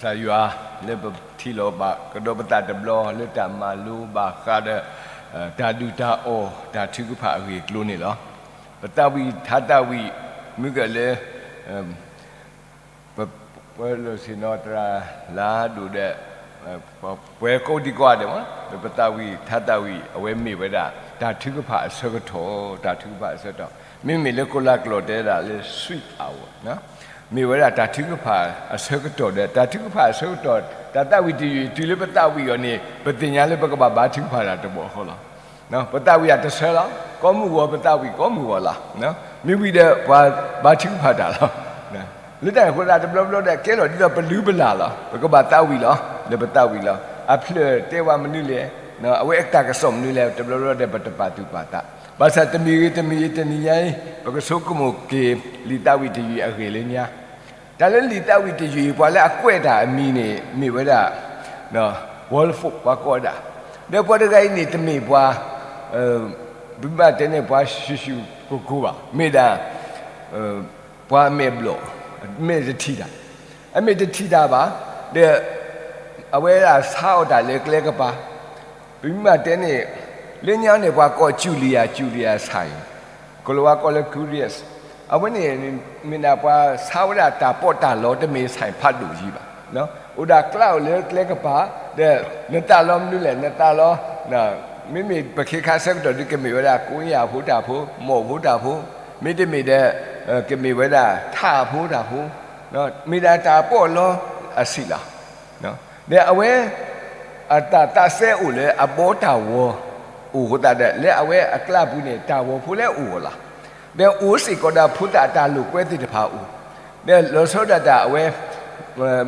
ကစၢ်ယွၤလၢပထံၣ်လိာ်ဘၣ်ကဒီးပသးတဘျီလၢတၢ်မၤလိဘၣ်ဃးဒီး တၢ်ဒုၣ်တၢ်အီၣ်တၢ်ထုကဖၣ်အဂ့ၢ်အကျိၤန့ၣ်လီၤ. ပသးဝံၣ်ထါသးဝံၣ် မုၢ်ကလၢ ပ ပှၤလၢဆ့ၣ်နီၤသရၣ်လၢဒိၣ်ဒီး ပှၤကိးဒံကိးဂၤဒဲး ပသးဝံၣ်ထါသးဝံၣ် အဝဲမ့ၢ်ဝဲဒၣ် တၢ်ထုကဖၣ်အဆၢကတီၢ်, တၢ်ထုကဖၣ်အဆၢကတီၢ်, မ့မ့ၢ်လၢကိးလါကျိာ်တဲဒၣ်လၢ sweet hour မ့ၢ်ဝဲဒၣ်တၢ်ထုကဖၣ်အဆၢကတီၢ်ဒီး တၢ်ထုကဖၣ်အဆၢကတီၢ် တၢ်သးဝံၣ်တယုၢ်အံၤ တုၤလၢပသးဝံၣ်အီၤန့ၣ် ပသ့ၣ်ညါလၢပကဘၣ်ဘါထုကဖၣ်တၢ်တဘျီဃီလီၤ. ပသးဝံၣ်အတဆၢလီၤ. ကိးမုၢ်ဂီၤပသးဝံၣ်ကိးမုၢ်ဂီၤလီၤ. မ့ၢ်ဝံၤဒီးပှၤဘါထုကဖၣ်တၢ်လီၤ. လၢတၢ်န့ၣ်အဃိသတးတဘျီဘျီဒီး ကဲလီၤဒ်သိးပလုၢ်ပလၢ်လီၤ. ပကဘၣ်သးဝံၣ်လီၤ. လၢပသးဝံၣ်လီၤ. အဖျၢၣ်တဲဝဲမနုၤလဲၣ်, အဝဲအတၢ်ကစီၣ်မနုၤလဲၣ် တဘျီဘျီဒီး ပတပာ်သူၣ်ပာ်သး. ဘၣ်ဆၣ်တမံၤဂ့ၤတမံၤဂ့ၤ တနံၤညါအံၤ ပကဆိကမိၣ်က့ၤ လံာ်သးဝံၣ်တယုၢ်အဂ့ၢ်လၢညါ တၢ်လၢလံာ်သးဝံၣ်တယုၢ်အံၤ ပှၤလၢအကွဲးတၢ်အမံၤန့ၣ် မ့ၢ်ဝဲဒၣ် Wilberforce ပှၤကိးဝဲဒၣ်, ဒီးပှၤတဂၤအံၤန့ၣ် တမ့ၢ်ပှၤ ပဘၣ်တဲန့ၣ် ပှၤဆူၣ်ဆူၣ်ကိၢ်ကိၢ်ဘၣ်, မ့ၢ်ဒၣ် ပှၤအမဲာ်ဘျီၣ်, အမဲာ်တထံၣ်တၢ်, အမဲာ်တထံၣ်တၢ်ဘၣ်, ဒီး အဝဲဒၣ်ဆါအီၣ်တၢ်လၢကျဲကပၤ, ပမ့ၢ်ဘၣ်တဲန့ၣ် လၢညါန့ၣ် ပှၤကိး Julia, Julia ဆၣ်အံၤ, ကလၤဝါကိးလၢ Curtius, အဝဲန့ၣ် မ့ၢ်ဒၣ်ပှၤဆါဝဲဒၣ်တၢ်ပီးတၢ်လီ တမ့ၢ်ဆၣ်ဖးဒိၣ်ယံၤဘၣ်. အိၣ်ဒၣ်ကျါအိၣ်လၢကျဲကပၤ, ဒီးနသးလီမနုၤလဲၣ်, နသးလီ မ့မ့ၢ်ပခ့ခါဆၢကတီၢ်ဒုး ကမ့ၢ်ဝဲဒၣ် ကိယၢ်ဖိတၢ်ဖိ, မိၢ်ဖိတၢ်ဖိ, မ့တမ့ၢ်ဒီး ကမ့ၢ်ဝဲဒၣ်ထးဖိတၢ်ဖိ, မ့ၢ်ဒၣ်တၢ်ပီးလီအဆံးလီၤ. ဒီးအဝဲ အတၢ်သးစဲအိၣ်လၢအဘီတၢ်ဝီအိၣ်အဃိသတးဒီး လၢအဝဲအကျါပူၤန့ၣ် တၢ်ဂီၤဖိလၢအအိၣ်အီၤလီၤ. ဒီးအိၣ်စ့ၢ်ကီးဒီးဖိသၣ်အတၢ်လိာ်ကွဲသ့ၣ်တဖၣ်အိၣ်, ဒီးလီၤဆီဒၣ်တၢ်အဝဲ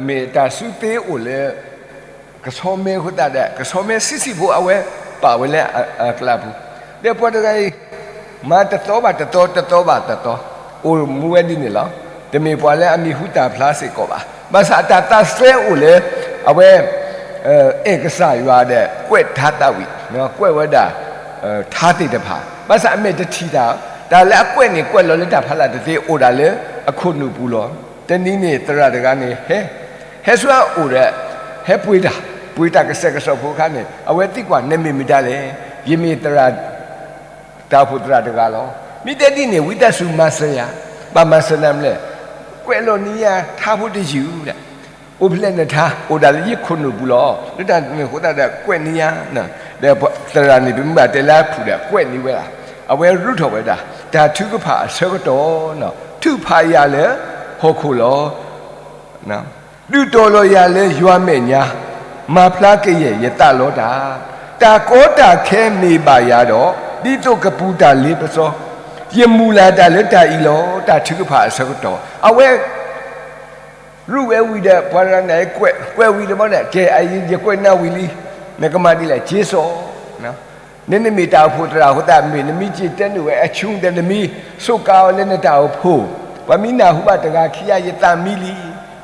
မ့ၢ်တၢ်စုသ့အိၣ်လၢ ကဆီမဲအဃိသတးဒီး ကဆီမဲဆံးဆံးဖိအဝဲပာ်ဝဲလၢအကျါပူၤ, ဒီးပှၤတဂၤအံၤ မၤတသီဘၣ်တသီ တသီဘၣ်တသီ အိၣ်မူဝဲဒ်န့ၣ်လီၤ. တမ့ၢ်ပှၤလၢအမံၤဟူသၣ်ဖျါစ့ၢ်ကီးဘၣ်. ဘၣ်ဆၣ်အတၢ်သးစဲအိၣ်လၢ အဝဲ အဲၣ်ကစၢ်ယွၤဒီး ကွဲးထါသးဝံၣ်, ကွဲးဝဲဒၣ် ထါသ့ၣ်တဖၣ်, ဘၣ်ဆၣ်အမဲာ်တထံၣ်တၢ်, တၢ်လၢအကွဲးန့ၣ် ကွဲးလီၤလၢတၢ်ဖးလၢ်တသ့ အိၣ်ဒၣ်လၢအခိၣ်နူာ်ပူၤလီၤ. တနံၤန့ၣ် သရၣ်တဂၤန့ၣ် ဟဲ ဟဲဆူအအိၣ်ဒီး ဟဲပှ့ၤတၢ်, ပှ့ၤတၢ်ကစဲးကစီၣ်ဖိအခါန့ၣ် အဝဲသံကွၢ် နမ့ၢ်မတၤလဲၣ်, ယမ့ၢ်သရၣ် တၢ်အိၣ်ဖှိၣ်သရၣ်တဂၤလီၤ. မ့ၢ်တဲဒ်န့ၣ် ဝံသးစူၤမၤစၢၤယၤ, ဘၣ်မၤစၢၤနၤမနုၤလဲၣ်, ကွဲးလီၤန့ၢ်ယၤထါဖိတယုၢ်ဒီး, အိၣ်ဖျဲၣ်နထါ အိၣ်ဒၣ်လၢယခိၣ်နူာ်ပူၤလီၤ. လၢတၢ်န့ၣ်အဃိသတးဒီး ကွဲးန့ၢ်ယၤ, ဒီးသရၣ်န့ၣ် ပမ့ၢ်ဘၣ်တဲလၢအဖုၣ်ဒီး ကွဲးန့ၢ်ဝဲဒၣ်, အဝဲရူၢ်ထီၣ်ဝဲဒၣ် တၢ်ထုကဖၣ်အဆၢကတီၢ်, ထုးဖးယၤလၢဟီၣ်ခိၣ်လီၤ. ဒုးတီၤလီၤယၤလၢယွၤမဲာ်ညါ, မၤဖျါကယဲၢ်ယသးလီတၢ်, တၢ်ကီတၢ်ခဲမ့ၢ်ဘၣ်ယၤဒီး, ဒ်သိးကပူၤတၢ်လ့ပစီ, ယမုၢ်လၢ်တၢ်လၢတၢ်အံၤလီၤ. တၢ်ထုကဖၣ်အဆၢကတီၢ် အဝဲ ရူၢ်ဝဲဝံၤဒီး ပှၤတဂၤန့ၣ် ကွဲး ကွဲးဝံၤတဘျီဒီး ကဲ အံၤ ယကွဲးနၤဝံၤလံ, နကမၤဒ်လဲၣ် က့ၤစိာ် နမ့ၢ်တၢ်အိၣ်ဖှိၣ်သရၣ်အဃိသတး မ့ၢ်နမ့ၢ်က့ၤတဲနုာ်ဝဲအဆူၣ်ဒီး နမ့ၢ်စူးကါအီၤလၢနတၢ်အိၣ်ဖှိၣ်, ပှၤမ့ၢ်နၢ်ဟူဘၣ်တဂၤခံဂၤ ယသးမံလံ,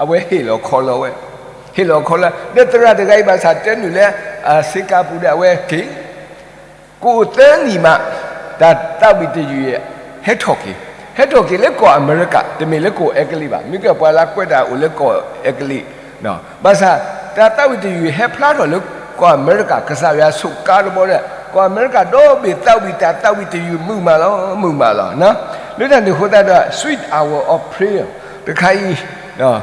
အဝဲဟ့ၣ်လီၤခီလီၤဝဲ, ဟ့ၣ်လီၤခီလီၤ, ဒီးသရၣ်တဂၤအံၤဘၣ်ဆၣ်တဲနုာ်လၢ အဆ့ကၤပူၤဒီး အဝဲက့ၤ ကအိၣ်သၢနံၣ်မး တၢ်သးဝံၣ်တယုၢ်အံၤ ဟဲထီၣ်က့ၤ, ဟဲထီၣ်က့ၤလၢကီၢ်အမဲရကၤ, တမ့ၢ်လၢကီၢ်အဲကလံးဘၣ်, မ့ၢ်ကဲပှၤလၢကွဲးတၢ်အိၣ်လၢကီၢ်အဲကလံး, ဘၣ်ဆၣ် တၢ်သးဝံၣ်တယုၢ်အံၤ ဟဲဖျါထီၣ်လၢကီၢ်အမဲရကၤ, ကစၢ်ယွၤဆိးကါတဘျီဒီး ကီၢ်အမဲရကၤဒီဘ့ၣ်သးဝံၣ်တၢ်သးဝံၣ်တယုၢ်မုာ်မးလီၤ, မုာ်မးလီၤ. လၢတၢ်န့ၣ်အဃိသတးဒီး sweet hour of prayer တခါအံၤ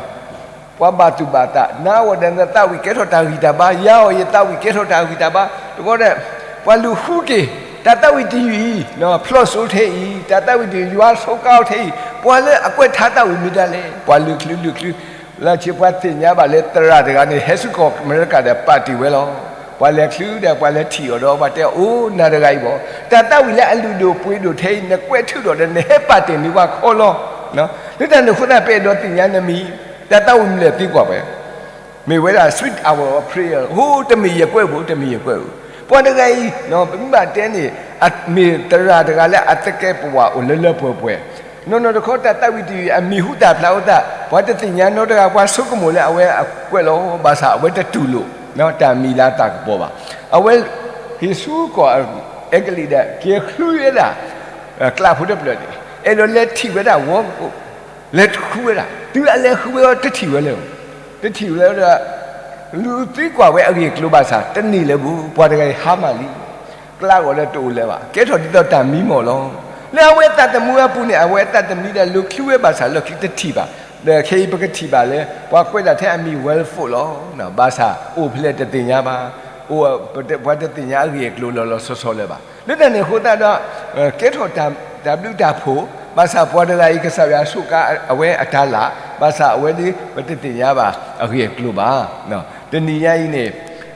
ပှၤဘၣ်သူၣ်ဘၣ်သး နၤအီၤဒီးနသးဝံၣ်ကဲထီၣ်တၢ်ဂံၢ်တၢ်ဘါ, ယၤအီၤယသးဝံၣ်ကဲထီၣ်တၢ်ဂံၢ်တၢ်ဘါ, တဘျီဒီး ပှၤလူၤဃုက့ၤ တၢ်သးဝံၣ်တယုၢ်အံၤ ဖျီၣ်စိထဲအံၤ, တၢ်သးဝံၣ်တယုၢ် ယွၤဆိးကါအီၤထဲအံၤ, ပှၤလၢအကွဲးထါသးဝံၣ်မ့ၢ်ဒ်လဲၣ်, ပှၤလူၤချုးလူၤချုး, လၢဆံးပှၤသ့ၣ်ညါဘၣ်လၢသရၣ်တဂၤန့ၣ် ဟဲဆူကီၢ်အမဲရကၤဒီးပာ်တ့ၢ်ဝဲလီၤ. ပှၤလဲၤချုးဒီးပှၤလဲၤထံၣ်အီၤဒီး ပှၤတဲ အိၣ်နၤတဂၤအံၤဘၣ်, တၢ်သးဝံၣ်လၢအလုၢ်ဒိၣ်ပှ့ၤဒိၣ်ထဲအံၤ နကွဲးထုးထီၣ်ဒီး နဟဲပာ်တ့ၢ်န့ၢ်ပှၤခီလီၤ. လၢတၢ်န့ၣ်အဃိသတး ပအဲၣ်ဒိးသ့ၣ်ညါနမံၤ, တၢ်သးဝံၣ်မနုၤလဲၣ်သံကွၢ်ဝဲ မ့ၢ်ဝဲဒၣ် sweet hour of prayer, အိၣ်တမ့ၢ်ယကွဲးဧိၤ, တမ့ၢ်ယကွဲးဧိၤ, ပှၤတဂၤအံၤ ပမ့ၢ်ဘၣ်တဲန့ၣ် မ့ၢ်သရၣ်တဂၤလၢအသကဲးပဝးအိၣ်လၢလၢပှဲၤပှဲၤ, နီၢ်နီၢ်တခီ တၢ်သးဝံၣ်တယုၢ်အံၤ အမံၤဟူသၣ်ဖျါအဃိသတး ပှၤတသ့ၣ်ညါနီတဂၤ, ပှၤဆိကမိၣ်လၢအဝဲအကွဲးလီၤ, ဘၣ်ဆၣ်အဝဲတတူၢ်လိာ် တၢ်မံၤလၢအသးကပီၤဘၣ်. အဝဲဟ့ၣ်ဆူကီၢ်အဲကလံးဒီး က့ၤဃုဝဲဒၣ် ကျးဖိတဖျၢၣ်န့ၣ် အဲၣ်ဒိးလဲၤထံၣ်ဝဲဒၣ်ဝီကအိၣ်, လဲၤဃုဝဲဒၣ်, တုၤအလဲၤဃုဝဲအီၤတထံၣ်ဝဲလၢၤ, တ တထံၣ်လၢၤဒီး လူၤသံကွၢ်ဝဲအဂ့ၢ်အကျိၤဘၣ်ဆၣ် တန့ၢ်လၢၤဘၣ်, ပှၤတဂၤအံၤဟါမၢ်လံ, ကျါဂီၤဒီးတအိၣ်လၢၤဘၣ်, ကဲထီၣ်ဒ်သိးတၢ်မံမီၢ်လီၤ. လၢအဝဲအသးသမူအပူၤန့ၣ် အဝဲအသးသမူဒၣ်လိၤချုးဝဲဘၣ်ဆၣ် လီၢ်ခံတထံၣ်ဘၣ်. ဒီးခဲအံၤပကထံၣ်ဘၣ်လၢ ပှၤကွဲးဒၣ်ထဲအမံၤ Wilford လီၤ. ဘၣ်ဆၣ်အိၣ်ဖဲလဲၣ်တသ့ၣ်ညါဘၣ်, အိၣ် ပှၤတသ့ၣ်ညါအဂ့ၢ်အကျိၤလီၤလီၤဆီဆီလၢၤဘၣ်. လၢတၢ်န့ၣ်အဃိသတးဒီး ကဲထီၣ်တၢ်ဘျုးတၢ်ဖှိၣ်, ဘၣ်ဆၣ်ပှၤတဂၤအံၤ ကစၢ်ယွၤစူးကါအဝဲအတၢ်လၢ်, ဘၣ်ဆၣ်အဝဲဒၣ်ပတသ့ၣ်ညါဘၣ်အဂ့ၢ်အကျိၤဘၣ်. တနံၤညါအံၤန့ၣ်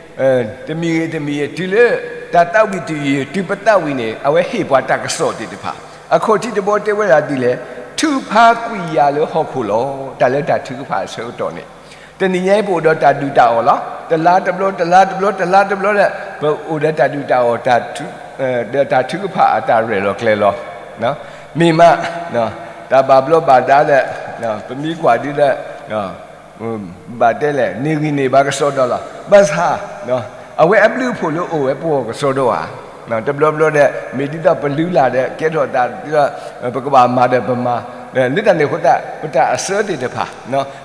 တမံၤဂ့ၤတမံၤဂ့ၤ တုၤလၢတၢ်သးဝံၣ်တယုၢ် တုၤပသးဝံၣ်န့ၣ် အဝဲဟ့ၣ်ပှၤတၢ်ကစီၣ်သ့ၣ်တဖၣ်, အခီၣ်ထံးတဘီတဲဝဲဒၣ်ဒ်လဲၣ်, ထုကဖၣ်ကွံာ်ယၤလၢဟီၣ်ခိၣ်လီၤ. တၢ်လၢတၢ်ထုကဖၣ်အဆၢကတီၢ်န့ၣ် တနံၤညါအံၤပအိၣ်ဒီးတၢ်ဒုၣ်တၢ်အီၣ်လီၤ. တလါတဘျီ တလါတဘျီ တလါတဘျီဒီး ပအိၣ်ဒီးတၢ်ဒုၣ်တၢ်အီၣ် ဒီးတၢ်ထုကဖၣ်အတၢ်ရဲၣ်လီၤကျဲၤလီၤ. မ့ၢ်မး တၢ်ဘၣ်ဘျီးဘၣ်ဒါဒီး ပမ့ၢ်ကွၢ်ဒ်ဒီး ဘၣ်တဲလဲၣ် န့ၢ်ဂံၢ်န့ၢ်ဘါကစီဒီလီၤ. ဘၣ်ဆၣ် အဝဲအဘျုးအဖှိၣ်လၢအိၣ်ဝဲပဂီၢ်ကစီဒီဧါ. တဘျီဘျီဒီး မ့ၢ်ဒ်သိးပလုၢ်လၢ်ဒီး ကဲထီၣ်သးဒ်သိး ပကဘၣ်မၤဒီးပမၤ, လၢတၢ်န့ၣ်အဃိသတး ပတၢ်အစၢသ့ၣ်တဖၣ်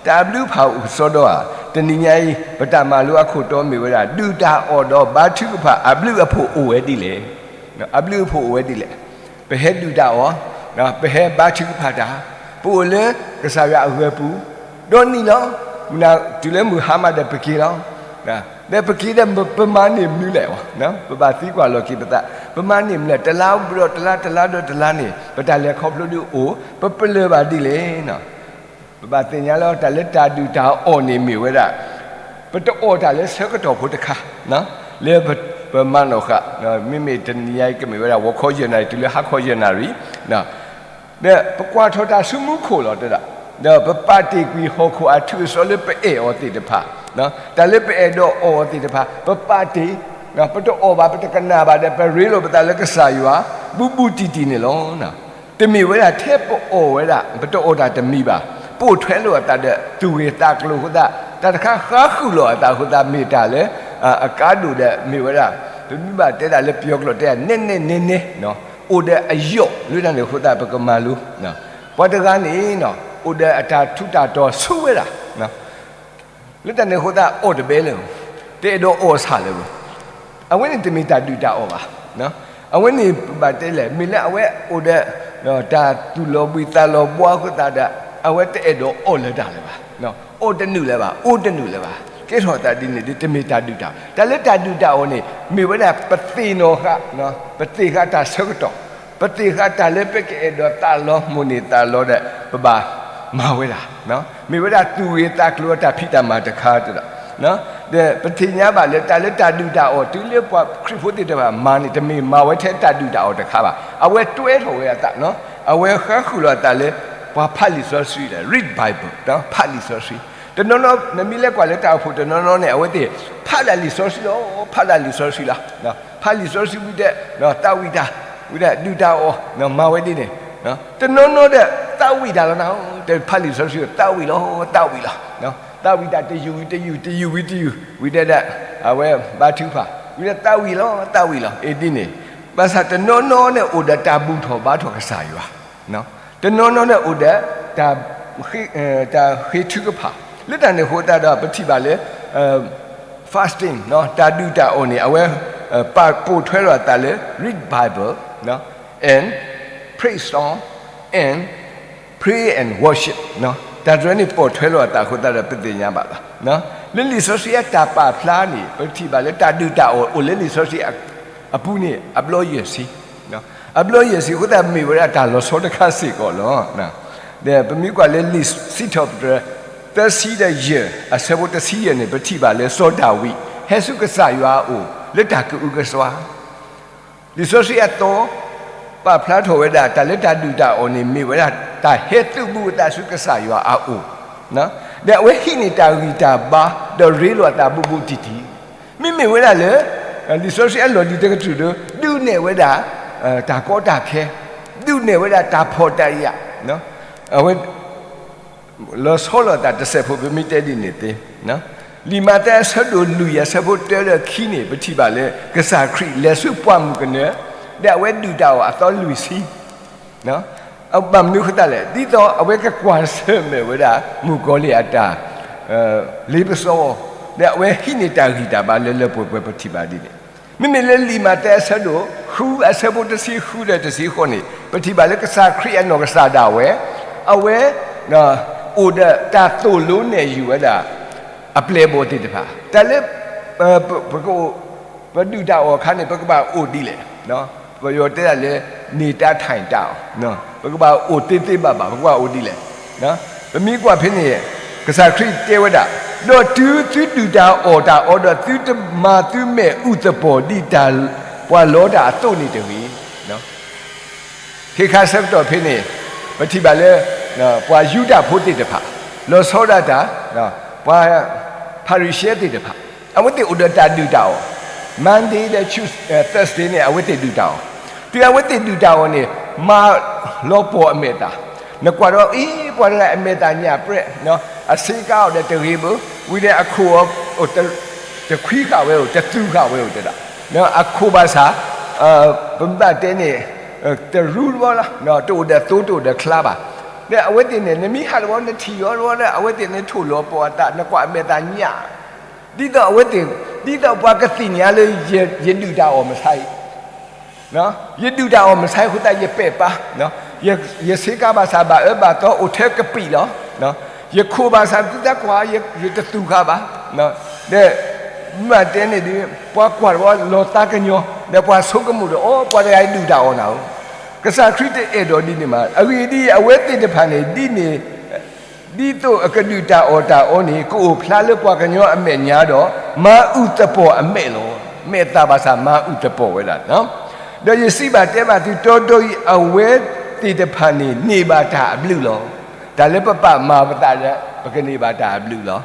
တၢ်အဘျုးအဖှိၣ်အိၣ်ကစီဒီဧါ. တနံၤညါအံၤ ပတၢ်မၤလိအခိၣ်တီမ့ၢ်ဝဲဒၣ် ဒုၣ်တၢ်အီၣ်ဒီးဘါထုကဖၣ်အဘျုးအဖှိၣ်အိၣ်ဝဲဒ်လဲၣ်. အဘျုးအဖှိၣ်အိၣ်ဝဲဒ်လဲၣ်. ပဟဲဒုၣ်တၢ်အီၣ်, ပဟဲဘါထုကဖၣ်တၢ်, ပအိၣ်လၢကစၢ်ယွၤအဂၢၤပူၤ, ဒီနံၤလီၤ. မုၢ်နၤတုၤလၢမုၢ်ဟါမးဒီးပက့ၤလီၤ. ဒီးပက့ၤဒီးပမၤန့ၢ်မနုၤလဲၣ်. ပဘၣ်သံကွၢ်လီၤက့ၤပသး, ပမၤန့ၢ်မနုၤလဲၣ်. တလါဘျီ တလါ တလါဒီးတလါန့ၣ် ပတၢ်လဲၤခီဖျိဒုးအိၣ်, ပပလၢၢ်ဘၣ်ဒ်လဲၣ်. ပဘၣ်သ့ၣ်ညါလၢတၢ်လၢတၢ်ဒုၣ်တၢ်အီၣ်န့ၣ်မ့ၢ်ဝဲဒၣ် ပတအီၣ်တၢ်လၢဆၢကတီၢ်ဖိတခါ လၢပမၤနီၣ်ဃာ်, မ့မ့ၢ်တနံၤညါအံၤကမ့ၢ်ဝဲဒၣ် ဂီၤခီယဲၢ်နၣ်ရံၣ် တုၤလၢဟါခီယဲၢ်နၣ်ရံၣ်, ဒီးပကွၢ်ထီၣ်တၢ်ဆူမူခိၣ်လီၤတဲဒၣ်, ဒီးပပာ်တ့ၢ်ကွံာ်ဟီၣ်ခိၣ်အထူးအစီးလၢပအဲၣ်အီၤသ့ၣ်တဖၣ်, တၢ်လၢပအဲၣ်ဒိးအီၣ်အီၤသ့ၣ်တဖၣ် ပပာ်တ့ၢ်, ပတအီၣ်ဘၣ် ပတကနၣ်ဘၣ်ဒီး ပရ့လိာ်ပသးလၢကစၢ်ယွၤ ဘူးဘူးတံၢ်တံၢ်န့ၣ်လီၤ. တမ့ၢ်ဝဲဒၣ်ထဲပအီၣ်ဝဲဒၣ် ပတအီၣ်တၢ်တမံၤဘၣ်, ပိာ်ထွဲလိာ်အသးဒီးသူၣ်ဂ့ၤသးကျိၤအဃိသတး, တၢ်တခါဃါဃုာ်လိာ်အသးအဃိသတး မ့ၢ်တၢ်လၢအကါဒိၣ်ဒီး မ့ၢ်ဝဲဒၣ် ပမ့ၢ်ဘၣ်တဲဒၣ်လၢပယီၤကျိာ်တဲ နဲနဲနဲနဲ အိၣ်ဒီးအယိာ်လၢတၢ်န့ၣ်အဃိသတး ပကမၤလိ, ပှၤတဂၤန့ၣ် အိၣ်ဒီးအတၢ်ထူးတၢ်တီၤဆူဝဲဒၣ် လၢတၢ်န့ၣ်အဃိသတး အီၣ်တဘဲလၢၤ, တအဲၣ်ဒိးအီၣ်ဆၣ်လၢၤဘၣ်. အဝဲန့ၣ်တမ့ၢ်တၢ်ဒုၣ်တၢ်အီၣ်ဘၣ်. အဝဲန့ၣ်ပဘၣ်တဲလဲၣ် မ့ၢ်လၢအဝဲအိၣ်ဒီး တၢ်သူၣ်လီၤဘှံးသးလီၤဘှါအဃိသတးဒီး အဝဲတအဲၣ်ဒိးအီၣ်လၢၤတၢ်လၢၤဘၣ်, အီၣ်တနုာ်လၢၤဘၣ် အိၣ်တနုာ်လၢၤဘၣ်, ကဲထီၣ်သးဒ်န့ၣ်ဒီး တမ့ၢ်တၢ်ဒုၣ်တၢ်အီၣ်, တၢ်လၢတၢ်ဒုၣ်တၢ်အီၣ်န့ၣ် မ့ၢ်ဝဲဒၣ်ပသ့ၣ်နီၣ်ဃာ်, ပသ့ၣ်ဃာ်တၢ်ဆၢကတီၢ်, ပသ့ၣ်ဃာ်တၢ်လၢပကအဲၣ်ဒိးသးလီၤမိၢ်န့ၢ်သးလီၤဒီး ပဘၣ်မၤဝဲဒၣ်, မ့ၢ်ဝဲဒၣ်သူၣ်ဂ့ၤသးကျိၤအတၢ်ဖံးတၢ်မၤတခါတဒီး ဒီးပသ့ၣ်ညါဘၣ်လၢတၢ်လၢတၢ်ဒုၣ်တၢ်အီၣ် တုၤလၢပှၤခရံာ်ဖိသ့ၣ်တဖၣ်မၤန့ၣ် တမ့ၢ်မၤဝဲထဲတၢ်ဒုၣ်တၢ်အီၣ်တခါဘၣ်. အဝဲတွဲထီၣ်ဝဲအသး, အဝဲဃါဃုာ်လီၤအသးလၢ ပှၤဖးလံာ်စီဆှံဒီး read Bible ဖးလံာ်စီဆှံ, တနီၤနီၤ နမ့ၢ်လဲၤကွၢ်လၢတၢ်အိၣ်ဖှိၣ်တနီၤနီၤန့ၣ် အဝဲသ့ၣ် ဖးဒၣ်လံာ်စီဆှံလီၤ, ဖးဒၣ်လံာ်စီဆှံလီၤ, ဖးလံာ်စီဆှံဝံၤဒီး သးဝံၣ်တၢ်, ဝံၤဒီးဒုၣ်တၢ်အီၣ် မၤဝဲဒ်န့ၣ်, တနီၤနီၤဒီး သးဝံၣ်တၢ်လီၤနၤ, တဖးလံာ်စီဆှံ သးဝံၣ်လီၤ, သးဝံၣ်လီၤ, သးဝံၣ်တၢ်တယုၢ်ဝံၤတယုၢ် တယုၢ်ဝံၤတယုၢ် ဝံၤဒီး အဝဲဘါထုကဖၣ် ဝံၤဒီးသးဝံၣ်လီၤ သးဝံၣ်လီၤ အ့ဒ်န့ၣ်, ဘၣ်ဆၣ်တနီၤနီၤန့ၣ် အိၣ်ဒီးတၢ်ဘူၣ်ထီၣ်ဘါထီၣ်ကစၢ်ယွၤ, တနီၤနီၤန့ၣ်အိၣ်ဒီး တၢ်ဃ့ထုကဖၣ်, လၢတၢ်န့ၣ်အဃိသတးဒီး ပထံၣ်ဘၣ်လၢ fasting တၢ်ဒုၣ်တၢ်အီၣ်န့ၣ် အဝဲ ပိာ်ထွဲလိာ်အသးလၢ read Bible and praise song and pray and worship တၢ်တရၢန့ၣ် ပိာ်ထွဲလိာ်အသးအဃိသတးဒီး ပသ့ၣ်ညါဘၣ်လီၤ. လၢလံာ်စီဆှံအတၢ်ပာ်ဖျါန့ၣ် ပထံၣ်ဘၣ်လၢတၢ်ဒုၣ်တၢ်အီၣ်အိၣ်လၢလံာ်စီဆှံအပူၤန့ၣ် အဘျီယဲၢ်ဆံ, အဘျီယဲၢ်ဆံအဃိသတး မ့ၢ်ဝဲဒၣ်တၢ်လီၤဆီတခါစ့ၢ်ကီးလီၤ. ဒီးပမ့ၢ်ကွၢ်လၢလံာ်စံးထီၣ်ပတြၢၤ သၢဆံဒီးယဲၢ် အဆၢဖိတဆံယဲၢ်န့ၣ် ပထံၣ်ဘၣ်လၢစီၤဒၤဝံး ဟဲဆူကစၢ်ယွၤအအိၣ် လၢတၢ်ကအုကစွါ လံာ်စီဆှံအသီ ပာ်ဖျါထီၣ်ဝဲဒၣ် တၢ်လၢတၢ်ဒုၣ်တၢ်အီၣ်န့ၣ် မ့ၢ်ဝဲဒၣ်တၢ်ဟဲသုးဘူးအသးဆူကစၢ်ယွၤအအိၣ်, ဒီးအဝဲဟံးန့ၢ်တၢ်ဂံၢ်တၢ်ဘါ ဒီးရ့လိာ်အသးဘူးဘူးတံၢ်တံၢ်, မ့မ့ၢ်ဝဲဒၣ်လၢ လံာ်စီဆှံအလီၢ်လံၤတကတြူၢ်ဒီး ဒုးနဲၣ်ဝဲဒၣ် တၢ်ကီတၢ်ခဲ, ဒုးနဲၣ်ဝဲဒၣ်တၢ်ဖှီၣ်တၢ်ယာ်, အဝဲ လီၤဆီလိာ်သးတစဲးဖိ ပမ့ၢ်တဲဒ်န့ၣ်သ့, လံာ်မးသဲအဆၢဒိၣ်လွံၢ်အဆၢဖိတၢဒီးခံန့ၣ် ပထံၣ်ဘၣ်လၢ ကစၢ်ခရံာ်လဲၤဆူပှၢ်မုၢ်ကနၢ, ဒီးအဝဲဒုၣ်တၢ်အီၣ်အသီလွံၢ်ဆံ, ဘၣ်မနုၤအဃိသတးလဲၣ်, ဒ်သိးအဝဲကကွၢ်ဆၢၣ်မဲာ်ဝဲဒၣ် မုၣ်ကီၤလံၢ်အတၢ် လ့ပစီအီၤ, ဒီးအဝဲဟံးန့ၢ်တၢ်ဂံၢ်တၢ်ဘါလၢလၢပှဲၤပှဲၤ ပထံၣ်ဘၣ်ဒ်န့ၣ်. မ့မ့ၢ်လၢလံာ်မးသဲအဆၢဒိၣ်ဃု အဆၢဖိတဆံဃုဒီးတဆံဃိးန့ၣ် ပထံၣ်ဘၣ်လၢကစၢ်ခရံာ်အနီၢ်ကစၢ်ဒၣ်ဝဲ, အဝဲ အိၣ်ဒီးတၢ်သိၣ်လိနဲၣ်ယုာ်ဝဲဒၣ် အပျဲၢ်အဘီၣ်သ့ၣ်တဖၣ်, တၢ်လၢ ပ ပကအိၣ် ပဒုၣ်တၢ်အီၣ်အခါန့ၣ် ပကဘၣ်အိၣ်ဒ်လဲၣ်. ပယီၤတဲဒၣ်လၢ နေတန်းထိုင်တန်းအောင်, ပကဘၣ်အိၣ်သ့သ့ဘၣ်ဘၣ်, ပကဘၣ်အိၣ်ဒ်လဲၣ်. ပမ့ၢ်ကွၢ်ဖဲန့ၣ် ကစၢ်ခရံာ်တဲဝဲဒၣ်, ဒီးတုၤသုဒုၣ်တၢ်အီၣ်တၢ်အီဒီး သုတမၤသုမဲာ်အုၣ်သပှီၤဒ်တၢ်ပှၤလီတၢ်အသိးန့ၣ်တဂ့ၤ. ခ့ခါဆၢကတီၢ်ဖဲန့ၣ် ပထံၣ်ဘၣ်လၢ ပှၤယူဒၤဖိသ့ၣ်တဖၣ် လီၤဆီဒၣ်တၢ် ပှၤဖၤရံၤၡဲသ့ၣ်တဖၣ် အဝဲသ့ၣ်အိၣ်ဒီးတၢ်ဒုၣ်တၢ်အီၣ် Monday ဒီး Tues- Thursday န့ၣ် အဝဲသ့ၣ်ဒုၣ်တၢ်အီၣ်, တုၤအဝဲသ့ၣ်ဒုၣ်တၢ်အီၣ်န့ၣ် မၤလီၤပှီၢ်အမဲာ်သၣ်, နကွၢ်ဒီး အ့ ပှၤတဂၤအမဲာ်သၣ်ညၣ်ပြဲး, အဆ့ကၤအီၤဒီးတဂ့ၤဘၣ်, ဝံၤဒီးအခိၣ်အီၤ တခွံဃာ်ဝဲဧိၤ တသူၣ်ဃာ်ဝဲဧိၤတဲဒၣ်, အခိၣ်ဘၣ်ဆၣ် ပဘၣ်တဲန့ၣ် တရူးတဘျီလီၤ, တအိၣ်ဒီးသိတအိၣ်ဒီးချါဘၣ်. ဒီးအဝဲသ့ၣ်န့ၣ် နမ့ၢ်ဟးတဘျီ နထံၣ်အီၤတဘျီဒီး အဝဲသ့ၣ်န့ၣ်ထိၣ်လီၤပှီၢ်အသး နကွၢ်အမဲာ်သၣ်ညၣ်, ဒ်သိးအဝဲသ့ၣ် ဒ်သိးပှၤကသ့ၣ်ညါလၢ ယဒုၣ်တၢ်အီၣ်မဆါအံၤ ယဒုၣ်တၢ်အီၣ်မဆါအဃိသတး ယပဲာ်ပၢ်, ယဆ့ကၤဘၣ်ဆၣ်ဘၣ်အၢဘၣ်သီအိၣ်ထဲကပံာ်လီၤ, ယခိၣ်ဘၣ်ဆၣ်သုသးကွၢ် ယတသူၣ်ဃာ်ဘၣ်, ဒီး မ့ၢ်တဲန့ၣ်ဒီး ပှၤကွၢ်တဘျီလီၤသးကညီၤ ဒီးပှၤဆိကမိၣ်ဒီး အိ ပှၤတဂၤအံၤဒုၣ်တၢ်အီၣ်နၤဧိၤ, ကစၢ်ခရံာ်တအဲၣ်ဒိးဒ်န့ၣ်မး. အဂ့ၢ်ဒ်အံၤ အဝဲသ့ၣ်တဖၣ်န့ၣ် ဒ်န့ၣ် ဒ်သိးအကဒုၣ်တၢ်အီၣ်တၢ်အီန့ၣ် ကအိၣ်ဖျါလၢပှၤကညီအမဲာ်ညါဒီး မၤအုၣ်သပှီၤအမဲာ်လီၤ. မဲာ်သၣ်ဘၣ်ဆၣ်မၤအုၣ်သပှီၤဝဲဒၣ်, ဒီးယစံးဘၣ်တဲဘၣ်သုတီတီအံၤ အဝဲသ့ၣ်တဖၣ်န့ၣ် န့ၢ်ဘၣ်တၢ်အဘျုးလီၤ. တၢ်လၢပပာ်မၤပသးဒီး ပကန့ၢ်ဘၣ်တၢ်အဘျုးလီၤ.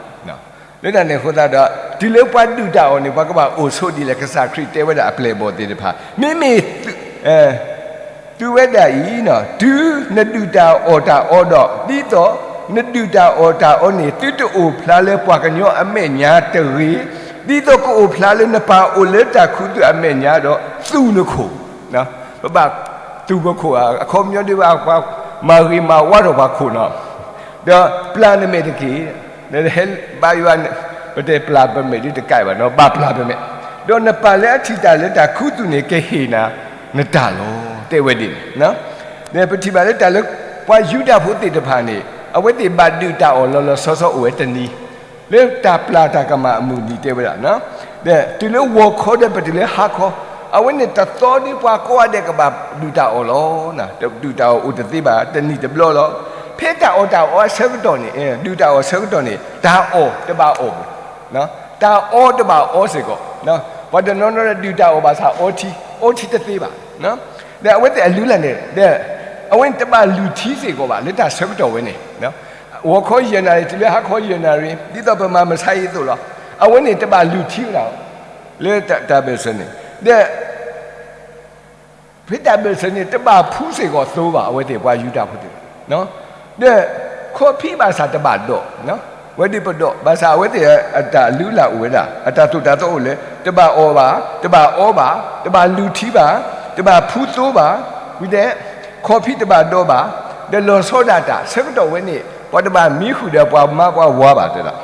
လၢတၢ်န့ၣ်အဃိသတးဒီး တုၤလၢပှၤဒုၣ်တၢ်အီၣ်န့ၣ် ပှၤကဘၣ်အိၣ်ဆိးဒ်လဲၣ်, ကစၢ်ခရံာ်တဲဝဲဒၣ်အပျဲၢ်အဘီၣ်သ့ၣ်တဖၣ် မ့မ့ၢ် သုဝဲဒၣ်အံၤ တုၤနဒုၣ်တၢ်အီၣ်တၢ်အီဒီး ဒ်သိးနဒုၣ်တၢ်အီၣ်တၢ်အီန့ၣ် သုတအိၣ်ဖျါလၢပှၤကညီအမဲာ်ညါတဂ့ၤ, ဒ်သိးကအိၣ်ဖျါလၢနပၢ်အိၣ်လၢတၢ်ခူသူၣ်အမဲာ်ညါဒီး သူၣ်နခိၣ်, ပဘၣ်သူၣ်ပခိၣ်ဧါ, အခီပညီဒ်ဘၣ်ပှၤမၤဂ့ၤမၤဝါထီၣ်ပှၤခိၣ်နီၤ, ဒီးပျၢ်နမဲာ်တက့ၢ်, နဟဲဘါယွၤ ပတဲပျၢ်ပမဲာ်ဒ်တကးဘၣ်နီၤ, ဘၣ်ပျၢ်ပမဲာ်, ဒီးနပၢ်လၢအထံၣ်တၢ်လၢတၢ်ခူသူၣ်န့ၣ် ကဟ့ၣ်နၤနတၢ်လီၤ, တဲဝဲဒ်န့ၣ်. ဒီးပထံၣ်ဘၣ်လၢတၢ်လၢ ပှၤယူဒၤဖိသ့ၣ်တဖၣ်န့ၣ် အဝဲသ့ၣ်ဘၣ်ဒုၣ်တၢ်အီၣ်လီၤလီၤဆီဆီအိၣ်ဝဲတနံၤ လၢတၢ်ပျၢ်တၢ်ကမၣ်အမုၢ်နံၤတဲဝဲဒၣ်, ဒီးတုၤလၢဂီၤခီဒီးပတုၤလၢဟါခီ, အဝဲန့ၣ်တသီဒ်ပှၤကိးဂၤဒဲးကဘၣ်ဒုၣ်တၢ်အီၣ်လီၤ, ဒုၣ်တၢ်အီၣ်အိၣ်တသ့ဘၣ် တနံၣ်တဘျီလီၤ. ဖဲတၢ်အီၣ်တၢ်အီအဆၢကတီၢ်န့ၣ် ဒုၣ်တၢ်အီၣ်ဆၢကတီၢ်န့ၣ် တၢ်အီၣ်တဘၣ်အီၣ်ဘၣ်, တၢ်အီတဘၣ်အီစ့ၢ်ကီး, ပှၤတနီၤနီၤဒုၣ်တၢ်အီၣ်ဘၣ်ဆၣ်အီထံ, အီထံတသ့ဘၣ်, ဒီးအဝဲသ့ၣ်အလုၢ်အလၢ်န့ၣ် ဒီး အဝဲန့ၣ်တဘၣ်လုၢ်ထံစ့ၢ်ကီးဘၣ် လၢတၢ်ဆၢကတီၢ်ဝဲန့ၣ် ဂီၤခီယဲၢ်နၣ်ရံၣ် တုၤလၢဟါခီယဲၢ်နၣ်ရံၣ် ဒ်သိးပမၤမဆါအံၤအသိးလီၤ. အဝဲန့ၣ်တဘၣ်လုၢ်ထံဝဲဒၣ် လၢတၢ်ဘၢၣ်စၢၤန့ၣ် ဒီး ဖဲတၢ်ဘၢၣ်စၢၤန့ၣ် တဘၣ်ဖှူစ့ၢ်ကီးသိဘၣ် အဝဲသ့ၣ်ပှၤယူဒၤဖိသ့ၣ်, ဒီး ခီဖံးဘၣ်ဆၣ်တဘၣ်ဒီး, ဝဲဒၣ်ပဒီး ဘၣ်ဆၣ်အဝဲသ့ၣ်အတၢ်လုၢ်လၢ်အိၣ်ဝဲဒၣ် အတၢ်သိၣ်တၢ်သီအိၣ်လၢ တဘၣ်အီၣ်ဘၣ်, တဘၣ်အီဘၣ်, တဘၣ်လုၢ်ထံဘၣ်, တဘၣ်ဖှူသိဘၣ်, ဝံၤဒီး ခီဖံးတဘၣ်ဒီးဘၣ်, ဒီးလီၤဆီဒၣ်တၢ် ဆၢကတီၢ်ဝဲန့ၣ် ပှၤတဘၣ်မံဃုာ်ဒီးပှၤမါပှၤဝၤဘၣ်တဲဒၣ်,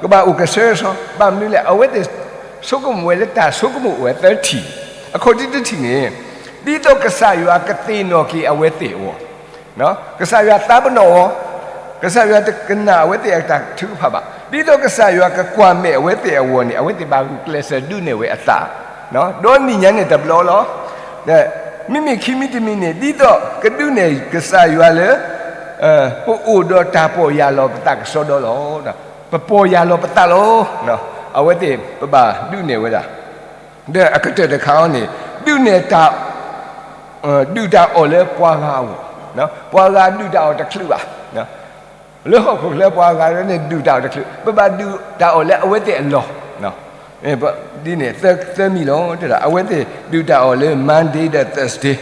ကဘၣ်အိၣ်ကစၢၢ်ကစီ ဘၣ်မနုၤလဲၣ် အဝဲသ့ၣ်ဆိကမိၣ်ဝဲလၢတၢ်ဆိကမိၣ်အဝဲသၢထံၣ်, အခီၣ်ထံးတထံၣ်န့ၣ် ဒ်သိးကစၢ်ယွၤကသ့ၣ်နီၣ်က့ၤအဝဲသ့ၣ်အဂီၢ် ကစၢ်ယွၤသးပ့ၤနီၣ်အီၤ, ကစၢ်ယွၤတကနၣ်အဝဲသ့ၣ်အတၢ်ထုကဖၣ်ဘၣ်. ဒ်သိးကစၢ်ယွၤကကွၢ်မဲာ်အဝဲသ့ၣ်အဂီၢ်န့ၣ် အဝဲသ့ၣ်ဘၣ်ဂုာ်ကျဲးစၢးဒုးနဲၣ်ဝဲအသး, ဒီးနံၣ်ညါန့ၣ်တဘျီလီၤ. မ့မ့ၢ်ခံမံၤတမံၤန့ၣ် ဒ်သိးကဒုးနဲၣ်ကစၢ်ယွၤလၢ ပအိၣ်ဒီးတၢ်ပီၢ်ယၢ်လီၤပသးကစီဒီလီၤ. ပပီၢ်ယၢ်လီၤပသးလီၤ. အဝဲသ့ၣ်ပဘၣ်ဒုးနဲၣ်ဝဲဒၣ် ဒီးအကတၢၢ်တခါအံၤန့ၣ် ဒုးနဲၣ်တၢ် ဒုၣ်တၢ်အီၣ်လၢပှၤဂၤအဂီၢ်, ပှၤဂၤဒုၣ်တၢ်အီၣ်တချုးဘၣ်, လၢဟီၣ်ခိၣ်ချၢပှၤဂၤန့ၣ်ဒုၣ်တၢ်အီၣ်တချုး, ပဘၣ်ဒုၣ်တၢ်အီၣ်လၢအဝဲသ့ၣ်အလီၢ်, ဒ်န့ၣ် သၢမံၤလီၤ တဲဒၣ် အဝဲသ့ၣ်ဒုၣ်တၢ်အီၣ်လၢ Monday ဒီး Thursday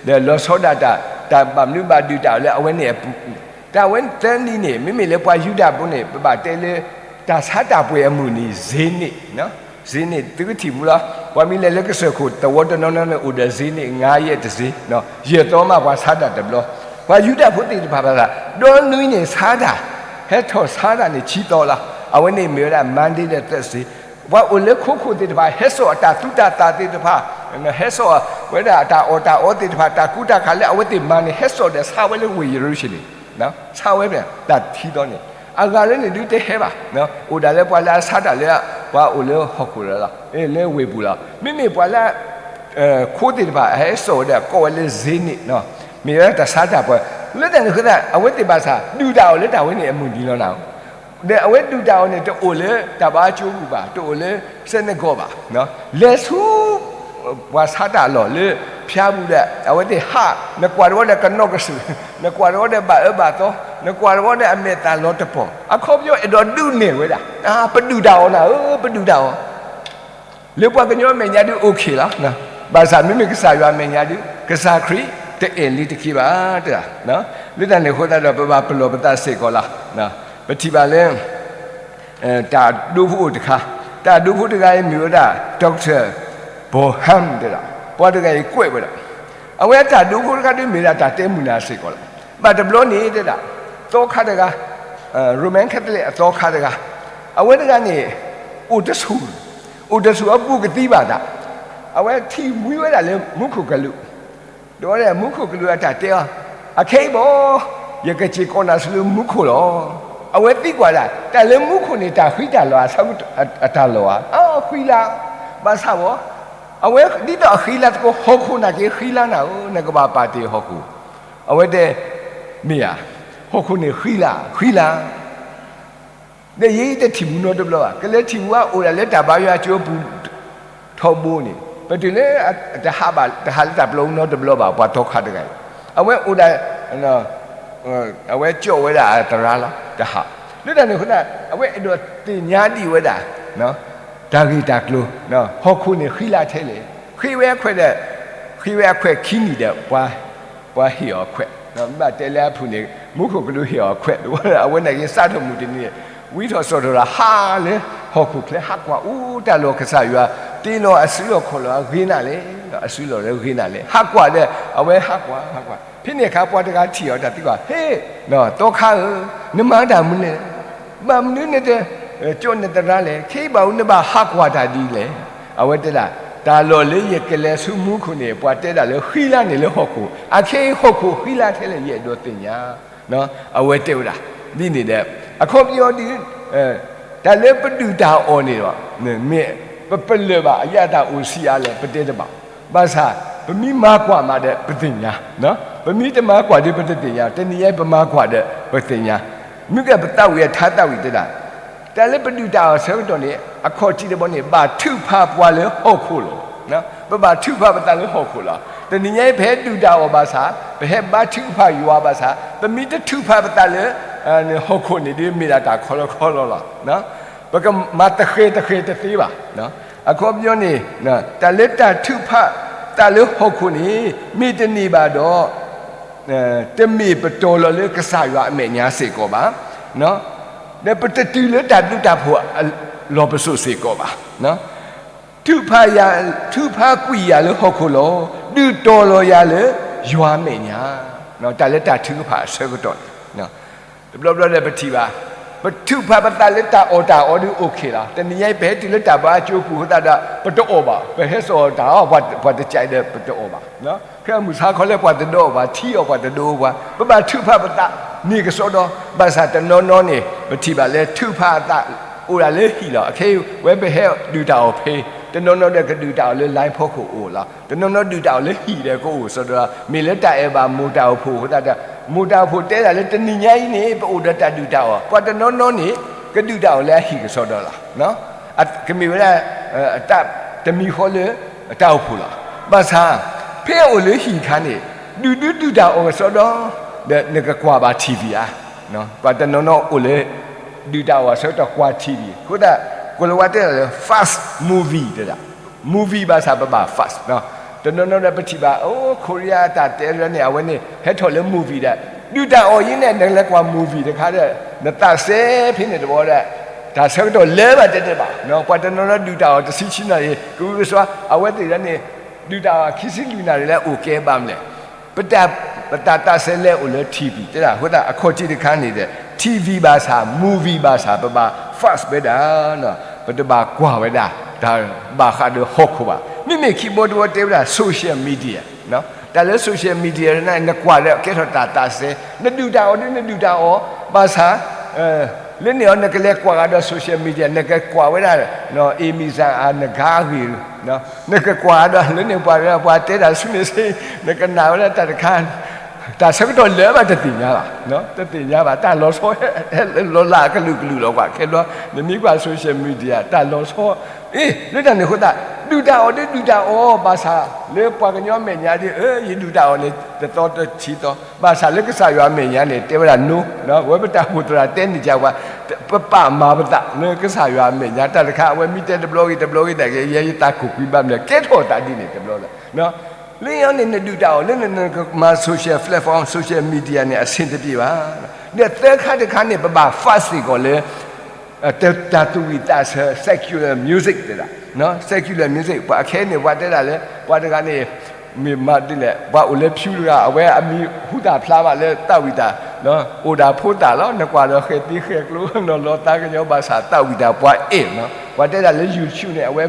ဒီးလီၤဆီဒၣ်တၢ် တၢ်ဘၣ်မနုၤဘၣ်ဒုၣ်တၢ်အီၣ်လၢအဝဲန့ၣ်အပူၤ, တၢ်ဝဲသၢနံၤန့ၣ် မ့မ့ၢ်လၢပှၤယူဒၤဖိန့ၣ် ပဘၣ်တဲလၢ တၢ်ဆါတၢ်ပှ့ၤအမုၢ်နံၤ ဈေးန့ၣ်, ဈေးန့ၣ် သုကထံၣ်မူလီၤ. ပှၤမ့ၢ်လဲၤလၢကစၢၢ်ခိၣ်သဝီတနီၤနီၤန့ၣ် အိၣ်ဒီးဈေးန့ၣ် ငါးရက်တဈေး, ယဲၢ်သီမးပှၤဆါတၢ်တဘျီ, ပှၤယူဒၤဖိသ့ၣ်တဖၣ်ဘၣ်သး ဒီနွံန့ၣ်ဆါတၢ် ဟဲထီၣ်ဆါတၢ်န့ၣ် ဆံသီလီၤ. အဝဲန့ၣ်မ့ၢ်ဝဲဒၣ် Monday ဒီး Thursday. ပှၤအိၣ်လၢခိခိၣ်သ့ၣ်တဖၣ် ဟဲစိာ်အတၢ်သူတၢ်သၣ်သ့ၣ်တဖၣ်, ဟဲစိာ်ဝဲဒၣ်အတၢ်အီၣ်တၢ်အီသ့ၣ်တဖၣ်, တၢ်ကူတၢ်ခးလၢအဝဲသ့ၣ်မၤန့ၣ် ဟဲစိာ်ဒီးဆါဝဲလၢဝ့ၢ်ယရူၤၡလ့ၣ်, ဆါဝဲဖဲတၢ်ဆံသီန့ၣ်. အဂၤလၢန့ၣ်ဒုးတဟဲဘၣ်, အိၣ်ဒၣ်လၢပှၤလၢအဆါတၢ်လၢ ပှၤအိၣ်လၢဟီၣ်ခိၣ်လီၤ, လၢဝ့ၢ်ပူၤလီၤ. မ့မ့ၢ်ပှၤလၢ ခိသ့ၣ်တဖၣ် ဟဲစိာ်ဝဲဒၣ်ကိးဝဲလၢ Zionist နီၤ, မ့ၢ်ဝဲဒၣ်တၢ်ဆါတၢ်ပှၤ, လၢတၢ်န့ၣ်အဃိသတး အဝဲသ့ၣ်ဘၣ်ဆၣ် ဒုၣ်တၢ်အီၣ်လၢတၢ်ဝဲန့ၣ်အမုၢ်နံၤလီၤနၤ, ဒီးအဝဲဒုၣ်တၢ်အီၣ်န့ၣ် တအိၣ်လၢတၢ်ဘါကၠိပူၤဘၣ်, တအိၣ်လၢ synagogue ဘၣ်, လဲၤဆူ ပှၤဆါတၢ်အလီၢ်လၢဖၠါပူၤဒီး အဝဲသ့ၣ်ဟး, နကွၢ်တဝီဒီးကနီၢ်ကစၢၢ်, နကွၢ်တဝီဒီးဘၣ်အၢဘၣ်သီ, နကွၢ်တဝီဒီးအမဲာ်သၣ်လီၤတပီၤ, အခီပညီအဲၣ်ဒိးဒုးနဲၣ်ဝဲဒၣ်, ပဒုၣ်တၢ်အီၣ်နၤဧၢ, ပဒုၣ်တၢ်အီၣ် လၢပှၤကညီအမဲာ်ညါဒုး okay လီၤ. ဘၣ်ဆၣ်မ့မ့ၢ်ကစၢ်ယွၤအမဲာ်ညါဒုး ကစၢ်ခရံာ်တအဲၣ်လံတက့ၢ်ဘၣ်, တၢ်, လၢတၢ်န့ၣ်အဃိသတးဒီး ပဘၣ်ပလီၢ်ပသးစ့ၢ်ကီးလီၤ. ပထံၣ်ဘၣ်လၢ တၢ်ဒိဖိအိၣ်တခါ, တၢ်ဒိဖိတဂၤအံၤမ့ၢ်ဝဲဒၣ် Doctor Bonham တဲဒၣ်, ပှၤတဂၤအံၤကွဲးဝဲဒၣ်, အဝဲအတၢ်ဒိဖိတခါဒုးမ့ၢ်ဒၣ်တၢ်တဲမုာ်နၤစ့ၢ်ကီးလီၤ. ဘၣ်တဘျီန့ၣ်တဲဒၣ်, သီခါတဂၤ, Roman Catholic အသီခါတဂၤ, အဝဲတဂၤန့ၣ် အိၣ်တဆူၣ်, အိၣ်တဆူၣ်အပူၤကသံဘၣ်သး, အဝဲထံၣ်မှံဝဲဒၣ်လၢမူခိၣ်ကလူး, ဒီးမူခိၣ်ကလူးအတၢ်တဲအီၤ, အခဲအံၤဘၣ် ယကစ့ၢ်ကီးနၤဆူလၢမူခိၣ်လီၤ. အဝဲသံကွၢ်ဒၣ် တၢ်လၢမူခိၣ်န့ၣ် တၢ်ဃံတၢ်လၤအဆၢကတီၢ်အတၢ်လီၢ်ဧါ, အဃံလၤ, ဘၣ်ဆၣ်ဘၣ် အဝဲဒ်သိးအဃံလၤသကိး ဟီၣ်ခိၣ်နာ်က့ဃံလၤနၤဧၢ, နကဘၣ်ပာ်တ့ၢ်ဟီၣ်ခိၣ်, အဝဲတဲ, မ့ၢ်ဧါ, ဟီၣ်ခိၣ်န့ၣ်ဃံလၤ, ဃံလၤ ဒီးယဲယတထံၣ်ဘူးနီတဘျီဘၣ်, ကလဲၤထံၣ်ဘူးအအိၣ်ဒၣ်လၢတၢ်ဘါယွၤကၠိအပူၤ ထီဘိန့ၣ် ပတုၤလၢ တဟးဘၣ် တဟးလၢတၢ်ပျီအူနီတဘျီဘၣ်, ပှၤသီခါတဂၤအံၤ, အဝဲအိၣ်ဒၣ် အဝဲကၠီၣ်ဝဲဒၣ်အသရၣ်လီၤ တဟး, လၢတၢ်န့ၣ်အဃိသတး အဝဲအဲၣ်ဒိးသ့ၣ်ညါဒံးဝဲဒၣ် တၢ်ဂ့ၢ်တၢ်ကျိၤ, ဟီၣ်ခိၣ်န့ၣ်ဃံလၤထဲလဲၣ်, ဃ့ဝဲအခွဲးဒီး, ဃ့ဝဲအခွဲးခံနံၣ်ဒီး ပှၤဟ့ၣ်အီၤအခွဲး, မ့ၢ်ဘၣ်တဲလၢအဖုၣ်န့ၣ် မူခိၣ်ကလူးဟ့ၣ်အီၤအခွဲး, အဝဲနာ်က့ၤစးထီၣ်မုၢ်တနံၤန့ၣ် ဝံထီၣ်စီၣ်ထီၣ်ဒီးဟးလၢဟီၣ်ခိၣ်ချၢ ဟးကွၢ်အူတၢ်လီၢ်ကစၢ်ယွၤ တ့လီၤအစုလီၢ်ခီၣ်လီၢ်အဂ့ၤနၤလဲၣ်, အစုလီၢ်လၢဂ့ၤနၤလဲၣ်, ဟးကွၢ်ဒီး အဝဲဟးကွၢ်, ဟးကွၢ်, ဖဲန့ၣ်အခါပှၤတဂၤထံၣ်အီၤတၢ်သံကွၢ်, ဟ့ၣ်, သီခါဧၢ, နမၤတၢ်မနုၤလဲၣ်, ဘၣ်မနုၤနတ ကၠီၣ်နသရၣ်လဲၣ်, ခဲအံၤဘၣ်အူနဘၣ်ဟးကွၢ်တၢ်ဒ်လဲၣ်, အဝဲတဲဒၣ်, တၢ်လီၢ်လၢယကလဲၤဆူမူခိၣ်န့ၣ် ပှၤတဲဒၣ်လၢဃံလၤန့ၣ်လၢဟီၣ်ခိၣ်, အခဲအံၤဟီၣ်ခိၣ်ဃံလၤထဲလဲၣ် ယအဲၣ်ဒိးသ့ၣ်ညါ, အဝဲတဲဝဲဒၣ်, ဒ်န့ၣ်ဒီး, အခီပညီဒ် တၢ်လၢပဒုၣ်တၢ်အီၣ်န့ၣ်ဒီး, မ့ၢ်ပပလၢၢ်ဘၣ်အယၤတၢ်အိၣ်ဆံးအါလဲၣ် ပတဲတဘၣ်, ဘၣ်ဆၣ် ပမ့ၢ်မၤကွၢ်မးဒီးပသ့ၣ်ညါ, ပမ့ၢ်တမၤကွၢ်ဒီးပတသ့ၣ်ညါ, တနံၤညါအံၤပမၤကွၢ်ဒီးပသ့ၣ်ညါ, မ့ၢ်ကဲပသးဝံၣ်အထါသးဝံၣ်တဲဒၣ်, တၢ်လၢပဒုၣ်တၢ်အီၣ်ဆၢကတီၢ်န့ၣ် အခီၣ်ထံးတဘီန့ၣ် ဘၣ်ထုကဖၣ်ပှၤလၢဟီၣ်ခိၣ်လီၤ. ပဘၣ်ထုကဖၣ်ပသးလၢဟီၣ်ခိၣ်လီၤ. တနံၤညါအံၤပဟဲဒုၣ်တၢ်အီၣ်ဘၣ်ဆၣ်, ပဟဲဘါထုကဖၣ်ယွၤဘၣ်ဆၣ်, ပမ့ၢ်တထုကဖၣ်ပသးလၢ ဟီၣ်ခိၣ်န့ၣ်ဒ်မ့ၢ်ဒၣ်တၢ်ခီလီခီလီလီၤ. ပကမၤတဃဲၤတဃဲၤတသ့ဘၣ်. အခီပညီန့ၣ်, တၢ်လၢတၢ်ထုကဖၣ်သးလၢဟီၣ်ခိၣ်န့ၣ် မ့ၢ်တန့ၢ်ဘၣ်ဒီး တမ့ၢ်ပတီၤလီၤလၢကစၢ်ယွၤအမဲာ်ညါစ့ၢ်ကီးဘၣ်. ဒီးပတတုၤလၢတၢ်ဘျုးတၢ်ဖှိၣ်အလီၢ်ပစိာ်စ့ၢ်ကီးဘၣ်. ထုကဖၣ်ယၤ, ထုကဖၣ်ကွံာ်ယၤလၢဟီၣ်ခိၣ်လီၤ. ဒုးတီၤလီၤယၤလၢယွၤမဲာ်ညါ. တၢ်လၢတၢ်ထုကဖၣ်အဆၢကတီၢ်န့ၣ် တဘျီဘျီဒီးပထံၣ်ဘၣ်, ပထုကဖၣ်ပသးလၢတၢ်အီၣ်တၢ်အီဒုး okay လီၤ. တနံၤညါအံၤပဟဲတုၤလၢတၢ်ဘါကၠိပူၤအဃိသတးဒီး ပတအီၣ်ဘၣ်, ပဟဲစိာ်တၢ်အီၣ် ပှၤတကးဒီးပတအီၣ်ဘၣ်. ခဲမုၢ်ဆါခီလၢပှၤတဒိးအီၣ်ပှၤ, ထံအီၣ်ပှၤတဒိးအီၣ်ပှၤ, ပဘၣ်ထုကဖၣ်ပသးန့ၣ်ကစီဒီ, ဘၣ်ဆၣ်တနီၤနီၤန့ၣ် ပထံၣ်ဘၣ်လၢထုကဖၣ်အသးအိၣ်ဒၣ်လၢဟံၣ်လီၤ. အခဲအံၤဝဲပဟဲဒုၣ်တၢ်အီၣ်ဖဲ, တနီၤနီၤဒီးကဒုၣ်တၢ်အီၣ်လၢ line ဖီခိၣ်အိၣ်လီၤ. တနီၤနီၤဒုၣ်တၢ်အီၣ်လၢဟံၣ်ဒီးကအိၣ်စီဒီ, မ့ၢ်လၢတၢ်အဲၣ်ဘၣ်မိၢ်တၢ်အိၣ်ဖှိၣ်အဃိသတးဒီး, မိၢ်တၢ်အိၣ်ဖှိၣ်တဲဒၣ်လၢတနံၤညါအံၤန့ၣ် ပအိၣ်ဒီးတၢ်ဒုၣ်တၢ်အီၣ်, ပှၤတနီၤနီၤန့ၣ် ကဒုၣ်တၢ်အီၣ်လၢအဟံၣ်ကစီဒီလီၤ. ကမ့ၢ်ဝဲဒၣ် တၢ်တမံၤဃီလၢတၢ်အိၣ်ဖှိၣ်လီၤ. ဘၣ်ဆၣ် ဖဲအအိၣ်လၢဟံၣ်အခါန့ၣ် ဒုးဒုးဒုၣ်တၢ်အီၣ်ကစီဒီ, ဒီးနကကွၢ်ဘၣ် ထံၣ်ဝံၤဧါ. ပှၤတနီၤနီၤအိၣ်လၢ ဒုၣ်တၢ်အီၣ်အဆၢကတီၢ်ကွၢ် ထံၣ်ဝံၤ အဃိသတး ကိၤလၤဝါတဲဒၣ်လၢ fast movie တဲဒၣ်, movie ဘၣ်ဆၣ်ပဘၣ် fast တနီၤနီၤဒီးပထံၣ်ဘၣ် အိၣ် Korea တၢ်တဲရၢန့ၣ် အဝဲန့ၣ် ဟဲထီၣ်လၢ movie ဒီး ဒုၣ်တၢ်အီၣ်အံၤန့ၣ် နလဲၤကွၢ် movie တခါဒီး နသးစဲဖဲန့ၣ်တဘျီဒီး တၢ်ဆၢကတီၢ်လၢဘၣ်တဲတဘၣ်, ပှၤတနီၤနီၤဒုၣ်တၢ်အီၣ်တဆံဆံနၣ်ရံၣ် ကဝံကစွါ အဝဲသ့ၣ်ဒၣ်န့ၣ် ဒုၣ်တၢ်အီၣ်ခံဆံလွံၢ်နၣ်ရံၣ်လၢအအိၣ်ကဲဘၣ်မလဲၣ်. ပတၢ်, ပတၢ်သးစဲလဲၤအိၣ်လၢ ထံၣ်ဝံၤ တဲဒၣ် အဃိသတး အခီၣ်ထံးတခါန့ၣ်ဒီး TV ဘၣ်ဆၣ်, movie ဘၣ်ဆၣ်, ပဘၣ် fast ဝဲဒၣ်, ပတဘၣ်ကွၢ်ဝဲဒၣ် တၢ်ဘၣ်ဃးဒီးဟီၣ်ခိၣ်ဘၣ်. မ့မ့ၢ်ခံဘီတဝီတဲဝဲဒၣ် social media, တၢ်လၢ social media န့ၣ် နကွၢ်ဒီးကဲထီၣ်တၢ်သးစဲ, နဒုၣ်တၢ်အီၣ်ဒီးနဒုၣ်တၢ်အီၣ်, ဘၣ်ဆၣ် လၢန့ၣ်အီၤ နကလဲၤကွၢ်ဃာ်ဒီး social media, နကကွၢ်ဝဲဒၣ် အ့မံၤစၣ်အနဂါအဂ့ၢ်, နကကွၢ်ဃာ်ဒီးလၢန့ၣ် ပှၤ ပှၤတဲတၢ်ဆူန့ၣ်စ့, နကနၣ်ဝဲဒၣ်တၢ်တခါ, တၢ်ဆၢကတီၢ်လၢာ်ဘၣ်တသ့ၣ်ညါဘၣ်, တသ့ၣ်ညါဘၣ်, တၢ်လီၤဆီ လီၤလးကလုာ်ကလုာ်လီၤ. ကွၢ်ခဲဘျီ နမ့ၢ်ကွၢ် social media တၢ်လီၤဆီ, အ့ လၢတၢ်န့ၣ်အဃိသတး ဒုၣ်တၢ်အီၣ်ဒီးဒုၣ်တၢ်အီၣ် ဘၣ်ဆၣ် လၢပှၤကညီအမဲာ်ညါဒီး အၢ ယဒုၣ်တၢ်အီၣ်န့ၣ် တသီတဆံသီ, ဘၣ်ဆၣ်လၢကစၢ်ယွၤအမဲာ်ညါန့ၣ် တဲဝဲဒၣ် no, အဝဲပတၢ်အိၣ်ဖှိၣ်သရၣ်တဲန့ၢ်က့ၤပှၤ, ပပာ်မၤပသးလၢကစၢ်ယွၤအမဲာ်ညါ, တၢ်တခါ အဝဲမ့ၢ်တဲတဘျီဂ့ၤတဘျီဂ့ၤဒၣ်က့ၤ ယဲယသးခိၣ်ကွံာ်ဘၣ်မနုၤလဲၣ်, ကဲထီၣ်သးဒ်န့ၣ်တဘျီလီၤ. လၢန့ၣ်အီၤန့ၣ် နဒုၣ်တၢ်အီၣ်လၢနကမၤ social platform, social media န့ၣ် အဆင်တပြေဘၣ်. ဒီးသၢခါတခါန့ၣ် ပဘၣ် fast စ့ၢ်ကီးလၢ တၢ်သူၣ်ဝံၣ်သးဆၢ secular music တဲဒၣ်, secular music ပှၤခဲအံၤန့ၣ် ပှၤတဲဒၣ်လၢ ပှၤတဂၤန့ၣ် မ့ၢ်မၤဒ်လဲၣ် ပှၤအိၣ်လၢ Pew တဂၤ အဝဲအမံၤဟူသၣ်ဖျါဘၣ်လၢသးဝံၣ်တၢ်, အိၣ်ဒၣ်ဖိသၣ်လီၤ, နကွၢ်ဒီးဃဲၤသံဃဲၤကျိနီၤ လီၤသးကညီၤ ဘၣ်ဆၣ်သးဝံၣ်တၢ်ပှၤအဲၣ်နီၤ, ပှၤတဲဒၣ်လၢ YouTube န့ၣ် အဝဲ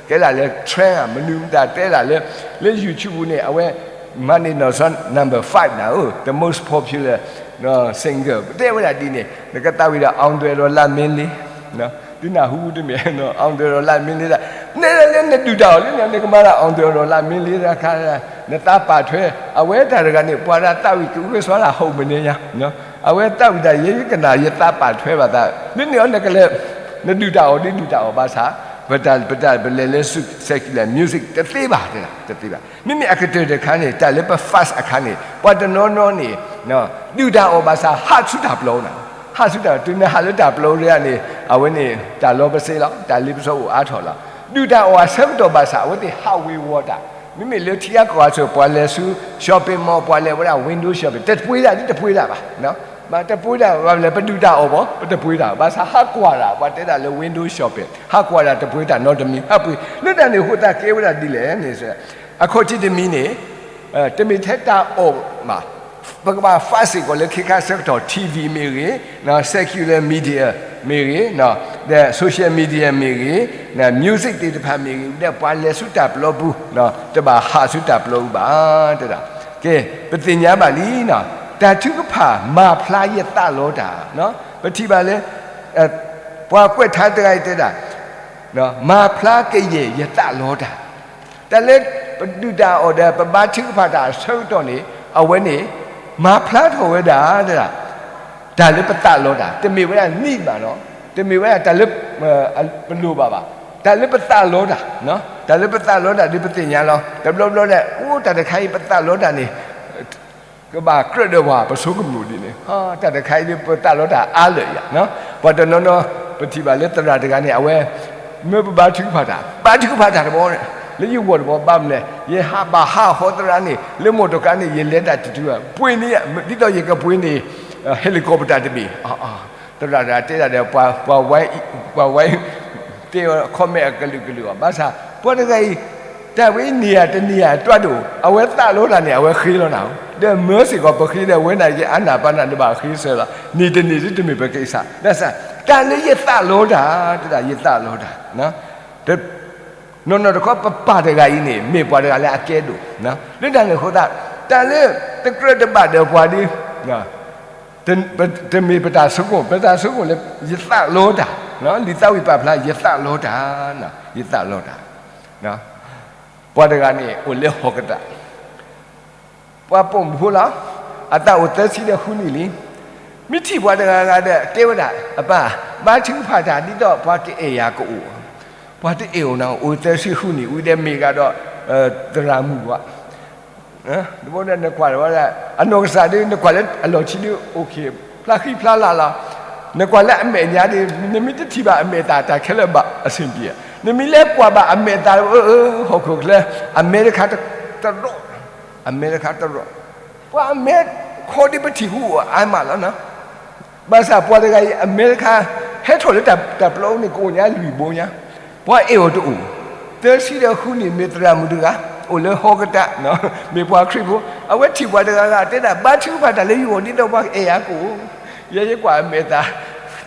ကဲဒၣ်လၢ trend မနုၤမတၤတဲဒၣ်လၢ လၢ YouTube န့ၣ် အဝဲ မၤန့ၢ်နီၢ်စီ number five နၤဧၢ, the most popular singer ပတဲဝဲဒၣ်ဒ်န့ၣ် နကသးဝံၣ်ဒီး အောင်သွဲၣ် ဒေါ်လှမြင်းလေး, သုနၢ်ဟူတမ့ၢ် အောင်သွဲၣ် ဒေါ်လှမြင်းလေး ဒၣ်, နဲဒၣ်လၢနဒုၣ်တၢ်အီၣ်လၢန့ၣ် နကမၤဒၣ် အောင်သွဲၣ် ဒေါ်လှမြင်းလေး တခါ, နသးပာ်ထွဲ, အဝဲတၢ်တဂၤန့ၣ် ပှၤဒၣ်သးဝံၣ်ကအုကစွါလၢဟီၣ်မနုၤညါ, အဝဲသးဝံၣ်တၢ်ယဲယကနၣ် ယသးပာ်ထွဲဘၣ်သး, လၢန့ၣ်အီၤနကလဲၤ နဒုၣ်တၢ်အီၣ်ဒ်ဒုၣ်တၢ်အီၣ်ဘၣ်ဆၣ်, ပတၢ် ပတၢ်ပလဲၤလၢ secular music တသ့ဘၣ်, တသ့ဘၣ်. မ့မ့ၢ်အကတၢၢ်တခါန့ၣ် တၢ်လၢပ fast အခါန့ၣ် ပှၤတနီၤနီၤန့ၣ် ဒုၣ်တၢ်အီၣ်ဘၣ်ဆၣ် ဟးဆူတၢ်ပျီနၤ, ဟးဆူတၢ် တုၤနဟးလၢတၢ်ပျီဒၣ်န့ၣ် အဝဲန့ၣ် တၢ်လီၤပစ့လီၤ, တၢ်လ့ပစီအိၣ်အါထီၣ်လီၤ. ဒုၣ်တၢ်အီၣ်အဆၢကတီၢ်ဘၣ်ဆၣ် အဝဲသ့ၣ်ဟးဝ့ၤဝီၤတၢ်, မ့မ့ၢ်လၢထံဂၤကီၢ်ဂၤဆိ ပှၤလဲၤဆူ shopping mall ပှၤလဲၤဝဲဒၣ် window shopping တပှ့ၤတၢ်ဒ်တပှ့ၤတၢ်ဘၣ်, တပှ့ၤတၢ်ဘၣ်လဲၣ် ပဒုၣ်တၢ်အီၣ်ဘၣ် ပတပှ့ၤတၢ် ဘၣ်ဆၣ်ဟးကွၢ်တၢ် ပှၤတဲဒၣ်လၢ window shopping ဟးကွၢ်တၢ်တပှ့ၤတၢ်နီတမံၤ ဟးပှ့ၤ လၢတၢ်န့ၣ်အဃိသတးကဲဝဲဒၣ်ဒ်လဲၣ်န့ၣ် အခီၣ်ထံးတမံၤန့ၣ် တမ့ၢ်ထဲတၢ်အီၣ်ဘၣ်, ပကဘၣ် fast စ့ၢ်ကီးလၢခ့ခါဆၢကတီၢ် TV မ့ၢ်ဂ့ၤ, secular media မ့ၢ်ဂ့ၤ, social media မ့ၢ်ဂ့ၤ, music သ့ၣ်တဖၣ်မ့ၢ်ဂ့ၤ ဒီးပှၤလဲၤဆူတၢ်ပျီပူၤ တဘၣ်ဟးဆူတၢ်ပျီပူၤဘၣ် တဲဒၣ်. ကဲ, ပသ့ၣ်ညါဘၣ်လံ, တၢ်ထုကဖၣ်မၤဖျါယသးလီတၢ်, ပထံၣ်ဘၣ်လၢ ပှၤကွဲးထါတဂၤအံၤတဲဒၣ် မၤဖျါကယဲၢ်ယသးလီတၢ်, တၢ်လၢပဒုၣ်တၢ်အီၣ်ဒီး ပဘါထုကဖၣ်တၢ်အဆၢကတီၢ်န့ၣ် အဝဲန့ၣ် မၤဖျါထီၣ်ဝဲဒၣ် တဲဒၣ်, တၢ်လၢပသးလီတၢ် တမ့ၢ်ဝဲဒၣ် need ဘၣ်နီၤ, တမ့ၢ်ဝဲဒၣ်တၢ်လၢ ပလိၣ်ဘၣ်ဘၣ်, တၢ်လၢပသးလီတၢ်, တၢ်လၢပသးလီတၢ်ဒီးပသ့ၣ်ညါလီၤ. တဘျီဘျီဒဲး အိၣ်တၢ်တခါအံၤပသးလီတၢ်န့ၣ် ကဘၣ်ကြၢးဒီးပှၤပဆိကမိၣ်ဒ်န့ၣ်, တၢ်တခါအံၤဒ်ပသးလီတၢ်အါလၢာ်ယၤ, ပှၤတနီၤနီၤ ပထံၣ်ဘၣ်လၢသရၣ်တဂၤန့ၣ် အဝဲ မၢပဘါထုကဖၣ်တၢ်, ဘါထုကဖၣ်တၢ်တဘျီ, လၢယဂီၢ်တဘျီဘၣ်မနုၤလဲၣ် ယဟးဘၣ်ဟးဟီသရၣ်န့ၣ် လၢမိၢ်တကါန့ၣ် ယလဲၤတၢ်တတုၤဘၣ်, ပှ့ၤန့ၢ် ဒ်သိးယကပှ့ၤန့ၢ် helicopter တဘ့ၣ်, သရၣ်တဂၤတဲဒၣ်ဒီး ပှၤဝဲ ပှၤဝဲ တဲ comment အကလုာ်ကလုာ်အီၤ ဘၣ်ဆၣ် ပှၤတဂၤအံၤ တၢ်ဝဲအံၤန့ၢ်ဧါတန့ၢ်ဧါတွၢ်ဒိၣ် အဝဲသးလီတၢ်န့ၣ် အဝဲဃ့လီၤနၤဧိၤ, ဒီးမၢစ့ၢ်ကီးပဃ့ဒီး ဝဲန့ၣ်က့ၤအါနၢ်ပၢၢ်နၤ တဘၣ်ဃ့စၢၤလီၤ, န့ၢ်တန့ၢ်ဒ်တမ့ၢ်ပက့ၤစး, ဘၣ်ဆၣ် တၢ်လၢယသးလီတၢ်, တဒၣ်ယသးလီတၢ်, နီၢ်နီၢ်တခီ ပပၢ်တဂၤအံၤန့ၣ် မ့ၢ်ပှၤတဂၤလၢအကဲဒိၣ်, လၢတၢ်န့ၣ်အဃိသတး တၢ်လၢတကြၢးတဘၣ်ဒီးပှၤဒီး တမ့ၢ်ပတၢ်ဆိကမိၣ်, ပတၢ်ဆိကမိၣ်လၢ ယသးလီတၢ်, လံာ်သးဝံၣ်ပာ်ဖျါ ယသးလီတၢ်, ယသးလီတၢ်. ပှၤတဂၤန့ၣ် အိၣ်လၢဟီၣ်ကတၢၢ်, ပှၤပိာ်မုၣ်ဖိလီၤ, အသးအိၣ်သၢဆံဒီးဃုနံၣ်လံ. မ့ၢ်ထံၣ်ပှၤတဂၤဂၤဒီး တဲဝဲဒၣ်, အပၢ်, ဘါထုကဖၣ်တၢ်ဒ်သိးပှၤကအဲၣ်ယၤကအိၣ်, ပှၤတအဲၣ်အိၣ်နၤ, အိၣ်သၢဆံဃုနံၣ် ဝံၤဒီးမ့ၢ်ဂၤဒီး သရၣ်မုၣ်ဝဲ တဘျီဒီးနကွၢ်ဝဲဒၣ် အနီၢ်ကစၢ်ဒ် နကွၢ်လၢအလီၢ်ခံဒ် okay ဖျါဃံဖျါလၤလီၤ. နကွၢ်လၢအမဲာ်ညါဒ် နမ့ၢ်တထံၣ်ဘၣ်အမဲာ်သၣ် တၢ်ခဲလၢာ်ဘၣ်အဆင်ပြေ, နမ့ၢ်လဲၤကွၢ်ဘၣ်အမဲာ်သၣ် အၢ အၢ ဟီၣ်ခိၣ်ချၢ အမဲတခါတရီ, အမဲတခါတရီ, ပှၤအမဲခီဒ်ပထံၣ်ဟူးအါမးလီၤ. ဘၣ်ဆၣ်ပှၤတဂၤအံၤ အမဲတခါ ဟဲထီၣ်လၢတၢ်ပျီအူန့ၣ် ကအိၣ်ညါလွံၢ်ဘိညါ, ပှၤအဲၣ်အီၤတအိၣ်, သၢဆံဒီးဃုနံၣ် မ့ၢ်သရၣ်မုၣ်တဂၤ အိၣ်လၢဟီၣ်ကတၢၢ်, မ့ၢ်ပှၤခရံာ်ဖိ, အဝဲထံၣ်ပှၤတဂၤဂၤတဲဒၣ် ဘါထုကဖၣ်တၢ်လၢယဂီၢ်ဒ်သိးပှၤကအဲၣ်ယၤကအိၣ် ယဲယကွၢ်အမဲာ်သး,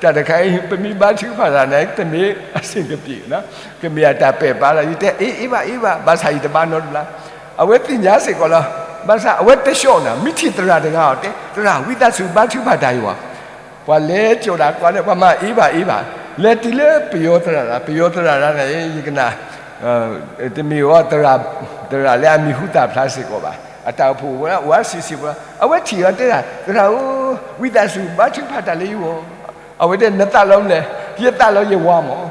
တၢ်တခါအံၤ ပမ့ၢ်ဘါထုကဖၣ်တၢ်န့ၣ် တမ့ၢ်အဆ့ၣ်ကပံာ်, ကမ့ၢ်အတၢ်ပဲာ်ပာ်လီၤ. ယတဲ အ့ အ့ဘၣ် အ့ဘၣ်, ဘၣ်ဆၣ်ယတဘါနီတဘျီ, အဝဲသ့ၣ်ညါစ့ၢ်ကီးလီၤ. ဘၣ်ဆၣ်အဝဲတဆှီၣ်နၤ, မ့ၢ်ထံၣ်သရၣ်တဂၤအီၤ တဲ သရၣ် ဝံသးစူၤဘါထုကဖၣ်တၢ်အံၤဝဲ, ပှၤလဲၤကၠီၣ်ဒၣ်ကွၢ်လၢ ပှၤမၤအ့ဘၣ်အ့ဘၣ်, လဲၤတုၤလၢပယီၤသရၣ်, ပယီၤသရၣ်န့ၣ် ယကနၣ် တမ့ၢ်ဝဲ သရၣ်လၢအမံၤဟူသၣ်ဖျါစ့ၢ်ကီးဘၣ်, အတၢ်အိၣ်ဖှိၣ်ဝဲ အိၣ်အဆံးဆံးဖိလီၤ. အဝဲထံၣ်အီၤတဲဒၣ် သရၣ်ဧၢ, ဝံသးစူၤဘါထုကဖၣ်တၢ်လၢယဂီၢ်, အဝဲတဲ နသးလီမလဲၣ်, ယသးလီယဝၤမး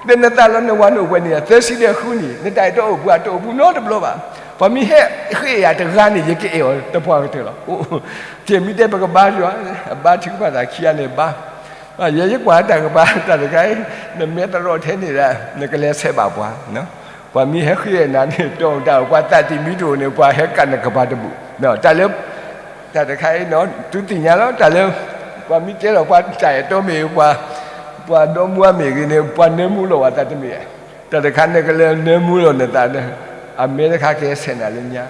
ဒီးနသးလီနဝၤန့ၣ်အိၣ်ဝဲန့ၣ် သၢဆံဒီးဃုနံၣ်, နတၢ်အဲၣ်တီအိၣ်ပှၤတအိၣ်ဘူးနီတဘျီဘၣ်. ပှၤမ့ၢ်ဟဲဃ့ယၤတဂၤန့ၣ် ယကအဲၣ်အီၤတပှၢ်ကတၢၢ်လီၤ. ကဲမ့ၢ်တဲပကဘါယွၤ, အဘါထုကဖၣ်တၢ်ခံဂၤန့ၣ်ဘါ, ယဲယကွၢ်တၢ်ကပၤတၢ်တခါအံၤ, နမဲာ်သရီၣ်ထဲန့ၣ်ဒီး နကလဲၤဆဲးဘၣ်ပှၤ, ပှၤမ့ၢ်ဟဲဃ့နၤန့ၣ် တီၢ်တၢ်ပှၤသးတံၢ်မံၤတအိၣ်န့ၣ် ပှၤဟဲကးနကပၤတဘူၣ်, တၢ်လၢ တၢ်တခါအံၤ သုသ့ၣ်ညါလီၤ, တၢ်လၢ ပှၤမ့ၢ်တဲလီၤပှၤတၢ်အဲၣ်တီမ့ၢ်ဂ့ၤ, ပှၤ ပှၤဒီမါမ့ၢ်ဂ့ၤန့ၣ် ပှၤနၢမူလီၤဝဲသးတမ့ၢ်ဧါ. တၢ်တခါနကလဲၤနၢမူလီၤနသး, အမဲာ်တခါကဲဆဲးနၤလၢညါ.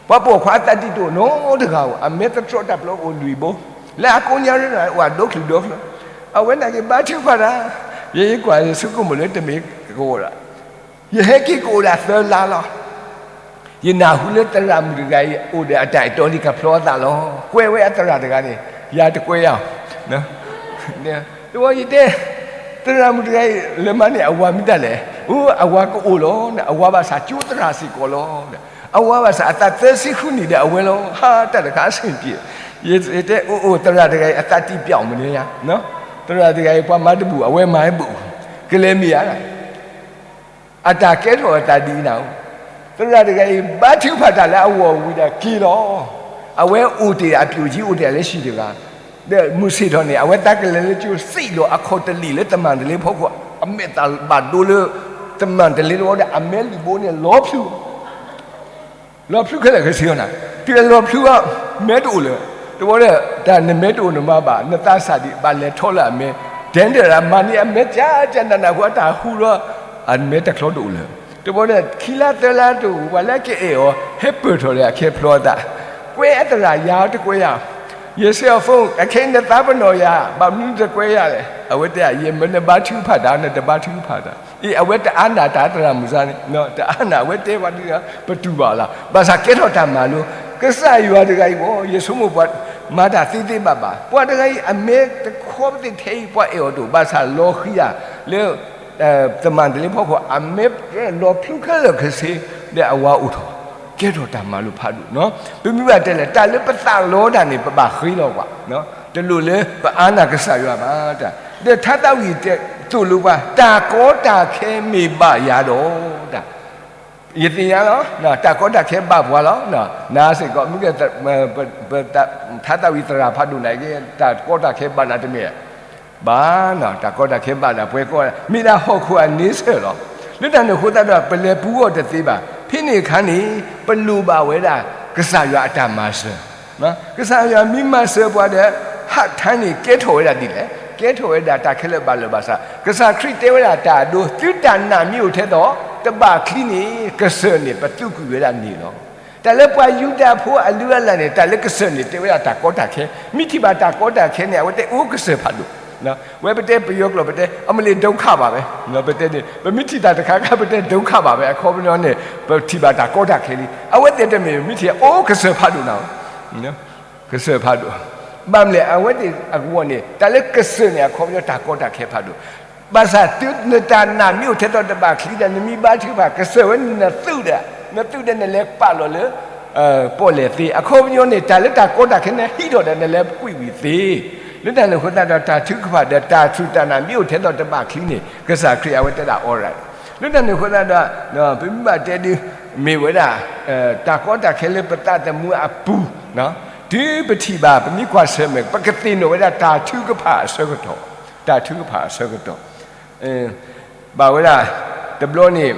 ပှၤပိာ်ခွါအသးတံၢ်တအိၣ်နီတဂၤဧိၤ, အမဲာ်သတြီတၢ်ပျီအိၣ်လွံၢ်ဘိ, လၢအကိးညါရ့နၤအိၣ်အဒိချုးဒိချၢ, အဝဲန့ၣ်က့ၤဘါထုကဖၣ်တၢ်, ယဲယကွၢ်ယဆိကမိၣ်လၢတမ့ၢ်ကအိၣ်ဒၣ် ယဟဲက့ၤကအိၣ်ဒၣ်သၢလါလီၤ. ယနၢ်ဟူလၢသရၣ်မုၣ်တဂၤအံၤ အိၣ်ဒီးအတၢ်အဲၣ်တီလံကဖျီအသးလီၤ. ကွဲးဝဲအသရၣ်တဂၤန့ၣ် ယၤတကွဲးယၤ, တဝီယတဲ, သရၣ်မုၣ်တဂၤအံၤ လဲၤမၤန့ၢ်အဝၤမ့ၢ်တၢ်လဲၣ်. အိ အဝၤကအိၣ်လီၤ, အဝၤဘၣ်ဆၣ်ကၠိသရၣ်စ့ၢ်ကီးလီၤ. အဝၤဘၣ်ဆၣ်အသးသၢဆံဃုနံၣ်ဒီးအဝဲလီၤ. ဟါ တၢ်တခါအဆင်ပြေ, ယတဲအိၣ်အိၣ် သရၣ်တဂၤအံၤ အသးတံၢ်ပျီမနုၤညါ, သရၣ်တဂၤအံၤ ပှၤမၤတဘူၣ် အဝဲမၤဟဲဘူၣ်, ကလဲၤမ့ၢ်ဧါ အတၢ်ကဲထီၣ်အသးဒ်အံၤနၤဧိၤ, သရၣ်တဂၤအံၤ ဘါထုကဖၣ်တၢ်လၢအဂီၢ်ဝံၤဒီးက့ၤလီၤ. အဝဲအိၣ်တ့ၢ်အပျိၢ်ကံ အိၣ်တ့ၢ်လၢဟံၣ်တဂၤ, ဒီးမုၢ်ဆ့ၣ်ထီၣ်န့ၣ် အဝဲသးကလဲၤလၢကၠိ စံၣ်လီၤအခီၣ်တလံာ်လၢတမၣ်တလ့ဖီခိၣ်, အမဲာ်သးဘၣ်ဒိလၢ တမၣ်တလ့တဝီဒီး အမဲာ်လုၢ်ဘိန့ၣ်လီၤဖျူ လီၤဖျူခဲလၢာ်ခဲဆ့နၤ, တုၤလီၤဖျူအီၤ မဲတအိၣ်လၢၤ, တဝီဒီး တၢ်နမဲတအိၣ်နမၤဘၣ် နသးစၢ်ဒံး ဘၣ်လဲၤထီၣ်လၢအမဲ, တဲဒၣ်မၤန့ၢ်အမဲကၢကၢနးနးဃိ အတၢ်ဟူလီၤ, အမဲတချီတအိၣ်လၢၤ, တဝီဒီး ခံလါသၢလါတအိၣ် ပှၤလၢကအဲၣ်အီၤ ဟဲပၢၢ်ထီၣ်လၢအခဲဖျီအသး, ကွဲးအသရၣ် ယၤတကွဲးယၤ, ယဆဲးအီၤ phone အခဲအံၤနသးပနီၣ်ယၤ ဘၣ်မနုၤနတကွဲးယၤလဲၣ်, အဝဲတဲ ယမ့ၢ်နဘါထုကဖၣ်တၢ် နတဘါထုကဖၣ်တၢ်, အ့ အဝဲတအါနၣ်တၢ်သရၣ်မုၣ်စါန့ၣ်, တအါနၣ် အဝဲတဲပှၤဒ်န့ၣ် ပတူၢ်ဘၣ်အီၤလီၤ, ဘၣ်ဆၣ်ကဲထီၣ်တၢ်မၤလိ, ကစၢ်ယွၤတဂၤအံၤဘၣ် ယဆိကမိၣ်ပှၤ မၤတၢ်သ့သ့ဘၣ်ဘၣ်, ပှၤတဂၤအံၤ အမဲတခီပသ့ၣ်ထဲအံၤ ပှၤအဲၣ်အီၤတအိၣ် ဘၣ်ဆၣ်လီၤဃံၤဧါ, လၢ တမၣ်တလ့ဖီခိၣ် အမဲလီၤဖျူခဲလၢာ်ခဲဆ့, ဒီးအဝၤအိၣ်ထီၣ်, ကဲထီၣ်တၢ်မၤလိဖးဒိၣ်, ပမ့ၢ်ဘၣ်တဲလဲၣ် တၢ်လၢပသးလီတၢ်န့ၣ် ပဘၣ်ဃ့လီၤပှၤ, တလိၣ်လၢပအါနၢ်ကစၢ်ယွၤဘၣ်တၢ်, ဒီးထါသးဝံၣ်တဲသိၣ်လိပှၤ တၢ်ကီတၢ်ခဲမ့ၢ်ဘၣ်ယၤဒီး တၢ် ယသ့ၣ်ညါလီၤ, တၢ်ကီတၢ်ခဲဘၣ်ပှၤလီၤ, နၤစ့ၢ်ကီး မ့ၢ်ကဲ ထါသးဝံၣ်သရၣ်ဖးဒိၣ်နၤက့ တၢ်ကီတၢ်ခဲဘၣ်နၤတမ့ၢ်, ဘၣ်, တၢ်ကီတၢ်ခဲဘၣ်နၤပှဲၤကီၢ်, မ့ၢ်ဒၣ်ဟီၣ်ခိၣ်အန့ဆၢၣ်လီၤ, လၢတၢ်န့ၣ်အဃိသတးဒီး ပလဲၤပူၤအီၤတသ့ဘၣ်, ဖဲန့ၣ်အခါန့ၣ် ပလိၣ်ဘၣ်ဝဲဒၣ် ကစၢ်ယွၤအတၢ်မၤစၢၤ ကစၢ်ယွၤမ့ၢ်မၤစၢၤပှၤဒီး ဟးထါန့ၣ် ကဲထီၣ်ဝဲဒၣ်ဒ်လဲၣ်, ကဲထီၣ်ဝဲဒၣ်တၢ်ခဲလၢာ်ဘၣ်လၢၤဘၣ်ဆၣ်, ကစၢ်ခရံာ်တဲဝဲဒၣ်တၢ်အဒိ, သုတၢ်နာ်မ့ၢ်အိၣ်ထဲသိး တဘၣ်ချံန့ၣ် ကစၢၢ်န့ၣ် ပသူၣ်ကွံာ်ဝဲဒၣ်န့ၣ်လီၤ. တၢ်လၢပှၤယူဒၤဖိအလုၢ်အလၢ်န့ၣ် တၢ်လၢကစၢၢ်န့ၣ် တဲဝဲဒၣ်တၢ်ကီတၢ်ခဲ, မ့ၢ်ထံၣ်ဘၣ်တၢ်ကီတၢ်ခဲန့ၣ် အဝဲတဲအိၣ်ကစၢၢ်ဖးဒိၣ် ဝဲပတဲပယီၤကျိာ်ပတဲ အမလ့ၤဒုက္ခပါပဲ, ပတဲန့ၣ် ပမ့ၢ်ထံၣ်တၢ်တခါခါ ပတဲဒုက္ခပါပဲ, အခီပညီန့ၣ် ပထံၣ်ဘၣ်တၢ်ကီတၢ်ခဲလံ, အဝဲသ့ၣ်တမ့ၢ် မ့ၢ်ထံၣ်အိၣ်ကစၢၢ်ဖးဒိၣ်နၤ, ကစၢၢ်ဖးဒိၣ်, ဘၣ်မလဲၣ် အဝဲသ့ၣ်အဂီၢ်န့ၣ် တၢ်လၢကစၢၢ်န့ၣ် အခီပညီတၢ်ကီတၢ်ခဲဖးဒိၣ်, ဘၣ်ဆၣ်သုနတၢ်နာ်မ့ၢ်အိၣ်ထဲသိးတဘၣ်ချံဒီး နမ့ၢ်ဘါထုကဖၣ် ကစၢၢ်ဝဲန့ၣ်နသုးဒီး, နသုးဒီးနလဲၤပာ်လီၤလၢ ပီၣ်လဲၣ်သ့, အခီပညီန့ၣ် တၢ်လၢတၢ်ကီတၢ်ခဲန့ၣ် ဟံးထီၣ်ဒီးနလဲၤကွံာ်ဝံၤသ့, လၢတၢ်န့ၣ်အဃိသတးဒီး တၢ်ထုကဖၣ်ဒီးတၢ်စူၢ်တၢ်နာ်မ့ၢ်အိၣ်ထဲသိးတဘၣ်ချံန့ၣ် ကစၢ်ခရံာ်အဝဲတဲဒၣ် all right, လၢတၢ်န့ၣ်အဃိသတးဒီး ပမ့ၢ်ဘၣ်တဲဒုး မ့ၢ်ဝဲဒၣ် တၢ်ကီတၢ်ခဲလၢပသးသမူအပူၤ, တုၤပထံၣ်ဘၣ် ပမ့ၢ်ကွၢ်ဆၢၣ်မဲာ် ပကသ့ၣ်နီၣ်ဝဲဒၣ်တၢ်ထုကဖၣ်အဆၢကတီၢ်, တၢ်ထုကဖၣ်အဆၢကတီၢ် ဘၣ်ဝဲဒၣ် တဘျီန့ၣ်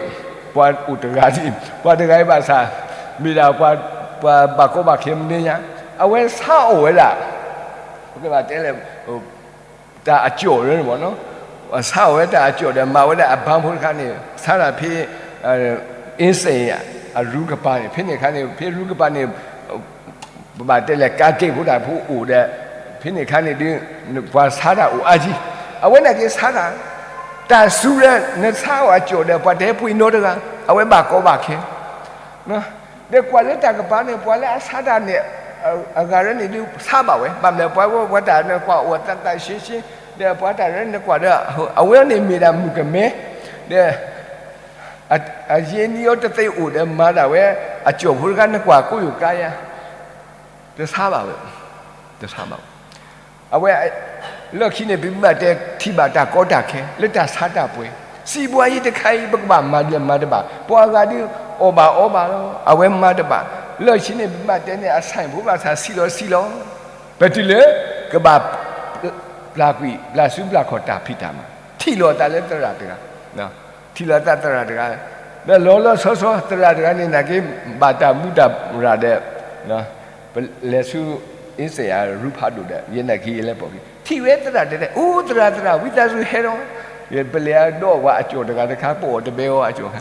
ပှၤအိၣ်တဂၤဒ်အံၤ, ပှၤတဂၤအံၤဘၣ်ဆၣ် မ့ၢ်ဒၣ်ပှၤဘၣ်ကီဘၣ်ခဲမနုၤညါ, အဝဲဆါအီၣ်ဝဲဒၣ် ပကဘၣ်တဲလဲၣ် တၢ်အကၠီၣ်န့ၣ်မ့ၢ်နီၤ, ဆါအီၣ်ဝဲတၢ်အကၠီၣ်ဒီး မၤဝဲဒၣ်အဘါဖိတခါန့ၣ် ဆါဒၣ်ဖဲ အ့စ့ၣ် အရူကပၤန့ၣ်, ဖဲန့ၣ်အခါန့ၣ် ဖဲရူကပၤန့ၣ် ပဘၣ်တဲလဲၣ် ကးက့ၣ်ဖိတၢ်ဖိအိၣ်ဒီး ဖဲန့ၣ်အခါန့ၣ်ဒုး ပှၤဆါတၢ်အိၣ်အါကံ, အဝဲန့ၣ်က့ၤဆါတၢ်, တၢ်စူၤလၢနဆါအီၤအကၠီၣ်ဒီး ပှၤတဟဲပှ့ၤနီတဂၤ, အဝဲဘၣ်ကီဘၣ်ခဲ, ဒီးကွၢ်လၢတၢ်ကပၤန့ၣ် ပှၤလၢအဆါတၢ်န့ၣ် အဂၤရၢန့ၣ်ဒုးဆါဘၣ်ဝဲ, ဘၣ်မနုၤပှၤဝဲပှၤတၢ်နကွၢ်အိၣ်သးသးရှဲရှဲ, ဒီးပှၤတၢ်ရၢနကွၢ်ဒီး အဝဲန့ၣ်မ့ၢ်ဒၣ်မုၣ်ကမဲ, ဒီး အယဲၢ်နံၣ်အီၤတသ့အိၣ်ဒီးမၤဒၣ်ဝဲ, အကၠီၣ်ဖိတခါနကွၢ်ကိးယိာ်ကါယါ, တဆါဘၣ်ဝဲ, တဆါဘၣ်ဝဲ, အဝဲ, လၢခံန့ၣ် ပဘၣ်တဲထံၣ်ဘၣ်တၢ်ကီတၢ်ခဲ လၢတၢ်ဆါတၢ်ပှ့ၤ, စံးဘှါယံၤတခါအံၤ ပကဘၣ်မၤဒ်လဲၣ်မၤတဘၣ်, ပှၤအဂၤဒုးအီၣ်ဘၣ်အီဘၣ်လီၤ, အဝဲမၤတဘၣ်, လၢခံန့ၣ် ပဘၣ်တဲန့ၣ် အဆၣ်ဖိဘၣ်ဆၣ်ဆံးလီၤဆံးလီၤ, ပတုၤလၢ ကဘၣ် ပျၢ်ကွံာ် ပျၢ်စုပျၢ်ခီၣ်တၢ်ဖံးတၢ်မၤ, ထံၣ်လိာ်သးလၢသရၣ်တဂၤ, ထံၣ်လိာ်သးသရၣ်တဂၤ, ဒီးလီၤလီၤဆီဆီ သရၣ်တဂၤန့ၣ် နာ်က့ ဘၣ်တၢ်မူတၢ်ရၢ်ဒီး ပလဲၤဆူ အ့စဲယၤရူဖးဒိၣ်ဒီး ယဲနာ်က့ယလဲၤပိာ်က့ၤ ထံၣ်ဝဲသရၣ်တဲဒၣ် အိၣ်သရၣ်သရၣ် ဝံသးစူၤဟဲဒီး ပလဲၤဒီးပှၤအကၠီၣ်တဂၤတခါ ပအီၣ်တဘဲအီၤအကၠီၣ်ခါ,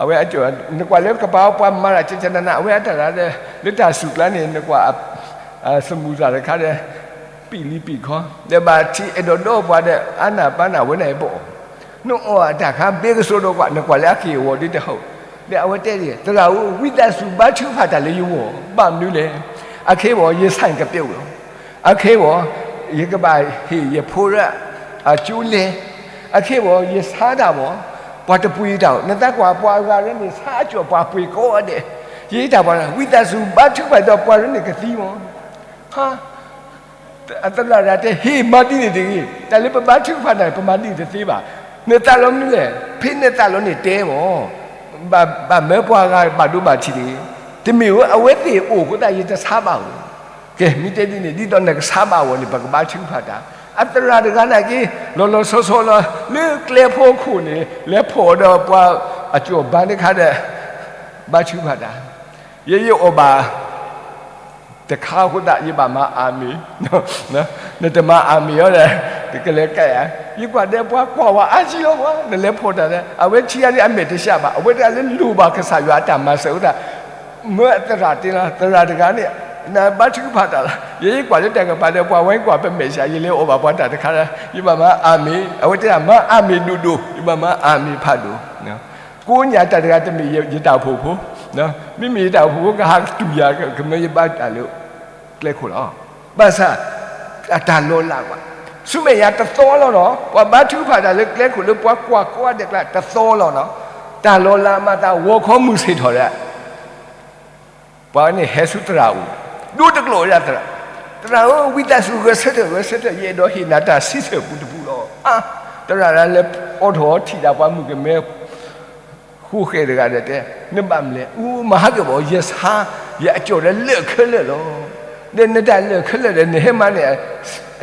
အဝဲအကၠီၣ် နကွၢ်လၢကပၤပှၤမၤတၢ်ကကနန အဝဲအတၢ်ရၢဒီး လၢတၢ်စူၤကျါန့ၣ် နကွၢ် သမူသၣ်တခါဒီး ပံာ်လံပံာ်ခီ ဒီးဘၣ်ထံးအဲၣ်ဒိးဒီးပှၤဒီး အါနၢ်ပၢ်နၢ်ဝဲန့ၣ်ပအီၣ် နအီၣ်အတၢ်ခါဘ့ကစိဒီးကွၢ် နကွၢ်လၢအက့ၢ်အဂီၤဒ်တဟီၣ်, ဒီးအဝဲတဲဒ် သရၣ်ဧၢ ဝံသးစူၤဘါထုကဖၣ်တၢ်လၢယဂီၢ် ဘၣ်မနုၤလဲၣ်, အခဲအံၤ ယဆၣ်ကပျဲးလီၤ, အခဲအံၤ ယကဘၣ်ဟ့ၣ်ယဖိဒၣ် အကၠိလဲၤ, အခဲအံၤ ယဆါတၢ်မး ပှၤတပှ့ၤတၢ်, နသးကွၢ်ပှၤအဂၤလၢန့ၣ် ဆါအကၠီၣ်ပှၤပှ့ၤကိးဂၤဒဲး, ယတၢ်ပှၤ ဝံသးစူၤဘါထုကဖၣ်ဒီးပှၤလၢန့ၣ်ကသံမး အသရၣ်တဂၤတဲ ဟ့ၣ်မၤဒ်န့ၣ်တဂ့ၤ, တၢ်လၢပဘါထုကဖၣ်တၢ်န့ၣ် ပမၤဒ်န့ၣ်တသ့ဘၣ်. နသးလီမနုၤလဲၣ်, ဖဲနသးလီန့ၣ်တဲမး, ဘၣ်မၢပှၤဂၤဘၣ်ဒိဘၣ်ထံးတဂ့ၤ. တမ့ၢ်ဧိၤ အဝဲသ့ၣ်အိၣ်အဃိသတး ယတဆါဘၣ်ဧိၤ. ကဲ မ့ၢ်တဲဒ်န့ၣ် ဒ်သိးနကဆါဘၣ်အဂီၢ်န့ၣ် ပကဘါထုကဖၣ်တၢ်. အသရၣ်တဂၤနာ်က့ လီၤလီၤဆီဆီလီၤ လၢကျဲဖိအခိၣ်န့ၣ် လဲၤဖီၣ်ဒီးပှၤအကၠီၣ်ဘါတခါဒီး ဘါထုကဖၣ်တၢ်. ယဲယအီၣ်ဘၣ် တခါအဃိသတး ယဘၣ်မၤအၤမ့ၣ်, နတမၤအၤမ့ၣ်အီၤဒီး ကလဲၤကဲဧါ. ယကွၢ်ဒီးပှၤကွၢ်ဝဲအါကံလီၤပှၤ နလဲၤဖီၣ်တၢ်ဒီး အဝဲထံဂၤန့ၣ် အမဲာ်တဆှးဘၣ်, အဝဲတဂၤလၢလိၣ်ဘၣ်ကစၢ်ယွၤအတၢ်မၤစၢၤအဃိသတး မၢအသရၣ်တဲလီၤ သရၣ်တဂၤန့ၣ် နဘါထုကဖၣ်တၢ်လီၤ. ယဲယကွၢ်လၢတၢ်ကပၤဒီး ပှၤဝဲကွၢ်ပမဲာ်ဆှး ယလဲၤအီၣ်ဘၣ်ပှၤတၢ်တခါဒီး ယဘၣ်မၤအၤမ့ၣ်, အဝဲတဲဒၣ် မၤအၤမ့ၣ်ဒိၣ်ဒိၣ်, ယဘၣ်မၤအၤမ့ၣ်ဖးဒိၣ် ကိးညါတၢ်တဂၤတမ့ၢ်ယတၢ်အိၣ်ဖှိၣ်ဖိ, မ့မ့ၢ်ယတၢ်အိၣ်ဖှိၣ်ဖိ ကဟးကတူၢ်ယၤ ကမၢယဘါတၢ်လၢကျဲခိၣ်လီၤ. ဘၣ်ဆၣ် အတၢ်လီၤလးကွၢ်, ဆူမဲာ်ညါတသီလီၤနီၤ, ပှၤဘါထုကဖၣ်တၢ်လၢကျဲခိၣ်လၢပှၤကွၢ်ကိးဂၤဒဲးကျါ တသီလီၤနီၤ, တၢ်လီၤလးမၤသးဂီၤခီမုၢ်ဆ့ၣ်ထီၣ်ဒီး ပှၤန့ၣ်ဟဲဆူသရၣ်အအိၣ်, ဒိတကျိာ်ဝဲဒၣ်သရၣ်, သရၣ်ဧၢ ဝံသးစူၤဂဲၤဆၢထၢၣ် ဂဲၤဆၢထၢၣ် ယအဲၣ်ဒိးဟ့ၣ်နၤတၢ်ဆံဆၢၣ်ပူတပူလီၤ. အါ, သရၣ်ဒၣ်လဲၤအိးထီၣ်ထံၣ်ဒၣ်ပှၤမုၣ်ကမဲ ဃိဃဲၣ်တဂၤဒီးတဲ, နဘၣ်မလဲၣ်, အူမၤဟးဂီၤဘၣ် ယဆါ, ယအကၠီၣ်ဒီးလၢာ်ခဲလၢာ်လီၤ. ဒီးနတၢ်လၢာ်ခဲလၢာ်ဒီး နဟဲမၤန့ၢ်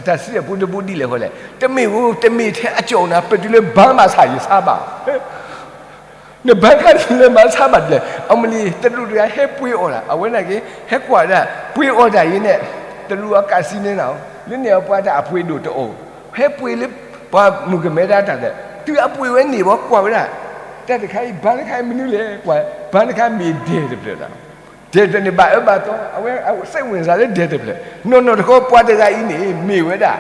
တၢ်ဆံဆၢၣ်ပူတပူဒ်လဲၣ်ဃီလဲၣ်. တမ့ၢ်ဧိၤ တမ့ၢ်ထဲအကၠီၣ်နၤ ပတုၤလၢဘါမးဆၣ်ယဆါဘၣ် နဘါခါန့ၣ်လၢမၤဆါဘၣ်ဒ်လဲၣ်. အမလံၤ တရူးတဂၤဟဲပှ့ၤအီၣ်တၢ်, အဝဲနာ်က့ ဟဲကွၢ်ဒၣ် ပှ့ၤအီၣ်တၢ်အံၤန့ၣ် တရူးအကးစံးန့ၢ်နၤ, လၢန့ၣ်အပှၤတၢ်အပှ့ၤဒိၣ်တအိၣ်, ဟဲပှ့ၤလၢပှၤမုၣ်ကမဲတၢ်တၢ်ဒီး တုၤအပှ့ၤဝဲန့ၣ်ဘၣ်ကွၢ်ဝဲဒၣ်, တၢ်တခါအံၤ ဘါတခါအံၤမနုၤလဲၣ်ကွၢ်, ဘါတခါမ့ၢ်ဒဲးတဖျၢၣ်လီၤ. ဒဲးတဖျၢၣ်န့ၣ် ဘၣ်အၢဘၣ်သီ, အဝဲစဲးဝ့ၤစးလၢဒဲးတဖျၢၣ်, နီၢ်နီၢ်တခီပှၤတဂၤအံၤန့ၣ် မ့ၢ်ဝဲဒၣ်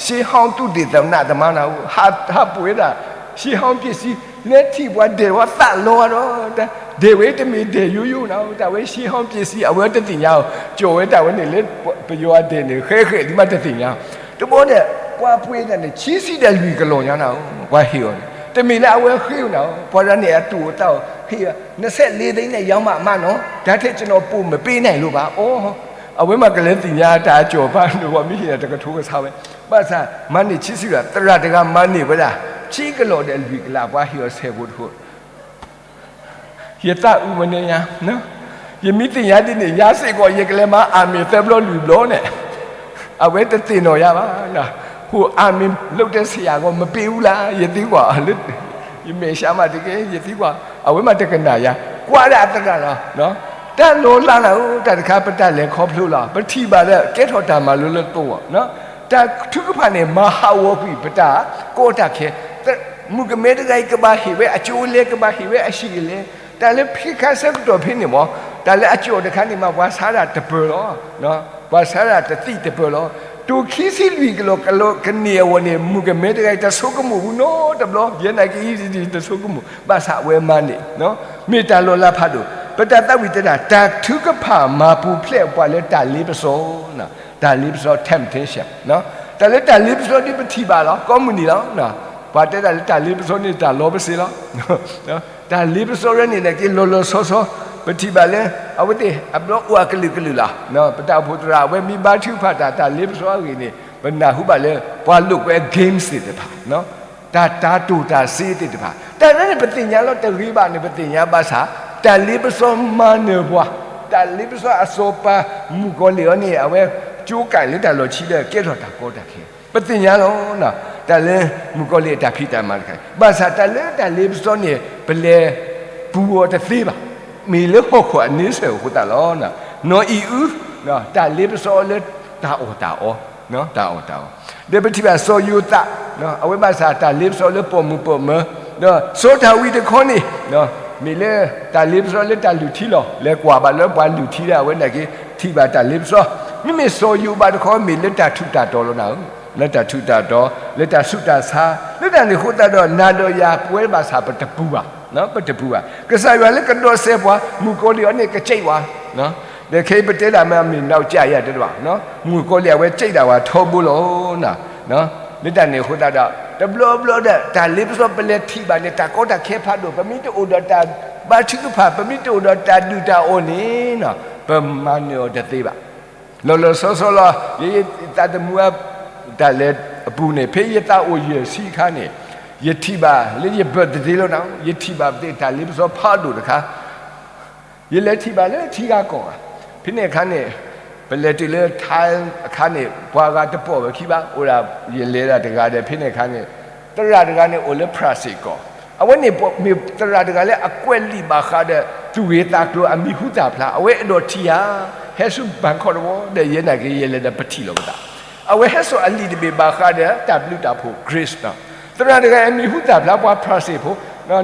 ရှေးဟောင်းသုတေသနသမါနၤဧိၤ, ဟးပှ့ၤဝဲဒၣ် ရှေးဟောင်းပစ္စည်း လဲၤထံၣ်ပှၤဒဲးဝဲသးလီၤဒီး, ဒဲးဝဲတမ့ၢ်ဒဲးယိယိနၤဧိၤ, တၢ်ဝဲရှေးဟောင်းပစ္စည်း အဝဲတသ့ၣ်ညါအီၤ, ကၠီၣ်ဝဲတၢ်ဝဲန့ၣ်လၢ ပယီၤအဒဲးန့ၣ် ဃဲဃဲးလံမးတသ့ၣ်ညါအီၤ, တဘျီန့ၣ် ပှၤပှ့ၤတၢ်န့ၣ် ခံဆံဒီးလွံၢ်ကလီၢ်ညါနၤဧိၤ, ပှၤဟ့ၣ်အီၤန့ၣ် တမ့ၢ်လၢအဝဲဃ့အီၤနၤဧိၤ, ပှၤတဂၤန့ၣ်အသူၣ်အသးအီၤဟ့ၣ်အီၤ, နှစ်ဆယ့်လေးသိန်းနဲ့ ရောင်းပါအမနော်, ဒါထက်ကျွန်တော်ပိုမပေးနိုင်လို့ပါ, အီ အဝဲမ့ၢ်ကလဲၤသ့ၣ်ညါတၢ်အကၠီၣ်ပၢ်န့ၣ် ပှၤမ့ၢ်ဟ့ၣ်နၤတကထိကဆါဝဲ, ဘၣ်ဆၣ် မၤန့ၢ်ဆံဆံဒီး သရၣ်တဂၤမၤန့ၢ်ဝဲဒၣ် ခံကလီၢ်ဒီးလွံၢ်ကလး ပှၤဟ့ၣ်အီၤဆဲးဖိတခိၣ်, ယသးအုးမနုၤညါ, ယမ့ၢ်သ့ၣ်ညါဒ်န့ၣ် ယၤစ့ၢ်ကီး ယကလဲၤမၤအၤမ့ၣ်သၢဘျီလွံၢ်ဘျီန့ၣ်, အဝဲတသ့ၣ်နီၣ်ယၤဘၣ်, ဟိၣ်အၤမ့ၣ်လုပ်တဲ့ဆရာက မပေးဘူးလား ယသံကွၢ်လၢ ယမဲာ်ဆှးမးတက့ၢ် ယသံကွၢ်, အဝဲမးတကနၣ်ယၤ, ကွၢ်ဒၣ်အသရၣ်လီၤ, တၢ်လီၤလးနၤဧိၤ တၢ်တခါပတၢ်လဲၤခီဖျိလီၤ, ပထံၣ်ဘၣ်လၢကဲထီၣ်တၢ်မၤလိလၢသဝီ, တၢ်ထုကဖၣ်န့ၣ် မၤဟးဂီၤကွံာ်ပတၢ်ကီတၢ်ခဲ, မုၣ်ကမဲတဂၤအံၤ ကဘၣ်ဟ့ၣ်ဝဲအကၠိလဲ ကဘၣ်ဟ့ၣ်ဝဲအဟံၣ်အလဲ, တၢ်လၢဖံးခါဆၢကတီၢ်ဖဲန့ၣ်မး, တၢ်လၢအကၠီၣ်တခါန့ၣ်မး ပှၤဆါဒၣ်တပၢၢ်လီၤ. ပှၤဆါတၢ်တသံၣ်တပၢၤလီၤ. တိၤခံဆံလွံၢ်ကလီၢ်ကလီၢ်ကန့ၢ်အဂီၢ်န့ၣ် မုၣ်ကမဲတဂၤအံၤ တဆိကမိၣ်ဘူးနီတဘျီ, ယဲနာ်က့အံၤ တဆိကမိၣ်, ဘၣ်ဆၣ်အဝဲမၤန့ၢ်, မ့ၢ်တၢ်လီၤလးဖးဒိၣ်. ပတၢ်သးဝံၣ်တဲဒၣ် တၢ်ထုကဖၣ်မၤပူၤဖျဲးပှၤလၢတၢ်လ့ပစီ, တၢ်လ့ပစီ temptation, တၢ်လၢတၢ်လ့ပစီဒ်ပထံၣ်ဘၣ်လီၤ, ကိးမုၢ်နံၤလီၤ. ပှၤတဲတၢ်လၢတၢ်လ့ပစီန့ၣ် တၢ်လီၤပစ့လီၤ. တၢ်လ့ပစီရၢန့ၣ် နာ်က့လီၤလီၤဆီဆီ, ပထံၣ်ဘၣ်လၢ အဝဲသ့ၣ်အဘျီအိၣ်အကလုာ်ကလုာ်လီၤ. ပတၢ်အိၣ်ဖှိၣ်သရၣ် အဝဲမ့ၢ်ဘါထုကဖၣ်တၢ် တၢ်လ့ပစီအဂ့ၢ်န့ၣ် ပနၢ်ဟူဘၣ်လၢ ပှၤလိာ်ကွဲ games သ့ၣ်တဖၣ်, တၢ် တၢ်တိၢ်တၢ်စ့သ့ၣ်တဖၣ်, တၢ်န့ၣ်ပသ့ၣ်ညါလီၤ. တဂ့ၤဘၣ်န့ၣ် ပသ့ၣ်ညါဘၣ်ဆၣ် တၢ်လ့ပစီမၤနၢၤပှၤ, တၢ်လ့ပစီအစီၤပၤ မုၣ်ကီၤလံၢ်အီၤန့ၣ် အဝဲကၠိကၣ်လၢတၢ်လီၢ်ခံဒီး ကဲထီၣ်တၢ်ကီတၢ်ခဲ, ပသ့ၣ်ညါလီၤ. တၢ်လၢမုၣ်ကီၤလံၢ်အတၢ်ဖံးတၢ်မၤတခါ, ဘၣ်ဆၣ်တၢ်လၢတၢ်လ့ပစီန့ၣ် ပလဲၤပူၤအီၤတသ့ဘၣ်, မ့ၢ်လၢဟီၣ်ခိၣ်အန့ဆၢၣ်အဃိသတးလီၤ. နီၢ်အံၤအု, တၢ်လ့ပစီလၢတၢ်အီၣ်တၢ်အီ, တၢ်အီၣ်တၢ်အီ, ဒီးပထံၣ်ဘၣ်စီၤယိၤသး, အဝဲဘၣ်ဆၣ်တၢ်လ့ပစီလၢပိာ်မုၣ်ပိာ်မၢၤ, ဒီးစီၤဒၤဝံးတခီန့ၣ် မ့ၢ်လၢတၢ်လ့ပစီလၢတၢ်လုၢ်ထံလီၤ. လဲၤကွၢ်ဘၣ်လၢပှၤလုၢ်ထံဒီး အဝဲနာ်က့ထံၣ်ဘၣ်တၢ်လ့ပစီ. မ့မ့ၢ်စီၤယိၤဘးတခီ မ့ၢ်လၢတၢ်ထူးတၢ်တီၤလီၤနၤဧၢ, လၢတၢ်ထူးတၢ်တီၤ, လၢတၢ်ဆူးတၢ်ဆါ, လၢတၢ်န့ၣ်အဃိသတးဒီး နၤဒီးယၤပဝဲဘၣ်ဆၣ်ပတပူၤဘၣ်, ပတပူၤဘၣ်. ကစၢ်ယွၤလၢကဒီးစဲးပှၤ မုၣ်ကီၤလံၢ်အီၤန့ၣ် ကစံးဝဲ ဒီးခဲအံၤပတဲဒၣ်မ့ၢ်အမ့ၢ် နောက်ကျရန် တဲဒၣ်ဘၣ်, မုၣ်ကီၤလံၢ်အဝဲစံးဒၣ်ဝဲထီဘိလီၤ. လၢတၢ်န့ၣ်အဃိသတးဒီး တဘျီဘျီဒီး တၢ်လ့ပစီပလဲၤထံၣ်ဘၣ်န့ၣ် တၢ်ကီတၢ်ခဲဖးဒိၣ်, ပမ့ၢ်တအိၣ်ဒီးတၢ်ဘါထုကဖၣ်, ပမ့ၢ်တအိၣ်ဒီးတၢ်ဒုၣ်တၢ်အီၣ်န့ၣ် ပမၤနၢၤအီၤတသ့ဘၣ်. လီၤလီၤဆီဆီလီၤ. ယ ယသးသမူအတၢ်လဲၤအပူၤန့ၣ် ဖဲယသးအိၣ်ယဲၢ်ဆံအခါန့ၣ် ယထံၣ်ဘၣ်လၢယ birthday လီၤနၤ, ယထံၣ်ဘၣ်ပသ့ၣ်တၢ်လ့ပစီဖးဒိၣ်တခါ ယလဲၤထံၣ်ဘၣ်လၢထံဂၤကီၢ်ဂၤ, ဖဲန့ၣ်အခါန့ၣ် ပလဲၤတုၤလၢထါအခါန့ၣ် ပှၤဂၤတပိာ်ဝဲခံဘၣ်, အိၣ်ဒၣ် ယလဲၤဒၣ်တဂၤဒီး ဖဲန့ၣ်အခါန့ၣ် သရၣ်တဂၤန့ၣ်အိၣ်လၢ France ကီၢ်, အဝဲန့ၣ်မ့ၢ်သရၣ်တဂၤလၢအကွဲးလံာ်ဘၣ်ဃးဒီး သူၣ်ဂ့ၤသးကျိၤအမံၤဟူသၣ်ဖျါ, အဝဲအဲၣ်ဒိးထံၣ်ယၤ, ဟဲဆူ Bangkok တဝီဒီး ယဲနာ်က့ၤယလဲၤဒီးပထံၣ်လိာ်ပသး, အဝဲဟဲစိာ်အလံာ်တဘ့ၣ်ဘၣ်ဃးဒီးတၢ်ဘျုးတၢ်ဖှိၣ် Grace သရၣ်တဂၤအမံၤဟူသၣ်ဖျါ ပှၤ France ဖိ,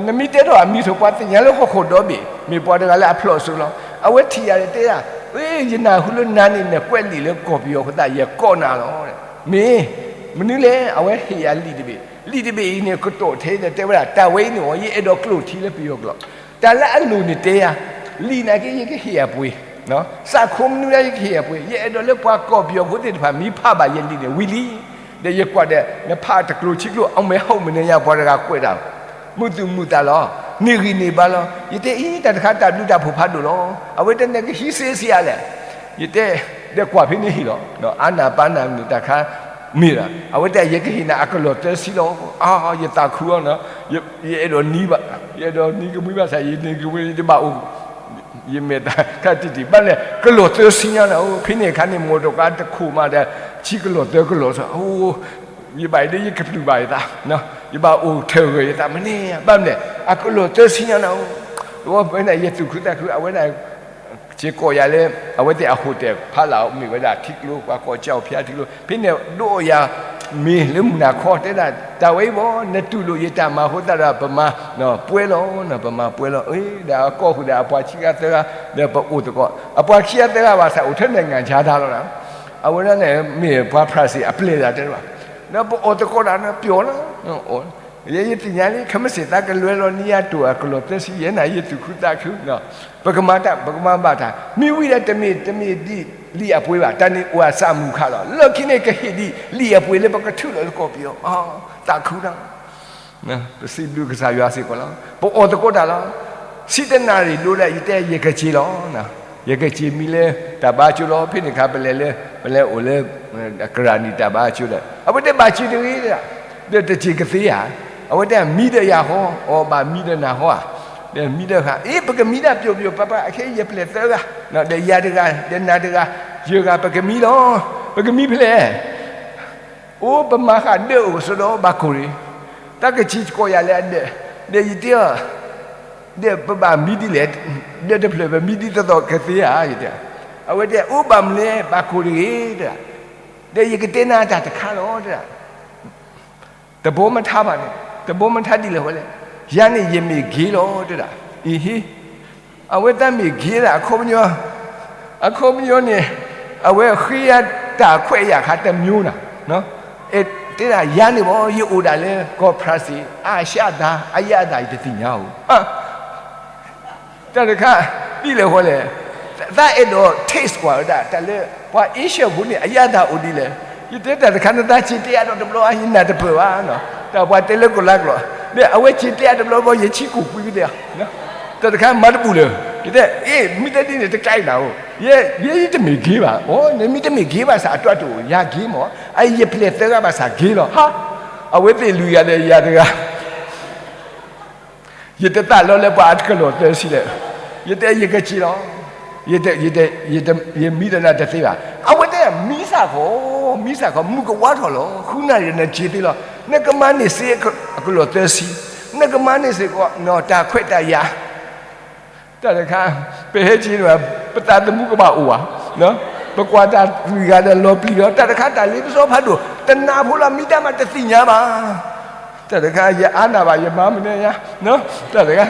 နမ့ၢ်တဲထီၣ်အမံၤအသိး ပှၤသ့ၣ်ညါလၢဟီၣ်ခိၣ်ဒီဘ့ၣ်, မ့ၢ်ပှၤတဂၤလၢအဖျိးအစိလီၤ. အဝဲထံၣ်ယၤဒီးတဲဒၣ်, အ့ ယနၢ်ဟူလၢနၤန့ၣ် နကွဲးလံာ်လၢကီၢ်ပယီၤအဃိသတး ယကိးနၤလီၤ. မ့ၢ်မနုၤလဲၣ်, အဝဲဟ့ၣ်ယၤလံာ်တဘ့ၣ်, လံာ်တဘ့ၣ်အံၤန့ၣ် ကတီၢ်ထဲဒီးတဲဝဲဒၣ် တၢ်ဝဲအံၤန့ၣ် ယအဲၣ်ဒိးကျိာ်ထံလၢပယီၤကျိာ်, တၢ်လၢအလိၣ်န့ၣ်တဲယၤ, လံာ်နာ်က့ ယကဟ့ၣ်အပှ့ၤ စးခိမနုၤဒၣ်ယကဟ့ၣ်အပှ့ၤ, ယအဲၣ်ဒိးလၢပှၤကီၢ်ပယီၤဖိသ့ၣ်တဖၣ် မ့ၢ်ဖးဘၣ်ယလံာ်န့ၣ် ဝံၤလံ, ဒီးယကွၢ်ဒီး နဖးတကျိၤဆံကျိၤ အမဲာ်ဟီၣ်မုၢ်နံၤညါ ပှၤတဂၤကွဲးတၢ်, မုာ်သူၣ်မုာ်သးလီၤ, န့ၢ်ဂံၢ်န့ၢ်ဘါလီၤ. ယတဲအံၤ တၢ်တခါတၢ်ဘျုးတၢ်ဖှိၣ်ဖးဒိၣ်လီၤ. အဝဲတဲ နကဟံးစ့စ့အါလဲၣ်, ယတဲ, ဒီးကွၢ်ဖဲန့ၣ်ဟ့ၣ်လီၤ, အါနၢ်ပၢ်နၢ်မုၣ်တၢ်ခါ မ့ၢ်ဒီး အဝဲတဲ ယကဟ့ၣ်နၤအကလီၢ်သၢဆံလီၤ. အါ ယသးခုအီၤနီၤ, ယအဲၣ်ဒိးနံၤဘၣ်, ယအဲၣ်ဒိးနံၤကမှံဘၣ်ဆၣ် ယနံၤကမှံ ယဘၣ်အိၣ် ယမဲာ်သၣ်ခါတံၢ်တံၢ် ဘၣ်လဲၣ် ကလီၢ်သၢဆံညါနၤဧၢ, ဖဲန့ၣ်အခါန့ၣ် မိၢ်တကါတခိၣ်မးဒီး ဆံကလီၢ်သၢကလီၢ်စီၤ, ယဘၣ်အံၤဒီးယကပျုၢ်ဘၣ်ယသး, ယဘၣ်အိၣ်ထၢၣ်ဂၢၢ်ယသးမနုၤ, ဘၣ်မနုၤလဲၣ် အကလီၢ်သၢဆံညါနၤဧၢ, ဝဲဖဲန့ၣ် ယသူၣ်ခုသးခု အဝဲဒၣ် စ့ၢ်ကီးယၤလၢ အဝဲသ့ၣ်အ hotel ဖးလၢ်မ့ၢ်ဝဲဒၣ်ထံကျိ ပှၤကိးကၠီဖၠါထံကျိ, ဖဲန့ၣ်ဒိးယၤ မ့ၢ်လၢမုၢ်နၤခီတဲဒၣ် တၢ်ဝဲအံၤဘၣ် နတူၢ်လိာ်ယတၢ်မၤအဃိသတးဒီး ပမၤပှဲၤလီၤ, ပမၤပှဲၤလီၤ, ဒီးအကိးဃုာ်ဒီးအပှၤခံဂၤသၢဂၤ ဒီးပအိၣ်သကိး, အပှၤခံဂၤသၢဂၤဘၣ်ဆၣ် အိၣ်ထဲန့ၣ် နိုင်ငံခြားသားလီၤနၤ, အဝဲဒၣ်န့ၣ် မ့ၢ်ပှၤ France အပျဲၢ်တၢ်တဲဘၣ်, ဒီးပအိၣ်သကိးတၢ်န့ၣ် ပျီလီၤ ယဲယသ့ၣ်ညါလံ ခဲမုၢ်ဆ့ၣ်သးကလွဲလီၤနံၤယၤတိၢ်အကလီၢ်သၢဆံ ယဲန့ၣ် ယသူၣ်ခုသးခု, ပကမၤတၢ် ပကမၤဘၣ်တၢ် မ့ၢ်ဝံၤဒီးတမ့ၢ် တမ့ၢ်ဒ်လံာ်အပှ့ၤဘၣ်, တၢ်န့ၣ်အိၣ်အစၢ်မုၢ်ခးလီၤ, လၢခံန့ၣ်ကဟ့ၣ်ဒ်လံာ်အပှ့ၤလၢပကထုးလီၤလၢကီၢ်ပယီၤ, သးခုနီၤ, ပစံးဘျုးကစၢ်ယွၤစ့ၢ်ကီးလီၤ, ပအိၣ်သကိးတၢ်လီၤ, ဆံတနၣ်ရံၣ်ဒိဒီး ယတဲယကစ့လီၤ ယကစ့မံလၢတၢ်ဘါကၠိလီၤ, ဖဲန့ၣ်အခါပလဲၤလၢ ပလဲၤအိၣ်လၢ ကရၣ်နံၣ်တၢ်ဘါကၠိဒီး အဝဲတဲဘၣ်စ့တဂ့ၤ, ဒီးတစ့ၢ်ကသ့ဧါ, အဝဲတဲမံဒီးယၤဃီ, အီ ဘၣ်မံဒီးနၤဃီဧါ, ဒီးမံဒီးဃာ် အ့ ပကမံဒၣ်ပျီပျီပၤပၤ အခဲအံၤယပျဲၢ်သၢဂၤ, ဒီးယၤတဂၤ ဒီးနၤတဂၤ, ယဲၢ်ဂၤပကမံလီၤ, ပကမံဖဲလဲၣ် အိၣ်ပမၤဃာ်ဒၢးအိၣ်ကစီဒီ ဘၣ်ကိၢ်ရ့ၣ်, တၢ်ကစံးကိးယၤလၢအဒၢး, ဒီးယတဲအီၤ, ဒီးပဘၣ်မံဒ်လဲၣ်, ဒၢးတဖျၢၣ်ပမံဒ်သိးသိးကသ့ဧါ, ယတဲ, အဝဲတဲ အိၣ်ဘၣ်မနုၤလဲၣ် ဘၣ်ကိၢ်တဂ့ၤ, ဒီးယကတဲနၤတၢ်တခါလီၤ, တဲဒၣ် တဘီမထါဘၣ်န့ၣ်, တဘီမထါဒ်လဲၣ်ဃီလဲၣ်, ယၤန့ၣ်ယမ့ၢ် gay လီၤ တဲဒၣ်, အံၤဟ့, အဝဲသးမ့ၢ် gay ဒၣ် အခီပညီ, အခီပညီန့ၣ်, အဝဲဃ့ယၤတၢ်ခွဲးယာ်ခါတမျိုးနၤ, တဲဒၣ်ယၤန့ၣ်ဘၣ် ယအိၣ်ဒၣ်လၢကီၢ်ဖြၣ်စ့ၣ် အၤၡါသး အယၤသး ယတသ့ၣ်ညါဧိၤ တၢ်တခါ ဒ်လဲၣ်ဃီလဲၣ်, သးအဲၣ်ဒိး taste ကွၢ်ဝဲဒၣ် တၢ်လၢပှၤအ့ရှၢၣ်ဖိန့ၣ် အယၤသးအိၣ်ဒ်လဲၣ်, ယတဲတၢ်တခါ နသးစ့ၤတဲအါထီၣ်တဘျီ ယနာ်တပၢၢ်ဘၣ်, တၢ်ပှၤတဲလၢကီၢ်လါကျိာ်, ဒီးအဝဲစ့ၤတဲအါတဘျီဘျီ ယဆံးကိာ်ကွံာ်ကတဲ, တၢ်တခါမၤတဘူၣ်လၢၤ, ယတဲ အ့ မ့ၢ်တဲဒ်န့ၣ် တကဲနၤဧိၤ, ယဲ ယဲယတမ့ၢ်က့ဘၣ်, အိ နမ့ၢ်တမ့ၢ်က့ဘၣ်ဆၣ် အတၢ်တအိၣ် ယၤက့မး, အအံၤယပျဲၢ်သၢဂၤဘၣ်ဆၣ်က့လီၤ, ဟါ, အဝဲသ့ၣ်လွံၢ်ဂၤဒီးယၤတဂၤ ယတသးလီလၢပှၤအကလီၢ်သၢဆံလဲၣ်, ယတဲယကစ့ၤလီၤ, ယ ယမံဒီးနၤတသ့ဘၣ်, အဝဲတဲမံစ့ၢ်ကီး, မံစ့ၢ်ကီး မုၢ်ကဝါထီၣ်လီၤ, ဃုနၣ်ရံၣ်နစ့ၤသ့လီၤ, နကမၤန့ၢ်စ့အကလီၢ်သၢဆံ, နကမၤန့ၢ်စ့ၢ်ကီး တၢ်ခွဲးတၢ်ယာ် တၢ်တခါ ပဟဲက့ၤန့ၣ် ပသးသမူကဘၣ်အိၣ်ဘၣ်, ပကွၢ်တၢ်လွံၢ်ဂၤဒီးလီၤပျံၤလီၤ, တၢ်တခါတၢ်လ့ပစီဖးဒိၣ် တနၢ်ဖိလီၤ မံတၢ်မးတသ့ၣ်ညါဘၣ်, တၢ်တခါ ယအါနၢ်ဘၣ် ယမၤမနုၤညါ, တၢ်တခါ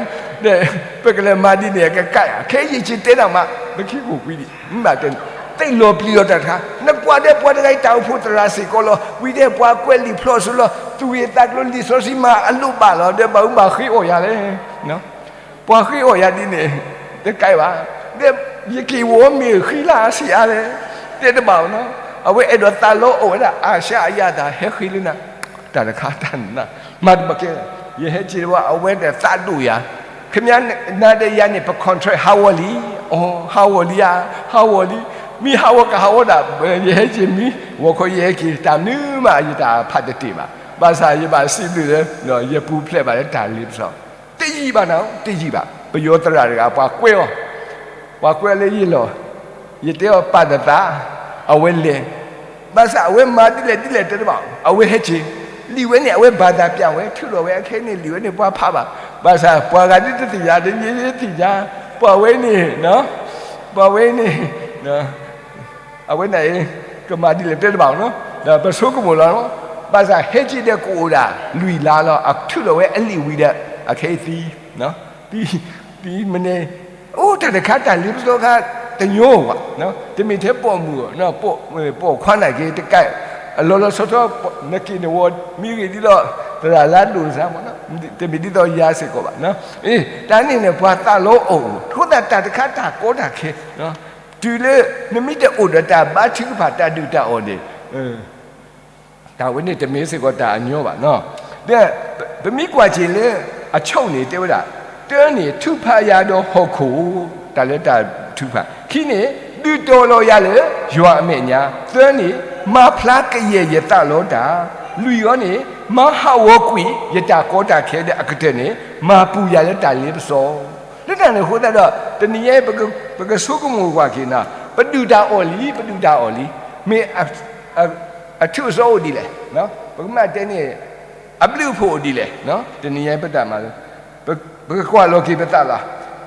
ပကလဲၤမၤဒ်န့ၣ် ကကးယၤ, ခဲအံၤယစ့ၤတဲနၤမး ပခံကိာ်ကွံာ်ဒံး, မ့ၢ်ဘၣ်တဲန့ၣ် သ့ၣ်လီၤပျံၤလီၤတၢ်တခါ, နကွၢ်ဒီးပှၤတဂၤအံၤ တၢ်အိၣ်ဖှိၣ်သရၣ်စ့ၢ်ကီးလီၤ, ဝံၤဒီးပှၤကွဲးလံာ်ဖျီၣ်စိလီၤ, သုးဂ့ၤသးကျိၤလံာ်စီဆှံမၤအလိၣ်ဘၣ်လီၤ, ဒီးဘၣ်အူဘၣ်ဃ့အီၣ်ယၤလဲၣ် ပှၤဃ့အီၣ်ယၤဒ်န့ၣ် တကဲဘၣ်, ဒီးယက့ၤဝီမ့ၢ်ဃံလၢအဆံးအါလဲၣ်, တဲတဘၣ်နီၤ, အဝဲအဲၣ်ဒိးသးလီအီၣ်ဝဲဒၣ် အၤၡါအယၤသး ဟဲဃ့လၢနၤ, တၢ်တခါတၢ်နး, မၤတဘၣ်ကဲ, ယဟဲက့ၤတဝါ အဝဲဒီးသးဒိၣ်ယၤ, ခမၣ်နၤဒီးယၤန့ၣ် ပ contract ဟးဂီၤလံ, အီ ဟးဂီၤလံဧါ, ဟးဂီၤလံ, မ့ၢ်ဟးဂီၤကဟးဂီၤဒၣ်, ယဟဲက့ၤမံ, ဂီၤခီယဟဲက့ၤ တၢ်မနုၤမး ယတၢ်ဖးတတ့ၢ်ဘၣ်, ဘၣ်ဆၣ်ယဘၣ်စံးဘျုးလၢ ယပူၤဖျဲးဘၣ်လၢတၢ်လ့ပစီ တယံာ်ဘၣ်နၤ, တယံာ်ဘၣ်, ပယီၤသရၣ်တဂၤ ပှၤကွဲးအီၤ, ပှၤကွဲးလၢယလီၢ်, ယတဲအီၤပာ်နသး, အဝဲလဲၤ, ဘၣ်ဆၣ်အဝဲမၤဒ်လဲၣ်ဒ်လဲၣ်တဲတဘၣ်, အဝဲဟဲက့ၤ, လံာ်ဝဲန့ၣ် အဝဲဘၣ်သးပျၢ်ဝဲ ထုးထီၣ်ဝဲအခဲအံၤန့ၣ် လံာ်ဝဲန့ၣ်ပှၤဖးဘၣ်, ဘၣ်ဆၣ်ပှၤဂၤဒ်တသ့ၣ်ညါ တယံာ်ယသ့ၣ်ညါ, ပှၤဝဲန့ၣ်, ပှၤဝဲန့ၣ် အဝဲန့ၣ် ကမၤဒ်လဲၣ်တဲတဘၣ်နီၤ, ပဆိကမိၣ်လီၤ, ဘၣ်ဆၣ်ဟဲက့ၤဒီးကအိၣ်ဒၣ်လွံၢ်လါလီၤ, အထုးထီၣ်ဝဲအလံာ်ဝံၤဒီး အခဲအံၤသံ, သံမ့ၢ်န့ၣ်, အိၣ်တၢ်တခါတၢ်လ့ပစီခါတညီဘၣ်, တမ့ၢ်ထဲပိာ်မုၣ်, ပိာ်ခွါနာ်က့တကဲ, အလီၤလီၤဆီဆီ နက့ၤနဝီမ့ၢ်ဂ့ၤဒ်သိး သရၣ်လါဒိၣ်စါမး, တမ့ၢ်ဒ်သိးယၤစ့ၢ်ကီးဘၣ်, တၢ်န့ၣ်န့ၣ် ပှၤသးလီအီၣ်အိၣ်, အဃိသတးတၢ်တခါတၢ်ကီတၢ်ခဲ တုၤလၢ နမ့ၢ်တအိၣ်ဒီးတၢ်ဘါထုကဖၣ်တၢ်ဒုၣ်တၢ်အီၣ်န့ၣ်, တၢ်ဝဲန့ၣ်တမ့ၢ်စ့ၢ်ကီးတၢ်အညီဘၣ်နီၤ, ဒီး ပမ့ၢ်ကွၢ်က့ၤလၢအဆိန့ၣ် တဲဝဲဒၣ်, တၢန့ၣ် ထုကဖၣ်ယၤဒီးဟီၣ်ခိၣ်, တၢ်လၢတၢ်ထုကဖၣ်, ခံန့ၣ် ဒုးတီၤလီၤယၤလၢယွၤအမဲာ်ညါ, သၢန့ၣ် မၤဖျါကယဲၢ်ယသးလီတၢ်, လွံၢ်အံၤန့ၣ် မၤဟးဂီၤကွံာ်ယတၢ်ကီတၢ်ခဲဒီးအကတၢၢ်န့ၣ် မၤပူၤယၤလၢတၢ်လ့ပစီ လၢတၢ်န့ၣ်အဃိသတးဒီး တနံၤညါအံၤ ပကဆိကမိၣ်ကွၢ်က့ၤနၤ, ပဒုၣ်တၢ်အီၣ်လံ, ပဒုၣ်တၢ်အီၣ်လံ, မ့ၢ်အထုးအစီအိၣ်ဒ်လဲၣ်, ပကမၣ်တဲန့ၣ် အဘျုးအဖှိၣ်အိၣ်ဒ်လဲၣ်, တနံၤညါအံၤပတၢ်မၤလိ, ပကကွၢ်လီၤက့ၤပသးလီ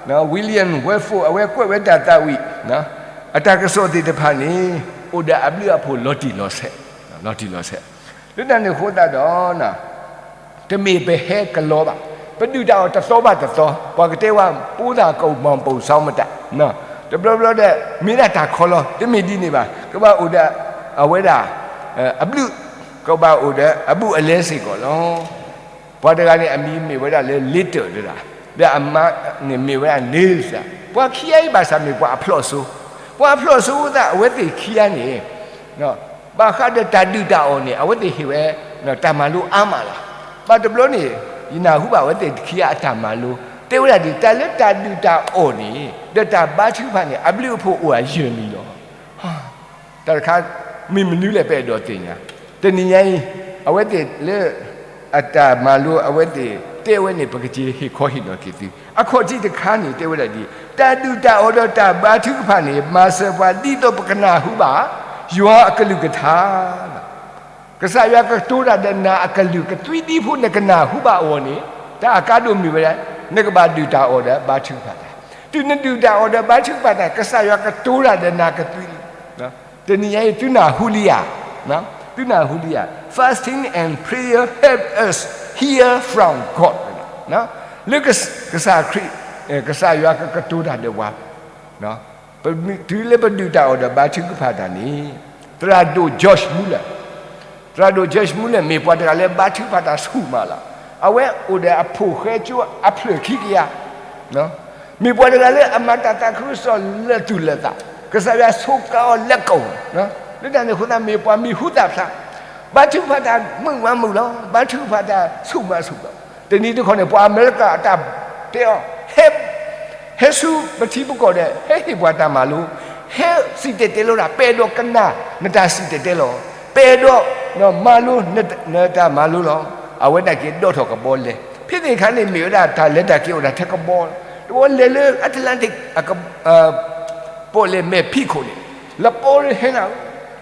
ၤ, William Wilberforce အဝဲကွဲးဝဲတၢ်သးဝံၣ်, အတၢ်ကစီၣ်သ့ၣ်တဖၣ်န့ၣ် အိၣ်ဒီးအဘျုးအဖှိၣ်လီၤတံၢ်လီၤဆဲး, လီၤတံၢ်လီၤဆဲး, လၢတၢ်န့ၣ်အဃိသတးဒီး တမ့ၢ်ပဟဲကလီဘၣ်, ပဒုၣ်တၢ်အီၣ်တသီဘၣ်တသီ, ပှၤကတဲဝဲ ပိုးသံကမုန် ပုံစောင်းမတန်, တဘျီဘျီဒီး မ့ၢ်ဒၣ်တၢ်ခီလီၤ, တမ့ၢ်ဒ်န့ၣ်ဘၣ်, ကဘၣ်အိၣ်ဒီး အဝဲဒၣ် အဘျုး, ကဘၣ်အိၣ်ဒီးအဘူးအလဲစ့ၢ်ကီးလီၤ. ပှၤတဂၤန့ၣ် အမံၤမ့ၢ်ဝဲဒၣ်လၢ Little တဒၣ်, ဒီးအမါန့ၣ်မ့ၢ်ဝဲဒၣ် Nels ဒၣ်, ပှၤခံဂၤအံၤဘၣ်ဆၣ်မ့ၢ်ပှၤအဖျိးစိ, ပှၤအဖျိးစိသး အဝဲသ့ၣ်ခံဂၤန့ၣ် ဘၣ်ဃးဒီးတၢ်ဒုၣ်တၢ်အီၣ်န့ၣ် အဝဲသ့ၣ်ဟ့ၣ်ဝဲ တၢ်မၤလိအါမးလီၤ. ဘၣ်တဘျီန့ၣ် ယနၢ်ဟူဘၣ်အဝဲသ့ၣ်ခံဂၤအတၢ်မၤလိ, တဲဝဲဒၣ်ဒ် တၢ်လၢတၢ်ဒုၣ်တၢ်အီၣ်န့ၣ် ဒီးတၢ်ဘါထုကဖၣ်န့ၣ် အဘျုးအဖှိၣ်အိၣ်အယၢၢ်လံလီၤ. တၢ်တခါ မ့ၢ်မနုၤလဲၣ် ပအဲၣ်ဒိးသ့ၣ်ညါ, တနံၤညါအံၤ အဝဲသ့ၣ်လၢ အတၢ်မၤလိအဝဲသ့ၣ်တဲဝဲန့ၣ် ပကက့ၤဟ့ၣ်ခီဟ့ၣ်နီၤက့ၤသု, အခီၣ်ထံးတခါန့ၣ် တဲဝဲဒၣ်ဒ် တၢ်ဒုၣ်တၢ်အီၣ်ဒီးတၢ်ဘါထုကဖၣ်န့ၣ် မၤစၢၤပှၤဒ်သိးပကနၢ်ဟူဘၣ် ယွၤအကလုၢ်ကထါ ကစၢ်ယွၤကတိၤတၢ်ဒီးနၤအကလုၢ်ကသွံဒ်ဖိနကနၢ်ဟူဘၣ်အဂီၢ်န့ၣ် တၢ်အကါဒိၣ်မ့ၢ်ဝဲဒၣ် နကဘၣ်ဒုၣ်တၢ်အီၣ်ဒီးဘါထုကဖၣ်တၢ်, တုၤနဒုၣ်တၢ်အီၣ်ဒီးဘါထုကဖၣ်တၢ် ကစၢ်ယွၤကတိၤတၢ်ဒီးနၤကသွံလံ. တနံၤညါအံၤ သုနၢ်ဟူလံဧါ, သုနၢ်ဟူလံဧါ, fasting and prayer help us hear from God လၢကစၢ်ခရံာ် ကစၢ်ယွၤကကတိၤတၢ်ဒီးပှၤ ပမ့ၢ်တုၤလၢပဒုၣ်တၢ်အီၣ်ဒီးဘါထုကဖၣ်တၢ်န့ၣ်, သရၣ်ဒိၣ် George Muller, သရၣ်ဒိၣ် George Muller မ့ၢ်ပှၤတဂၤလၢဘါထုကဖၣ်တၢ်ဆူၣ်မးလီၤ. အဝဲအိၣ်ဒီးအဖိၣ်ဃဲကၠိအဖျၢၣ်ခံကယၤ, မ့ၢ်ပှၤတဂၤလၢအမၤတၢ်သးခုကစီၣ်လၢာ်သူၣ်လၢာ်သး, ကစၢ်ယွၤဆိးကါအီၤလၢကိၣ်, လၢတၢ်န့ၣ်အဃိသတးမ့ၢ်ပှၤမံၤဟူသၣ်ဖျါ, ဘါထုကဖၣ်တၢ်မုာ်မးမုာ်လီၤ, ဘါထုကဖၣ်တၢ်ဆူၣ်မးဆူၣ်လီၤ. တနံၤတခီန့ၣ် ပှၤအမဲရကၤအတၢ်တဲအီၤ, ဟဲ ဟဲဆူပထံပကီၢ်ဒီး ဟဲဟ့ၣ်ပှၤတၢ်မၤလိ, ဟဲစံၣ်တဲၤတဲလီၤတၢ်, ပအဲၣ်ဒိးကနၣ်နတၢ်စံၣ်တဲၤတဲလီၤ, ပအဲၣ်ဒိးမၤလိနတၢ်မၤလိလီၤ. အဝဲဒၣ်က့ၤဒိးထီၣ်ကဘီလဲၤ, ဖဲန့ၣ်အခါန့ၣ် မ့ၢ်ဝဲဒၣ်တၢ်လဲၤတၢ်က့ၤအိၣ်ဒၣ်ထဲကဘီ, တဘီလဲၤလၢ Atlantic ပီၣ်လဲၣ်မဲာ်ဖံးခိၣ်န့ၣ်, လပီရၢဟဲနၤ,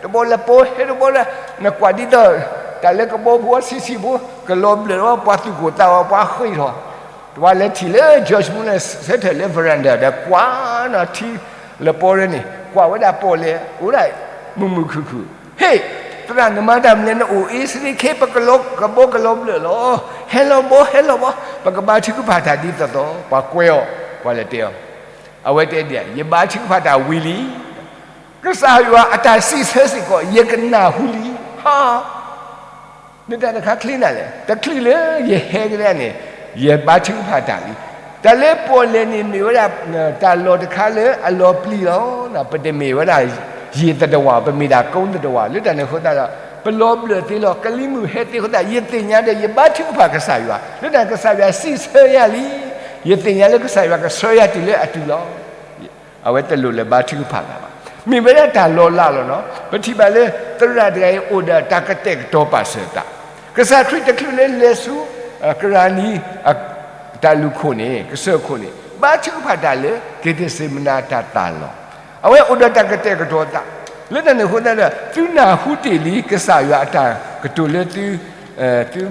တဘီလပီဟဲတဘီလၢ, နကွၢ်ဒ်သိး တၢ်လၢကဘီဖိဆံးဆံးဖိ, ကလီၤဘျၢၣ်လီၤ, ပှၤသူၣ်ကိၢ်သးဂီၤ, ပှၤဃ့ၢ်ထီၣ် တဝၤလဲၤထံၣ်လၢ George Muller ဆၢထၢၣ်လၢ veranda ဒီးကွၢ်နီၤထံ, လပီရၢန့ၣ် ကွၢ်ဝဲဒၣ်ပီၣ်လဲၣ် အိၣ်ဒၣ်မုာ်မုာ်ခုၣ်ခုၣ်, ဟ့ၣ်, သရၣ်နမၤတၢ်မနုၤလဲၣ်, နအိၣ်အ့စရ့ခဲ ပကလီၤကဘီကလီၤဘျၢၣ်လီၤ, ဟဲလီၤဘီ ဟဲလီၤဘီ, ပကဘါထုကဖၣ်တၢ်ဒ်သိးသိး, ပှၤကွဲအီၤ, ပှၤလဲၤတဲအီၤ, အဝဲတဲဒ်, ယဘါထုကဖၣ်တၢ်ဝံၤလံ ကစၢ်ယွၤအတၢ်စံးဆၢစ့ၢ်ကီး ယကနၢ်ဟူလံ, ဟါ, မ့ၢ်တၢ်တခါချ့နၤလဲၣ်, တချုးလၢယဟဲကဒါန့ၣ်, ယဘါထုကဖၣ်တၢ်လံ. တၢ်လၢပီၣ်လဲၣ်န့ၣ်မ့ၢ်ဝဲဒၣ် တၢ်လီၢ်တခါလၢအလီၤပျံၤလီၤ. ပတမ့ၢ်ဝဲဒၣ် ယံာ်သတ္တဝါ, ပမ့ၢ်ဒၣ်ကုန်းသတ္တဝါ, လၢတၢ်န့ၣ်အဃိသတးဒီး ပလီၤဘျၢၣ်သ့လီၤ, ကလံၤမုၢ်ဟဲသ့အဃိသတး ယသ့ၣ်ညါဒီး ယဘါထုကဖၣ်ကစၢ်ယွၤ, လၢတၢ်ကစၢ်ယွၤစံးဆၢယၤလံ, ယသ့ၣ်ညါလၢကစၢ်ယွၤကဆှၢယၤတုၤလၢအတုၤလီၤ. အဝဲတလိၣ်လၢဘါထုကဖၣ်တၢ်ဘၣ်. မ့ၢ်ဝဲဒၣ်တၢ်လီၤလးလီၤနီၤ. ပထံၣ်ဘၣ်လၢ သရၣ်တဂၤအံၤအိၣ်ဒီးတၢ်ကတဲာ်ကတီၤပာ်စၢၤတၢ်, ကစၢ်ခရံာ်တချုးလၢလဲၤဆူ ကရၤနံ တၢ်လူၢ်ခိၣ်န့ၣ်, ကစၢၢ်ခိၣ်န့ၣ်, ဘါထုကဖၣ်တၢ်လၢ က့ၤသ့စ့မနၤတၢ်သးလီၤ. အဝဲအိၣ်ဒီးတၢ်ကတဲာ်ကတီၤသး, လၢတၢ်န့ၣ်အဃိသတးဒီး သုနၢ်ဟူတ့ၢ်လံ ကစၢ်ယွၤအတၢ်ကတိၤလၢသု သု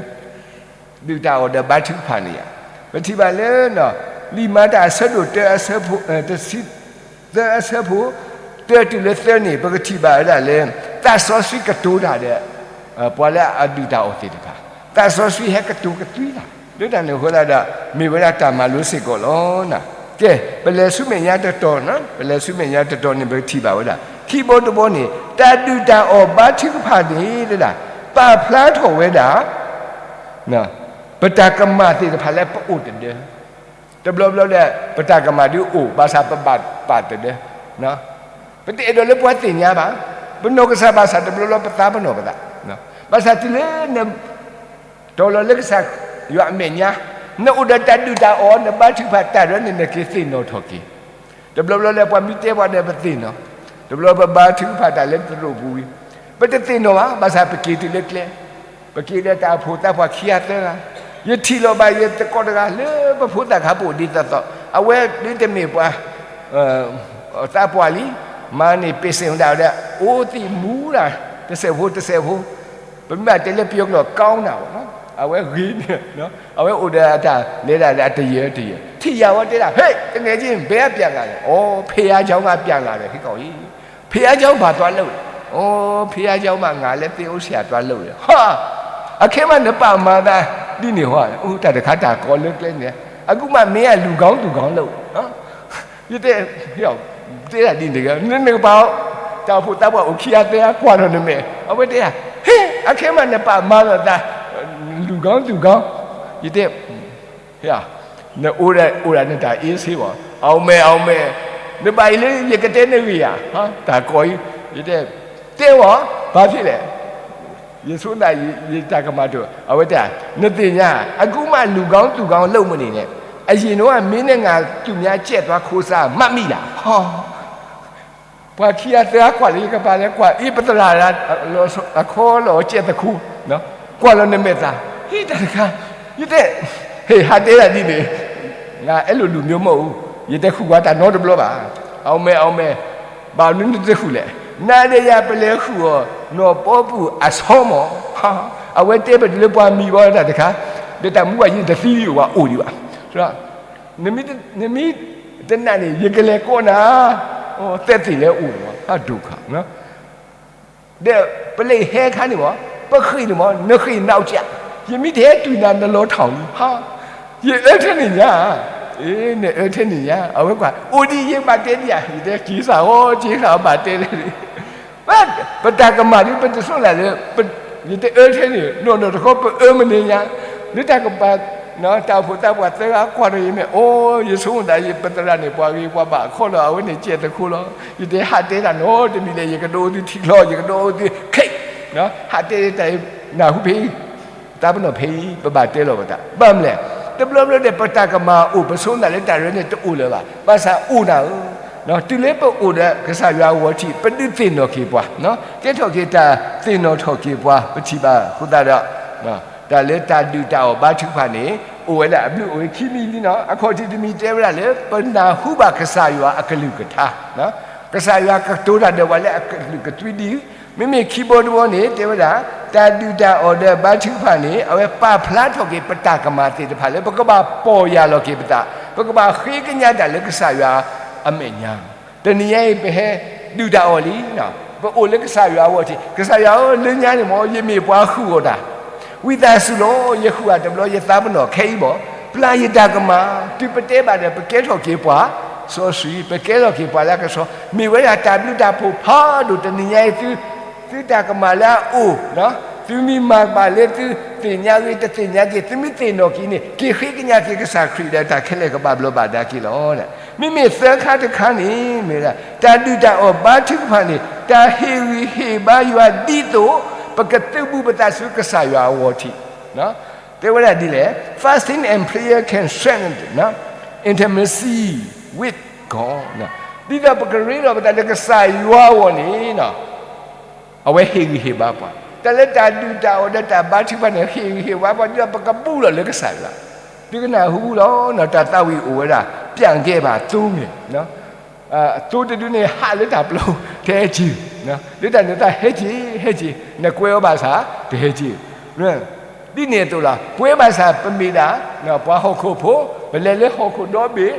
ဒုၣ်တၢ်အီၣ်ဒီးဘါထုကဖၣ်န့ၣ်ဧါ. ပထံၣ်ဘၣ်လၢ လံာ်မၤတၢ်အဆၢဒိၣ်တၢ အဆၢဖိ တဆံသၢ အဆၢဖိ တၢတုၤလၢသၢန့ၣ် ပကထံၣ်ဘၣ်ဝဲဒၣ်လၢ သးစီဆှံကတိၤတၢ်ဒီး ပှၤလၢအဒုၣ်တၢ်အီၣ်သ့ၣ်တဖၣ်, သးစီဆှံဟဲကတိၤကသွံတၢ်, လၢတၢ်န့ၣ်အဃိသတးဒီး မ့ၢ်ဝဲဒၣ်တၢ်မၤလိစ့ၢ်ကီးလီၤ. ကဲ, ပလဲၤဆူမဲာ်ညါတတီၤ, ပလဲၤဆူမဲာ်ညါတတီၤန့ၣ် ပကထံၣ်ဘၣ်ဝဲဒၣ် ခံဘီတဘီန့ၣ် တၢ်ဒုၣ်တၢ်အီၣ်ဘါထုကဖၣ်န့ၣ် ပာ်ဖျါထီၣ်ဝဲဒၣ် ပတၢ်ကမၣ်သ့ၣ်တဖၣ်လၢပအိၣ်တဒၢ, တဘျီဘျီဒီး ပတၢ်ကမၣ်ဒုးအိၣ် ဘၣ်ဆၣ်ပဘၣ်ပာ်တဒၢ, ပတအဲၣ်ဒိးလၢပှၤသ့ၣ်ညါဘၣ်, ပနီၢ်ကစၢ်ဘၣ်ဆၣ် တဘျီဘျီပသးပနီၣ်ပသး, ဘၣ်ဆၣ်တုၤလၢန တီၤလီၤလၢကစၢ်ယွၤအမဲာ်ညါ, နအိၣ်ဒီးတၢ်ဒုၣ်တၢ်အီၣ် နဘါထုကဖၣ်တၢ်ဒီးန့ၣ် နက့ၤသ့ၣ်နီၣ်ထီၣ်က့ၤ, တဘျီဘျီလၢပှၤမ့ၢ်တဲပှၤဒီးပသ့ၣ်နီၣ်, တဘျီပဘါထုကဖၣ်တၢ်လၢသရိာ်ပူၤဝံၤ, ပတသ့ၣ်နီၣ်ဘၣ်, ဘၣ်ဆၣ်ပက့ၤတုၤလၢကျဲ, ပက့ၤဒီးတၢ်အိၣ်ဖှိၣ်သးပှၢ်ခံဂၤသၢဂၤ, ယထံၣ်လီၤဘၣ်ယသကိးတဂၤလၢပဖိသၣ်ခါပအိၣ်ဒ်သိးသိး, အဝဲဒ်တမ့ၢ်ပှၤ သးပှၢ်လံ, မၤန့ၢ်ပ့ၢ်စ့ၣ်ဝဲဒၣ်ဒီး အိၣ်သံးမူဒၣ် တစဲးဖိတစဲးဖိ, ပမ့ၢ်ဘၣ်တဲလၢပယီၤကျိာ် ကီနၢ်ဘၣ်, အဝဲဂ့ၤန့ၣ်, အဝဲအိၣ်ဒီးအတၢ်လဲၤဒၣ်ဒီးအတယၢၤတယၢၤ, ထံၣ်ယၤဝဲတဲဒၣ် ဟဲ, တနံၤက့ ဘယ်ကပြန်လာလဲ, အိ ဘုရားကျောင်းက ပြန်လာတယ် ဟ့ၣ်ကီးအံၤ, ဘုရားကျောင်း ဘာသွားလုပ်လဲ, အိ ဘုရားကျောင်းမှာ ငါလည်းသင်းအုပ်ဆရာသွားလုပ်တယ်, ဟါ, အခဲမးနပာ်မၤသးဒ်န့ၣ်ဟီ, အိ တၢ်တခါတၢ်ကီလၢကျဲန့ၣ်, အခုမှ မင်းက လူကောင်းသူကောင်းလုပ်, ယတဲ, တဲဒၣ်ဒ်န့ၣ်တဂ့ၤ, နနကပၤ, တၢ်အိၣ်ဖှိၣ်သးပှၢ်အိၣ်ခံဂၤသၢဂၤကွၢ်ထီၣ်နမဲာ်, အဝဲတဲဒၣ်, ဟ့, အခဲမးနပာ်မၤလိာ်သး, လူကောင်းသူကောင်း, ယတဲ, နအိၣ်ဒၣ်အိၣ်ဒၣ်နတၢ်အ့စ့ဘၣ်, အောင်မယ် အောင်မယ်, နဘၣ်အံၤလၢယကတဲနဂ့ၢ်ဧါ, တၢ်ကီအံၤ, ယတဲ, တဲဝဲ, ဘာဖြစ်လဲ ယဆိသး ယတၢ်ကမၣ်တအိၣ်, အဝဲတဲ, နသ့ၣ်ညါ, အခုမှ လူကောင်းသူကောင်း လုပ်မနေနဲ့, အရင်တုန်းက မင်းနဲ့ငါ သူများကြက်သွားခိုးစား မှတ်မိလား, ဟီ, ပှၤခံဂၤသၢဂၤကွၢ်လၢယကပၤလဲၤကွၢ်, အ့ ပသရၣ်ဒၣ်, အခီလီၤအီၤ ကြက်သခိုး, ကွၢ်လီၤနမဲာ်သး, ဟ့ၣ်တၢ်တခါ, ယတဲ, ဟ့ၣ် ဟးတဲဒၣ်ဒ်န့ၣ်, ငါအဲၣ်လိာ်လူၤမျိုးမ့ၢ်အူ, ယတဲဃုာ်ကွၢ်တၢ်နီတဘျီဘၣ်, အောင်မယ် အောင်မယ်, ဘၣ်မနုၤနတဃုာ်လဲၣ်, နၤဒီးယၤပလဲၤဃုာ်အီၤ နီၢ်ပီပူၣ်အဆီမီၤ, အဝဲတဲပတုၤလၢပှၤမံၤဘၣ်တၢ်တခါ, ဒီးတၢ်မူဘၣ်ယံၤတသံလံ အိၣ်ဘၣ်အိၣ်ဒံးဘၣ်, နမ့ၢ်တနာ်န့ၣ် ယကလဲၤကိးနၤ, သက်သေလည်းအိၣ်လီၤ, အဒိၣ်ခါ, ဒီးပလ့ၣ်ဟဲခါန့ၣ်မး, ပဃ့ၢ်န့ၣ်မး, နဃ့ၢ်နောက်ကျ, ယမ့ၢ်တဟဲတုၤနၤ နလီၤထီၣ်လံ, ယအၢထဲန့ၣ်ညါ, နအၢထဲန့ၣ်ညါ, အဝဲကွၢ် အိၣ်ဒံးယဘၣ်တဲဒံးဧါ, ယတဲက့ၤစၢ်ဃီ က့ၤစၢ်အဘၣ်တဲလၢ ပတၢ်ကမၣ်ဒ်ပတဆိၣ်လၢ်လၢ ယတအၢထဲန့ၣ် နီၢ်နီၢ်တခီပအၢမနုၤညါ, လၢတၢ်ကပၤ တၢ်အိၣ်ဖှိၣ်သးပှၢ်သၢဂၤကွၢ်ဒီးယမဲာ် အိ ယဆိကမိၣ်သး ယပသရၣ်န့ၣ် ပှၤဂ့ၤပှၤဘၣ်အခီလီၤ အဝဲန့ၣ်ကဲသခိလီၤ, ယတဲဟးတဲတၢ်နီတမံၤလဲၣ် ယကဒိးအိၣ်သုထံချီ ယကဒိးအိၣ်သုခဲ, ဟးတဲတၢ်အံၤ နၢ်ဟူဖဲအံၤ သးပနီၣ်ဖဲအံၤ ပဘၣ်တဲလီၤပသး ဘၣ်မနုၤလဲၣ်, တဘျီဘျီဒီး ပတၢ်ကမၣ်အိၣ် ပဆိကမိၣ်လၢတၢ်ရဲၣ်န့ၣ်တအိၣ်လၢၤဘၣ်, ဘၣ်ဆၣ်အိၣ်နၤဧၢ, တုၤလၢပအိၣ်ဒီးကစၢ်ယွၤအဂီၢ်ထံး ပဒုးသ့ၣ်နီၣ်က့ၤပှၤ, ကဲထီၣ်က့ၤတၢ်သ့ၣ်နီၣ်ထီၣ်က့ၤပှၤ ပထံၣ်ဘၣ်အဃိသတးဒီး တၢ်လၢတၢ်ဒုၣ်တၢ်အီၣ်ဘါထုကဖၣ်န့ၣ် အိၣ်ဝဲဒၣ်အဘျုးအိၣ်ဝဲခံမံၤလံနီၤ, အခီၣ်ထံးတမံၤတဲဝဲဒၣ်လၢ ပနၢ်ဟူဘၣ်ကစၢ်ယွၤအကလုၢ်ကထါ, ကစၢ်ယွၤကတိၤတၢ်ဒီးပှၤလၢအကလုၢ်ကသွံဒ်အံၤ, မ့မ့ၢ်ခံဘီတဘီန့ၣ် တဲဝဲဒၣ် တၢ်ဒုၣ်တၢ်အီၣ်ဒီးဘါထုကဖၣ်န့ၣ် အဝဲပာ်ဖျါထီၣ်က့ၤပတၢ်ကမၣ်သ့ၣ်တဖၣ်လၢ ပကဘၣ်ပီၢ်ယၢ်လီၤက့ၤပသး, ပကဘၣ်ဃ့ကညးတၢ်လၢကစၢ်ယွၤအမဲာ်ညါ, တနံၤညါအံၤ ပဟဲဒုၣ်တၢ်အီၣ်လံ, ပအိၣ်လၢကစၢ်ယွၤအဂီၢ်ထံး, ကစၢ်ယွၤဧၢ လၢညါန့ၣ်မ့ၢ် ယမ့ၢ်ပှၤဃုာ်အီၣ်တၢ် ဝံသးစူၤလီၤ ယဃုာ်အီၤတဘျီ ယသးပနီၣ်ခဲအံၤဘၣ်, ပျၢ်ယတၢ်ကမၣ်, တုၤပတဲဘၣ်ဒီး ပကဲထီၣ်က့ၤပှၤစီဆှံ, ပကဲထီၣ်က့ၤပှၤလၢအကဆှီ, မ့ၢ်ဝဲဒၣ်တၢ်ဘျုးတၢ်ဖှိၣ်ဖးဒိၣ်တနံၤညါအံၤ သုတၢ်ကမၣ်လၢအအိၣ်, သုမ့ၢ်မၤဘၣ်လၢသုသ့ၣ်ညါဂ့ၤ တသ့ၣ်ညါဂ့ၤ သုမ့ၢ်သ့ၣ်နီၣ်က့ၤန့ၣ် က့ၤဃ့ကညးက့ၤကစၢ်ခရံာ်ဒီးတၢ်ခဲလၢာ်ကဘၣ်ဘျီးဘၣ်ဒါက့ၤလီၤ. မ့မ့ၢ်သၢခါတခါန့ၣ် မ့ၢ်ဝဲဒၣ် တၢ်ဒုၣ်တၢ်အီၣ်ဘါထုကဖၣ်န့ၣ် တၢ်ဟ့ၣ်ဂံၢ်ဟ့ၣ်ဘါယွၤဒ်သိး ပကသုးဘူးပသးဆူကစၢ်ယွၤအဂီၢ်ထံး, တဲဝဲဒၣ်ဒ်လဲၣ်, fasting and prayer can strengthen intimacy with God, ဒ်သိးပကရ့လိာ်ပသးလၢကစၢ်ယွၤအဂီၢ်န့ၣ် အဝဲဟ့ၣ်ဂံၢ်ဟ့ၣ်ဘါပှၤ, တၢ်လၢတၢ်ဒုၣ်တၢ်အီၣ်ဒီးတၢ်ဘါထုကဖၣ်န့ၣ် ဟ့ၣ်ဂံၢ်ဟ့ၣ်ဘါပှၤ ဒ်သိးပကဘူးလီၤလၢကစၢ်ယွၤ, သုကနၢ်ဟူလီၤနီၤ တၢ်သးဝံၣ်အိၣ်ဝဲဒၣ် ပျံ့ခဲ့ပါသို့န့ၣ်, သိတဒုန့ၣ် ဟးလၢတၢ်ပျီ တဟဲက့ၤ, လၢတၢ်န့ၣ်သးဟဲက့ၤ ဟဲက့ၤ နကွဲအီၤဘၣ်ဆၣ် တဟဲက့ၤ ဒ်န့ၣ်အသိးလီၤ. ပဝဲဘၣ်ဆၣ်ပမ့ၢ်ဒၣ် ပှၤဟီၣ်ခိၣ်ဖိ, ပလဲၤလၢဟီၣ်ခိၣ်ဒီဘ့ၣ်,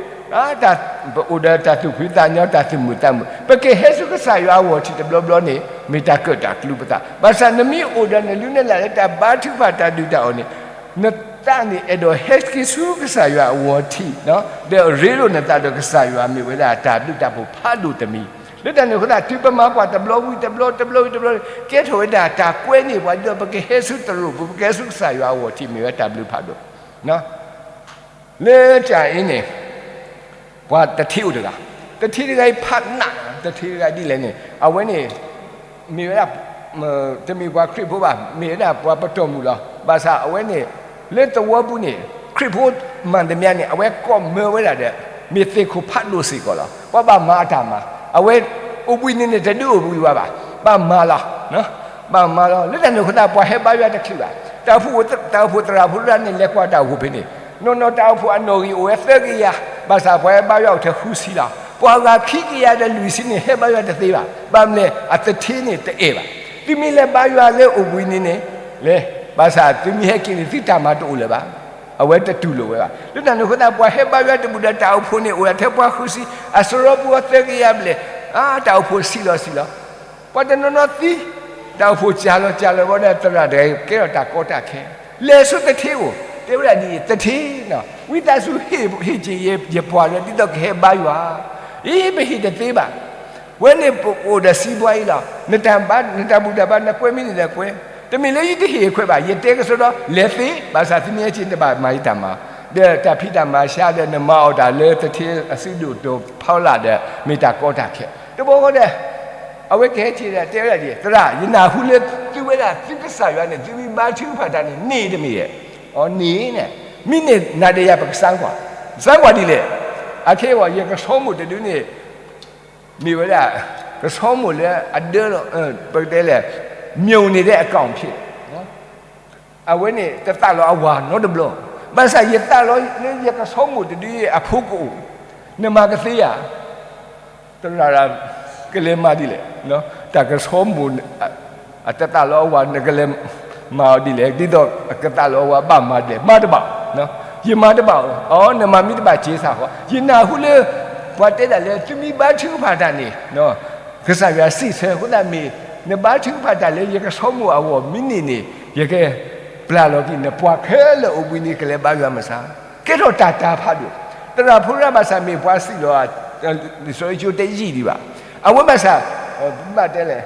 ပအိၣ်ဒီးတၢ်သူၣ်ဖှံသးညီ တၢ်သူၣ်မုာ်သးမုာ်, ပကဟဲဆူကစၢ်ယွၤအဂီၢ်ထံးတဘျီဘျီန့ၣ် မ့ၢ်တၢ်ကၢၣ်တၢ်ကျူပသး, ဘၣ်ဆၣ်နမ့ၢ်အိၣ်ဒီးနလုၢ်နလၢ်လၢတၢ်ဘါထုကဖၣ်တၢ်ဒုၣ်တၢ်အီၣ်န့ၣ် နသးန့ၣ်အဲၣ်ဒိးဟဲက့ၤဆူကစၢ်ယွၤအဂီၢ်ထံး, ဒီးရ့လိာ်နသးဒီးကစၢ်ယွၤ မ့ၢ်ဝဲဒၣ်တၢ်ဘျုးတၢ်ဖှိၣ်ဖးဒိၣ်တမံၤ, လၢတၢ်န့ၣ်အဃိသတး တုၤပမၤကွၢ်တဘျီဝံၤတဘျီ တဘျီဝံၤတဘျီ ကဲထီၣ်ဝဲဒၣ်တၢ်ကွဲန့ၢ်ပှၤ ဒ်သိးပကဟဲဆူတရူးပူၤ ပကဟဲဆူကစၢ်ယွၤအဂီၢ်ထံး မ့ၢ်ဝဲတၢ်ဘျုးဖးဒိၣ် လၢတၢ်အံၤန့ၣ် ပှၤတထ့အိၣ်တဂၤ, တထ့တဂၤအံၤဖးနး, တထ့တဂၤဒ်လဲၣ်န့ၣ် အဝဲန့ၣ် မ့ၢ်ဝဲဒၣ် တမ့ၢ်ပှၤခရံာ်ဖိဘၣ်, မ့ၢ်ဝဲဒၣ်ပှၤပတီၢ်မုၢ်လီၤ. ဘၣ်ဆၣ်အဝဲန့ၣ် လၢသဝီပူၤန့ၣ် ခရံာ်ဖိမၤသမျၢ်န့ၣ် အဝဲကိးမၢဝဲဒၣ်ဒီး မ့ၢ်သ့ၣ်ခိၣ်ဖးဒိၣ်စ့ၢ်ကီးလီၤ. ပှၤဘၣ်မၤအတၢ်မၤ, အဝဲအိၣ်ဘှံးနံၤန့ၣ် တဒုးအိၣ်ဘှံးဝဲဘၣ်, ဘၣ်မၤလီၤ ဘၣ်မၤလီၤ. လၢတၢ်န့ၣ်အဃိသတး ပှၤဟဲဘါယွၤတချုးဘၣ်. တၢ်အိၣ်ဖှိၣ်သရၣ်ဖိတဂၤန့ၣ် လဲၤကွၢ်တၢ်အိၣ်ဖှိၣ်ဖဲန့ၣ်, နီၢ်နီၢ်တၢ်အိၣ်ဖှိၣ်အနီၣ်ဂံၢ်အိၣ်ဝဲသၢကယၤ, ဘၣ်ဆၣ်ပှၤဟဲဘါယွၤအိၣ်ထဲဃုဆံလီၤ. ပှၤဂၤခံကယၤဒီးလွံၢ်ဆံန့ၣ် ဟဲဘါယွၤတသ့ဘၣ်. ဘၣ်မနုၤလဲၣ် အသထ့န့ၣ်တအဲၣ်ဘၣ်. သုမ့ၢ်လဲၤဘါယွၤလၢအိၣ်ဘှံးနံၤန့ၣ် လဲၤ, ဘၣ်ဆၣ်သုမ့ၢ်ဟဲက့ၤန့ၣ် သုတၢ်မၤတအိၣ်လၢၤဘၣ်. အဝဲတတူၢ်လိာ်ဝဲဘၣ်. လၢတၢ်န့ၣ်အဃိသတး ပှၤဟဲဘါယွၤတဘူးဒီးတၢ်အိၣ်ဖှိၣ်န့ၣ် အိၣ်ဒၣ်ထဲပှၤဃုဆံ, အစရီပူၤအီၤသၢကယၤဘျဲၣ်, အါ တၢ်အိၣ်ဖှိၣ်ဆံးလီၤဆံးလီၤ. ပှၤတနီၤနီၤသံ, တၢ်အိၣ်ဖှိၣ်စှၤလီၤစှၤလီၤဘၣ်ဒီး သရၣ်တဂၤကဲထီၣ်တၢ်ကီတၢ်ခဲ, လဲၤဆူသထ့အိၣ်, တဲဝဲဒၣ်ဒ်အံၤ, သထ့, ဝံသးစူၤဟ့ၣ်က့ၤယပှၤလၢ ဒ်သိးကဟဲဘါယွၤ, အ့ ပဟ့ၣ်တသ့ဘၣ်. ဝဲန့ၣ်ပအိၣ်ဒီးစံးဘှါအံၤလီၤ. နတၢ်ဘါ, နတၢ်ဘူၣ်တၢ်ဘါ နကွဲမ့ၢ်န့ၢ်ဒီးကွဲ, တမ့ၢ်လၢယတဟ့ၣ်အခွဲးဘၣ်. ယတဲကစီဒီ လဲၤသ့, ဘၣ်ဆၣ်သုမ့ၢ်ဟဲက့ၤန့ၣ် ဘၣ်မၤယတၢ်မၤ, ဒီးတၢ်ဖံးတၢ်မၤစှၤဒီး နမၤအီၣ်တၢ်လၢသထ့အစုဒိၣ်တုာ်ဖီလာ်ဒီး မ့ၢ်တၢ်ကီတၢ်ခဲ. တဘျီဃီဒီး အဝဲကဟဲက့ၤဒီး တဲဝဲဒၣ်ဒ်အံၤ, သရၣ်, ယနၢ်ဟူလၢသုဝဲဒၣ်သုကစၢ်ယွၤန့ၣ် သုမ့ၢ်ဘါထုကဖၣ်တၢ်န့ၣ် န့ၢ်တမ့ၢ်ဧါ. အီ န့ၢ်န့ၣ်, မ့ၢ်န့ၢ်နၤဒီးယၤ ပကစၢကွၢ်, စၢကွၢ်ဒ်လဲၣ်. အခဲအံၤ ယကဆီမိၣ်တဒုန့ၣ် မ့ၢ်ဝဲဒၣ် ကဆီမိၣ်လၢအဒၢလီၤ, ပကတဲလဲၣ်, မြုပ်နေတဲ့ အကောင့်ဖြစ်, အဝဲန့ၣ် တသးလီၤအဝၤနီတဘျီ, ဘၣ်ဆၣ်ယသးလီၤလၢ ယကဆီမိၣ်တဒုအံၤ အဖိကအိၣ်, နမၤကသ့ဧါ. သရၣ်, ကလဲၤမၤဒ်လဲၣ်, တၢ်ကဆီမိၣ် အတသးလီၤအဝၤ နကလဲၤမၤအီၤဒ်လဲၣ်, ဒ်သိးကသးလီၤအဝၤဘၣ်မၤဒ်လဲၣ်, မၤတဘၣ်, ယမၤတဘၣ်. အီ နမၤမ့ၢ်တဘၣ် က့ၤစၢ်ဃီ, ယနၢ်ဟူလၢ ပှၤတဲဒၣ်လၢ သုမ့ၢ်ဘါထုကဖၣ်တၢ်န့ၣ် ကစၢ်ယွၤစံးဆၢအဃိသတး မ့ၢ်နဘါထုကဖၣ်တၢ်လၢ ယကဆီမိၣ်အဂီၢ်မ့ၢ်န့ၢ်န့ၣ် ယကပျၢ်လီၤက့ၤ နပှၤခဲလၢာ်အိၣ်ဘှံးနံၤ ကလဲၤဘါယွၤမစၢ်, ကဲထီၣ်တၢ်တၢ်ဖးဒိၣ်, တၢ် သရၣ်ဖိရၣ်ဘၣ်ဆၣ်မ့ၢ်ပှၤစံၣ်လီၤ လံာ်စီဆှံကၠိတယံာ်ဒံးဘၣ်. အဝဲဘၣ်ဆၣ် ဘၣ်တဲလဲၣ်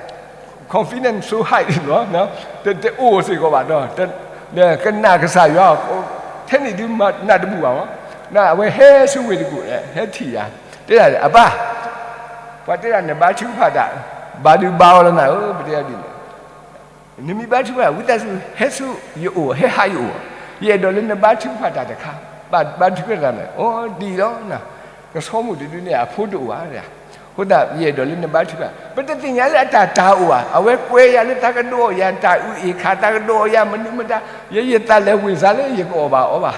confidence so high လီၤ, တအိၣ်စ့ၢ်ကီးဘၣ်ဒီး ကနၣ်ကစၢ်ယွၤ ထဲန့ၣ်ဒုးနၢ်တဘူၣ်ဘၣ်မး, အဝဲဟဲဆူဝ့ၢ်တကူၣ် ဟဲထံၣ်ယၤ, တဲဒၣ်အပၢ်, ပှၤတဲဒၣ်နဘါထုကဖၣ်တၢ်, ဘါဒုးဘါအီၤလီၤနၤဧၢ, ပတဲဒ်န့ၣ် နမ့ၢ်ဘါထုကဖၣ် ဝံသးစူၤ ဟဲဆူယအိၣ် ဟဲဟးယအိၣ်, ယအဲၣ်ဒိးလၢနဘါထုကဖၣ်တၢ်တခါ, ဘၣ်ဘါထုကဖၣ်တၢ်န့ၣ် အိၣ်ဒ်အံၤလီၤ, ကဆီမိၣ်တဒုန့ၣ် အဖိတအိၣ်ဧါ, အဃိသတး ယအဲၣ်ဒိးလၢနဘါထုကဖၣ်, ပတသ့ၣ်ညါလၢအတၢ်တၤအိၣ်ဧါ, အဝဲကွဲးယၤလၢသးကဒီးယၤ တၢ်အုၣ်အ့ၣ်ခါ သးကဒီးယၤ မနုၤမတၤ, ယဲယသးလဲၤဝ့ၢ်စါလၢယကအီၣ်ဘၣ်အီဘၣ်,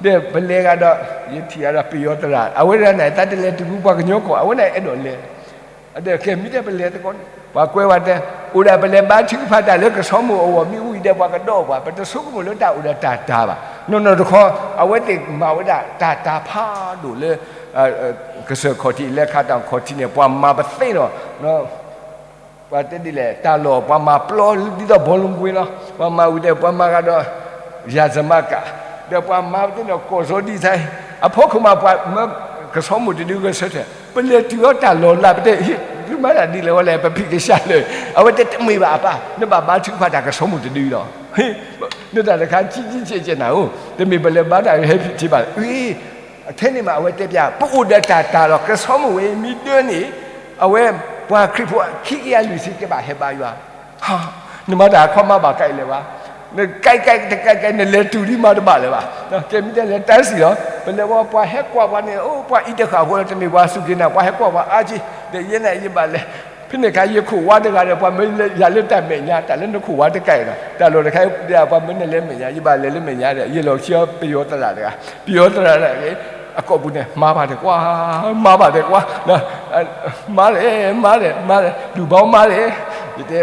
ဒီးပလဲၤဂၤဒီး ယထံၣ်ဂၤဒီးပယီၤသရၣ် အဝဲဒၣ်န့ၣ် သးတလဲၤတုၤဘူးပှၤကညီကီၢ် အဝဲဒၣ်အဲၣ်ဒိးလဲၤ ဒီးကဲမ့ၢ်တဲပလဲၤသကိးန့ၣ် ပှၤကွဲးဝဲတဲ, အိၣ်ဒၣ်ပလဲၤဘါထုကဖၣ်တၢ်လၢကဆီမိၣ်အဂီၢ် မ့ၢ်ဝံၤဒီးပှၤကဒီးပှၤ ပတဆိကမိၣ်လၢတၢ်အိၣ်ဒီးတၢ်တၤဘၣ်. နီၢ်နီၢ်တခီ အဝဲသ့ၣ်မၤဝဲဒၣ်တၢ်တၤဖးဒိၣ်လၢ ကစၢၢ်ခီၣ်ထံး လၢခးတၢ်ခီၣ်ထံးန့ၣ် ပှၤမၤပသ့ဒီး ပှၤတဲဒ်လဲၣ် တၢ်လီၢ် ပှၤမၤပျီဒ်သိး ဘောလုံးကွင်း လီၤ. ပှၤမၤဝံၤဒီး ပှၤမၤဂၤဒီး ယၤစမးကး, ဒီးပှၤမၤပသ့ဒီး ကီၢ်စီဒံစါ, အဖီခိၣ်မး ပှၤမၢကဆီမိၣ်တဒုဂဲၤဆၢထၢၣ် ပလဲၤတုၤအီၤတၢ်လီၢ်လၢပတဲ သုမၤတၢ်ဒ်လဲၣ်ဝဲလဲၣ် ပဖံးကစၢ်လၢာ်, အဝဲတဲတမ့ၢ်ဘၣ်အပၢ် နဘၣ်ဘါထုကဖၣ်တၢ်ကဆီမိၣ်တဒုလီၤ. နတၢ်တခါ ကံကံကဲးကဲးနၤဧိၤ တမ့ၢ်ပလဲၤဘါတၢ်ဟဲဖံးထံးဘၣ် ထဲန့ၣ်မး အဝဲတဲပျး ပအိၣ်ဒီးတၢ်တၤလီၤ ကဆီမိၣ်ဝဲမ့ၢ်ဒၢန့ၣ် အဝဲ ပှၤခရံာ်ဖိခံကယၤလွံၢ်ဆံကဘၣ်ဟဲဘါယွၤ, နမၤတၢ်အခီမးဘၣ်ကဲလဲၣ်ဝဲ, နကဲကဲတကဲကဲ နလဲၤတုၤဒ်မၤတဘၣ်လၢၤဘၣ်, ကဲမ့ၢ်တဲလဲၤတၢ်စံၣ်လီၤ ပလဲၤဝဲပှၤဟဲကွၢ်ပှၤန့ၣ် အိၣ်ပှၤအံၤတဃၣ်ဃိလီၤ တမ့ၢ်ပှၤစူၢ်က့ၤနာ် ပှၤဟဲကွၢ်ပှၤအါက့, ဒီးယဲန့ၣ်ယဘၣ်လဲၤ ဖဲန့ၣ်အခါ ယခိၣ်ဝါတဂၤဒီး ပှၤမၢယၤလၢတၢ်မဲာ်ညါ တၢ်လၢနခိၣ်ဝါတကးအံၤဒီး တၢ်လီၢ်တခါ ပှၤမၢနလဲၤမဲာ်ညါ ယဘၣ်လဲၤလၢမဲာ်ညါဒီး ယလဲၤဆှၢပယီၤသရၣ်တဂၤ ပယီၤသရၣ်တဂၤ အကိာ်ပူၤန့ၣ် မၤဘၣ်ဒီးကွၢ်, မၤဘၣ်ဒီးကွၢ်, မၤလဲၣ်, မၤလဲၣ်, မၤလဲၣ်, ဒုးဘီမၤလဲၣ်, ယတဲ,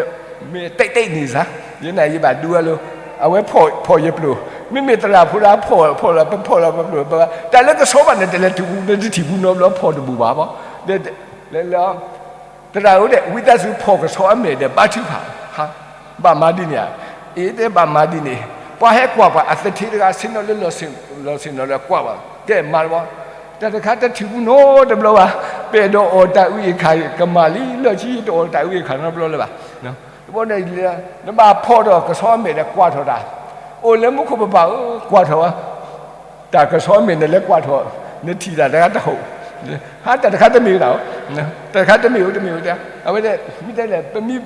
မ့ၢ်တဲတဲန့ၣ်စ့ၢ်, ယဲန့ၣ်ယဘၣ်ဒုးဝဲလီၤ, အဝဲဖီၣ်ယပျိာ်, မ့မ့ၢ်သရၣ်ဖိဒၣ်ဖီၣ်, ဖီၣ်လီၤ, ပဖီၣ်လီၤပပျိာ်, တၢ်လၢကဆီဘၣ်န့ၣ် တလဲၤတုၤဘူး နတထံၣ်ဘူးနီတဘျီ ဖီၣ်တဘူးဘၣ်ဘၣ်, လဲၤလီၤ သရၣ်ဧၢဒီး ဝံသးစူၤဖီၣ်ကဆီအမဲာ်ဒီးဘါထုကဖၣ်, ဘၣ်မၤဒ်န့ၣ်ဧါ, အ့ တဲဘၣ်မၤဒ်န့ၣ်, ပှၤဟဲကွၢ်ပှၤအသထ့တဂၤ ဆ့ၣ်နီၤလၢလီၢ်ဆ့ၣ်နီၤဒီးကွၢ်ဘၣ်, ကဲမၤတဘျီ, တၢ်တခါတထံၣ်ဘူးနီတဘျီဘၣ်, ပအဲၣ်ဒိးအီၣ်တၢ်အုၣ်အ့ၣ်ခါကမၣ်လံ လၢၢ်ဆံတအီၣ်တၢ်အုၣ်အ့ၣ်ခါနီတဘျီလၢၤဘၣ်, တဘျီန့ၣ် နဘၣ်ဖီၣ်ဒီးကဆီအမဲာ်ဒီးကွၢ်ထီၣ်တၢ်, အိၣ်လၢမူခိၣ်ပပၢ်ဧၢ ကွၢ်ထီၣ်ဝဲ တၢ်ကဆီအမဲာ်န့ၣ်လၢကွၢ်ထီၣ်, နထံၣ်တၢ်တခါတဟီၣ်, ဟါတၢ်တခါတမ့ၢ်ဝဲဒၣ်, တၢ်တခါတမ့ၢ်ဧိၤတမ့ၢ်ဧိၤ, အဝဲဒၣ် မ့ၢ်တဲလဲၣ် ပမ့ၢ်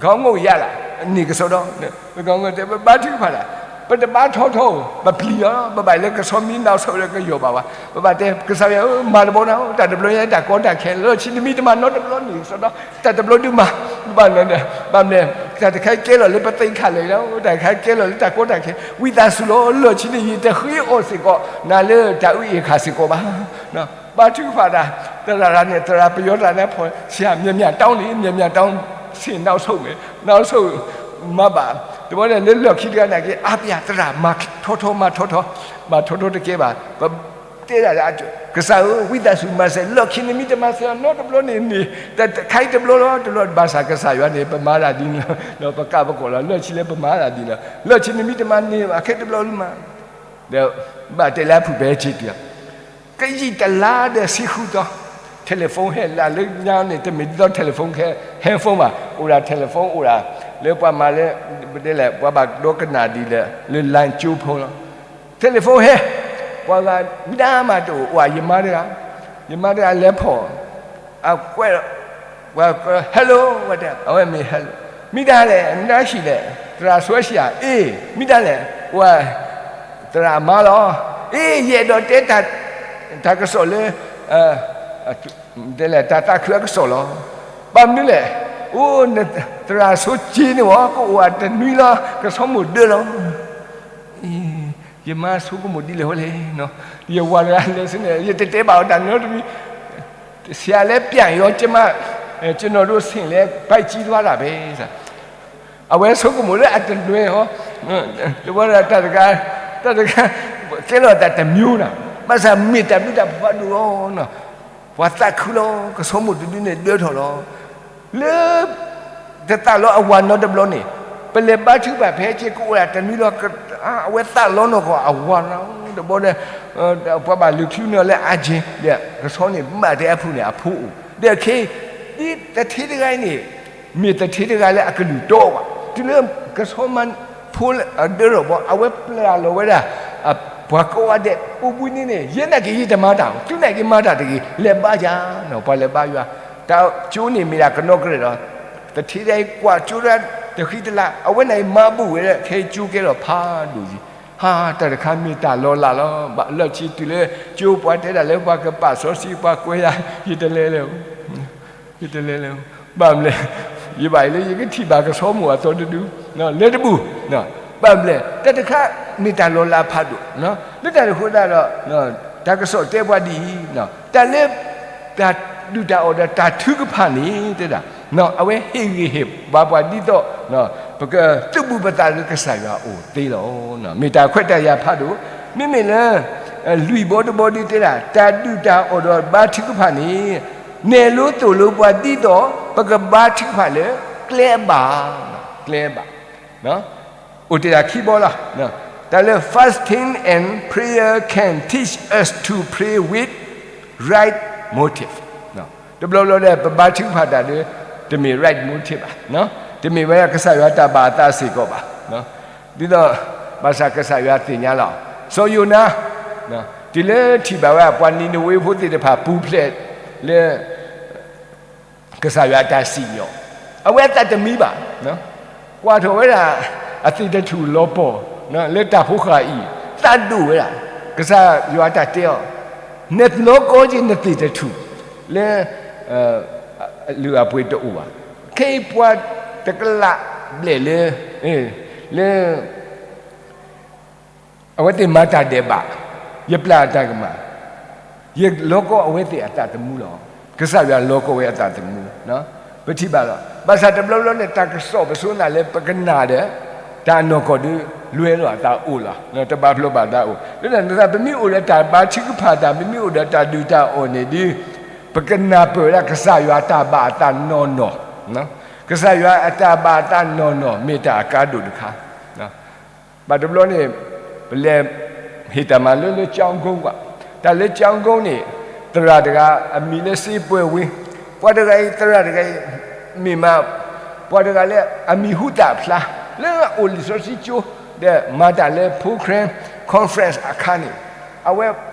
ခေါင်းငုံယၤလၢ် န့ၢ်ကစီဒီ, ပကတဲပဘါထုကဖၣ်လၢ်, ပတဘါထီထီဧိၤ ပပျံၤလီၤ, ပဘၣ်လၢကဆီမ့ၢ်နီၣ်ဆိၣ်လၢကယီၢ်ဘၣ်ဝဲ, ပဘၣ်တဲကစၢ်ယွၤဧၢ မၤတဘျီနၤ, တၢ်တဘျီညါတၢ်ကီတၢ်ခဲ လီၢ်ဆံနမံတမၤနီတဘျီန့ၣ်ကစီဒီ, တၢ်တဘျီဒုးမၤ, ဘၣ်မနုၤ, ဘၣ်မနုၤ, တၢ်တခါကဲလီၤလၢပသ့ၣ်ခါလဲၣ်လီၤ, တၢ်တခါကဲလီၤလၢတၢ်ကီတၢ်ခဲ, ဝံသးစူၤလီၤ လီၢ်ဆံန့ၣ် ယတဃ့အီၣ်စ့ၢ်ကီး နၤလၢတၢ်အုၣ်အ့ၣ်ခါစ့ၢ်ကီးဘၣ် ဘါထုကဖၣ်တၢ်, သရၣ်န့ၣ် သရၣ်ပယီၤသရၣ်န့ၣ်ဖီၣ်ဆံး မျၢၢ်မျၢ်တီန့ၣ် မျၢၢ်မျၢ်တီ ဆ့ၣ်နီၣ်ဆိၣ်မဲာ် နီၣ်ဆိၣ် မၤဘၣ်, တဘျီန့ၣ်လၢလီၢ်ခံတဂၤန့ၣ်က့ၤ အါပယၣ်သရၣ် မၤထီထီမၤထီထီ, မၤထီထီတကဲဘၣ်, ပတဲဒၣ် ကစၢ်ဧၢ ဝံသးစူၤမၤစၢၤ လီၢ်ခံနမံတမၤစၢၤအီၤနီတဘျီန့ၣ်န့ၣ်, တခါအံၤတဘျီလီၤ တဘျီဘၣ်ဆၣ်ကစၢ်ယွၤန့ၣ် ပမၤတၢ်ဒ်န့ၣ်လီၤ, ပကးပကိးလီၤ လီၢ်ဆံလၢပမၤတၢ်ဒ်န့ၣ်လီၤ, လီၢ်ဆံနမံတမၤန့ၢ်ဘၣ်ခဲတဘျီလၢမၤ ဒီးဘၣ်တဲလၢအဖုၣ်ပဲာ်ထံက့ၤ, ကယံာ်တလါဒီးဆံဃုသီ, telephone ဟဲလၢညါန့ၣ် တမ့ၢ်ဒ်သိး telephone ခဲ handphone ဘၣ်, အိၣ်ဒၣ် telephone အိၣ်ဒၣ်, လၢပှၤမၤလၢ ပတဲလဲၣ် ပှၤဘၣ်ဒိကနၣ်ဒ်လဲၣ် လၢ line ကၠိဖိလီၤ, telephone ဟဲ, ပှၤဂၤမ့ၢ်တၢ်မၤတအိၣ် အိၣ်ယမါတဂၤ, ယမါတဂၤလဲၤဖီၣ် အကွဲး, ပှၤ hello ဝဲတဲ အဝဲမ့ၢ် hello, မ့ၢ်ဒၣ်လဲၣ် နဒၣ်ဟံၣ်လဲၣ်, သရၣ်ဆိဟံၣ်ဧါ, အ့ မ့ၢ်ဒၣ်လဲၣ်, အိၣ်, သရၣ်မါလီၤ, အ့ ယအဲၣ်ဒိးတဲ တၢ်ကစီၣ်လၢ တဲလဲၣ် တၢ်သးခုအကစီၣ်လီၤ, ဘၣ်မနုၤလဲၣ်, အိၣ် သရၣ်ဆိက့န့ၣ်ဝဲ ကအိၣ်အတနွံလီၤ ကဆီမိၣ်ဒၢလီၤ ယမါဆိကမိၣ်ဒ်လဲၣ်ဝဲလဲၣ်, ယဝၤတဂၤလဲၤဆူန့ၣ် ယတတဲဘၣ်အီၤတၢ်နီတမံၤ, ဆရာလည်းပြန်ရော ကျမ, ကျွန်တော်တို့ဆင့်လည်း ဗိုက်ကြီးသွားတာပဲ, အဝဲဆိကမိၣ်လၢအတနွံဟီ, တဝဲဒၣ်တၢ်တဂၤ, တၢ်တဂၤ, ကဲလီၤတၢ်တမျိုးနၤ, ဘၣ်ဆၣ်မ့ၢ်တၢ်ဘျုးတၢ်ဖှိၣ်ဖးဒိၣ်လီၤ, ပှၤသးခုလီၤ ကဆီမိၣ်တဒုန့ၣ်ဒၢထီၣ်လီၤ, လၢ တသးလီအဝၤနီတဘျီန့ၣ်, ပ ပလဲၤဘါထုကဖၣ်ဖဲက့ၤကအိၣ်ဒၣ်တနွံလီၤ, အဝဲသးလီနီၢ်ကီၢ်အဝၤနီၤ, တဘျီဒီး ပှၤဘၣ်လုၢ်ချုးန့ၢ်အီၤလၢအက့ၤ, ဒီးကဆီန့ၣ် မးတဲအဖုၣ်န့ၣ် အဖိအိၣ်, ဒီးခဲအံၤ ဒ်သထ့တဂၤအံၤန့ၣ် မ့ၢ်သထ့တဂၤလၢအကလုၢ်တီဘၣ်, တုၤလၢကဆီမၤဖိဒၢထီၣ်ဘီ အဝဲပျၢ်လီၤဝဲဒၣ် ပှၤကိးဂၤဒဲး အိၣ်ဘှံးန့ၣ်န့ၣ် ယဲနာ်က့ၤယတမၤတၢ်, သုနာ်က့ၤမၤတၢ်တဂ့ၤ, လဲၤဘါယၤနီၤ, ပှၤလဲၤဘါယွၤ, တၢ်ကၠိန့ၣ်မ့ၢ်ဒၣ်ကနီကရဲးဒီး သထ့ဒၣ်အံၤကွၢ်ကၠိဒၣ်တဃံတလၤ, အဝဲနာ်က့ၤမၤဘူၣ်ဝဲဒၣ် ခဲအံၤကၠိကဲထီၣ်ဖးဒိၣ်ယံၤ, ဟါ တၢ်တခါမ့ၢ်တၢ်လီၤလးလီၤ, ဘၣ်လီၢ်ခံတုၤလၢကၠိပှၤတဲဒၣ်လၢပှၤကပာ်စီဆှံပှၤကွဲယၤ, ယတလဲၤလဲၣ် ယတလဲၤလဲၣ်, ဘၣ်မနုၤလဲၣ်, ယဘၣ်အံၤလၢယကထံၣ်ဘၣ်ကဆီမိၢ်အသီတဒု, လဲၤတဘူၣ်, ဘၣ်မနုၤလဲၣ်, တၢ်တခါမ့ၢ်တၢ်လီၤလးဖးဒိၣ်, လၢတၢ်န့ၣ်အဃိသတးဒီး တၢ်ကစီၣ်တဲပှၤဒ်အံၤ, တၢ်လၢ တၢ်ဒုၣ်တၢ်အီၣ်ဒီးတၢ်ထုကဖၣ်န့ၣ် တဲဒၣ် အဝဲဟ့ၣ်ဂံၢ်ဟ့ၣ်ဘါပှၤဒ်သိး ပကသုးဘူးပသးလၢကစၢ်ယွၤအအိၣ်သ့လီၤ. မ့ၢ်တၢ်ခွဲးတၢ်ယာ်ဖးဒိၣ်, မ့မ့ၢ်လၢ လွံၢ်ဘီတဘီဒုတဲဒၣ် တၢ်ဒုၣ်တၢ်အီၣ်ဒီးဘါထုကဖၣ်န့ၣ် နဲၣ်လိသိၣ်လိပှၤဒ်သိး ပကဘါထုကဖၣ်လၢ ကျဲအဘၣ်, ကျဲအဘၣ် အိၣ်တ့ၢ်ဒၣ်ခံဘီလီၤ. တၢ်လၢ fasting and prayer can teach us to pray with right motive. တဘျီဘျီဒီး ပဘါထုကဖၣ်တၢ်ဒီး တမ့ၢ် right motive ဘၣ်, တမ့ၢ်ဝဲဒၣ်ကစၢ်ယွၤတၢ်ဘၣ်အသးစ့ၢ်ကီးဘၣ်. ဒ်သိး ဘၣ်ဆၣ်ကစၢ်ယွၤသ့ၣ်ညါလီၤ. စီၤယိၤနါ တုၤလၢထံၣ်ဘၣ်ဝဲဒၣ်ပှၤနံၤနဝ့ဖိသ့ၣ်တဖၣ်ပူၤဖျဲးလၢ ကစၢ်ယွၤအတၢ်စံၣ်ညီၣ်, အဝဲအသးတမံဘၣ်. ကွၢ်ထီၣ်ဝဲဒၣ် အသ့ၣ်တထူၣ်လီၤပှီၢ် လၢတၢ်ဖိဃာ်အံၤ သးဒိၣ်ဝဲဒၣ် ကစၢ်ယွၤအတၢ်တဲအီၤ, နနီၢ်ကီၢ်က့ၤနသ့ၣ်တထူၣ် လၢ လုၢ်အပှ့ၤတအိၣ်ဘၣ်. ခဲအံၤပှၤတကလးဘျဲၣ်လၢ လၢ အဝဲသ့ၣ်မၤတၢ်ဒဲးဘး, ယပျၢ်အတၢ်ကမၣ်, ယလီၤကီအဝဲသ့ၣ်အသးသမူလီၤ. ကစၢ်ယွၤလီၤကီဝဲအသးသမူ, ပထံၣ်ဘၣ်လီၤ. ဘၣ်ဆၣ်တဘျီဘျီန့ၣ် တၢ်ကစီၣ်ပစိသးလၢပကနၣ်ဒီး တၢ်နီၢ်ကီၢ်ဒုး လွဲလိာ်အသးအိၣ်လီၤ. တဘၣ်ဖျိဘၣ်သးအိၣ်, လၢတၢ်န့ၣ် ပမ့ၢ်အိၣ်ဒီးတၢ်ဘါထုကဖၣ်တၢ်, ပမ့ၢ်အိၣ်ဒီးတၢ်ဒုၣ်တၢ်အီၣ်န့ၣ်ဒုး ပကနၢ်ပၢၢ်ဝဲဒၣ်ကစၢ်ယွၤအတၢ်ဘၣ်အသးနီၢ်နီၢ်, ကစၢ်ယွၤအတၢ်ဘၣ်အသးနီၢ်နီၢ် မ့ၢ်တၢ်အကါဒိၣ်တခါ. ဘၣ်တဘျီန့ၣ် ပလဲၤဟ့ၣ်တၢ်မၤလိလၢ ကၠီကီး ကွၢ်, တၢ်လၢ ကၠီကီး န့ၣ် သရၣ်တဂၤ အမံၤလၢ စ့ပှဲၤဝ့, ပှၤတဂၤအံၤ သရၣ်တဂၤအံၤ မ့ၢ်မး ပှၤတဂၤလၢအမံၤဟူသၣ်ဖျါ လၢအအိၣ်လံာ်စီဆှံကၠိ ဒီးမၤတၢ်လၢ program conference အခါန့ၣ် အဝဲ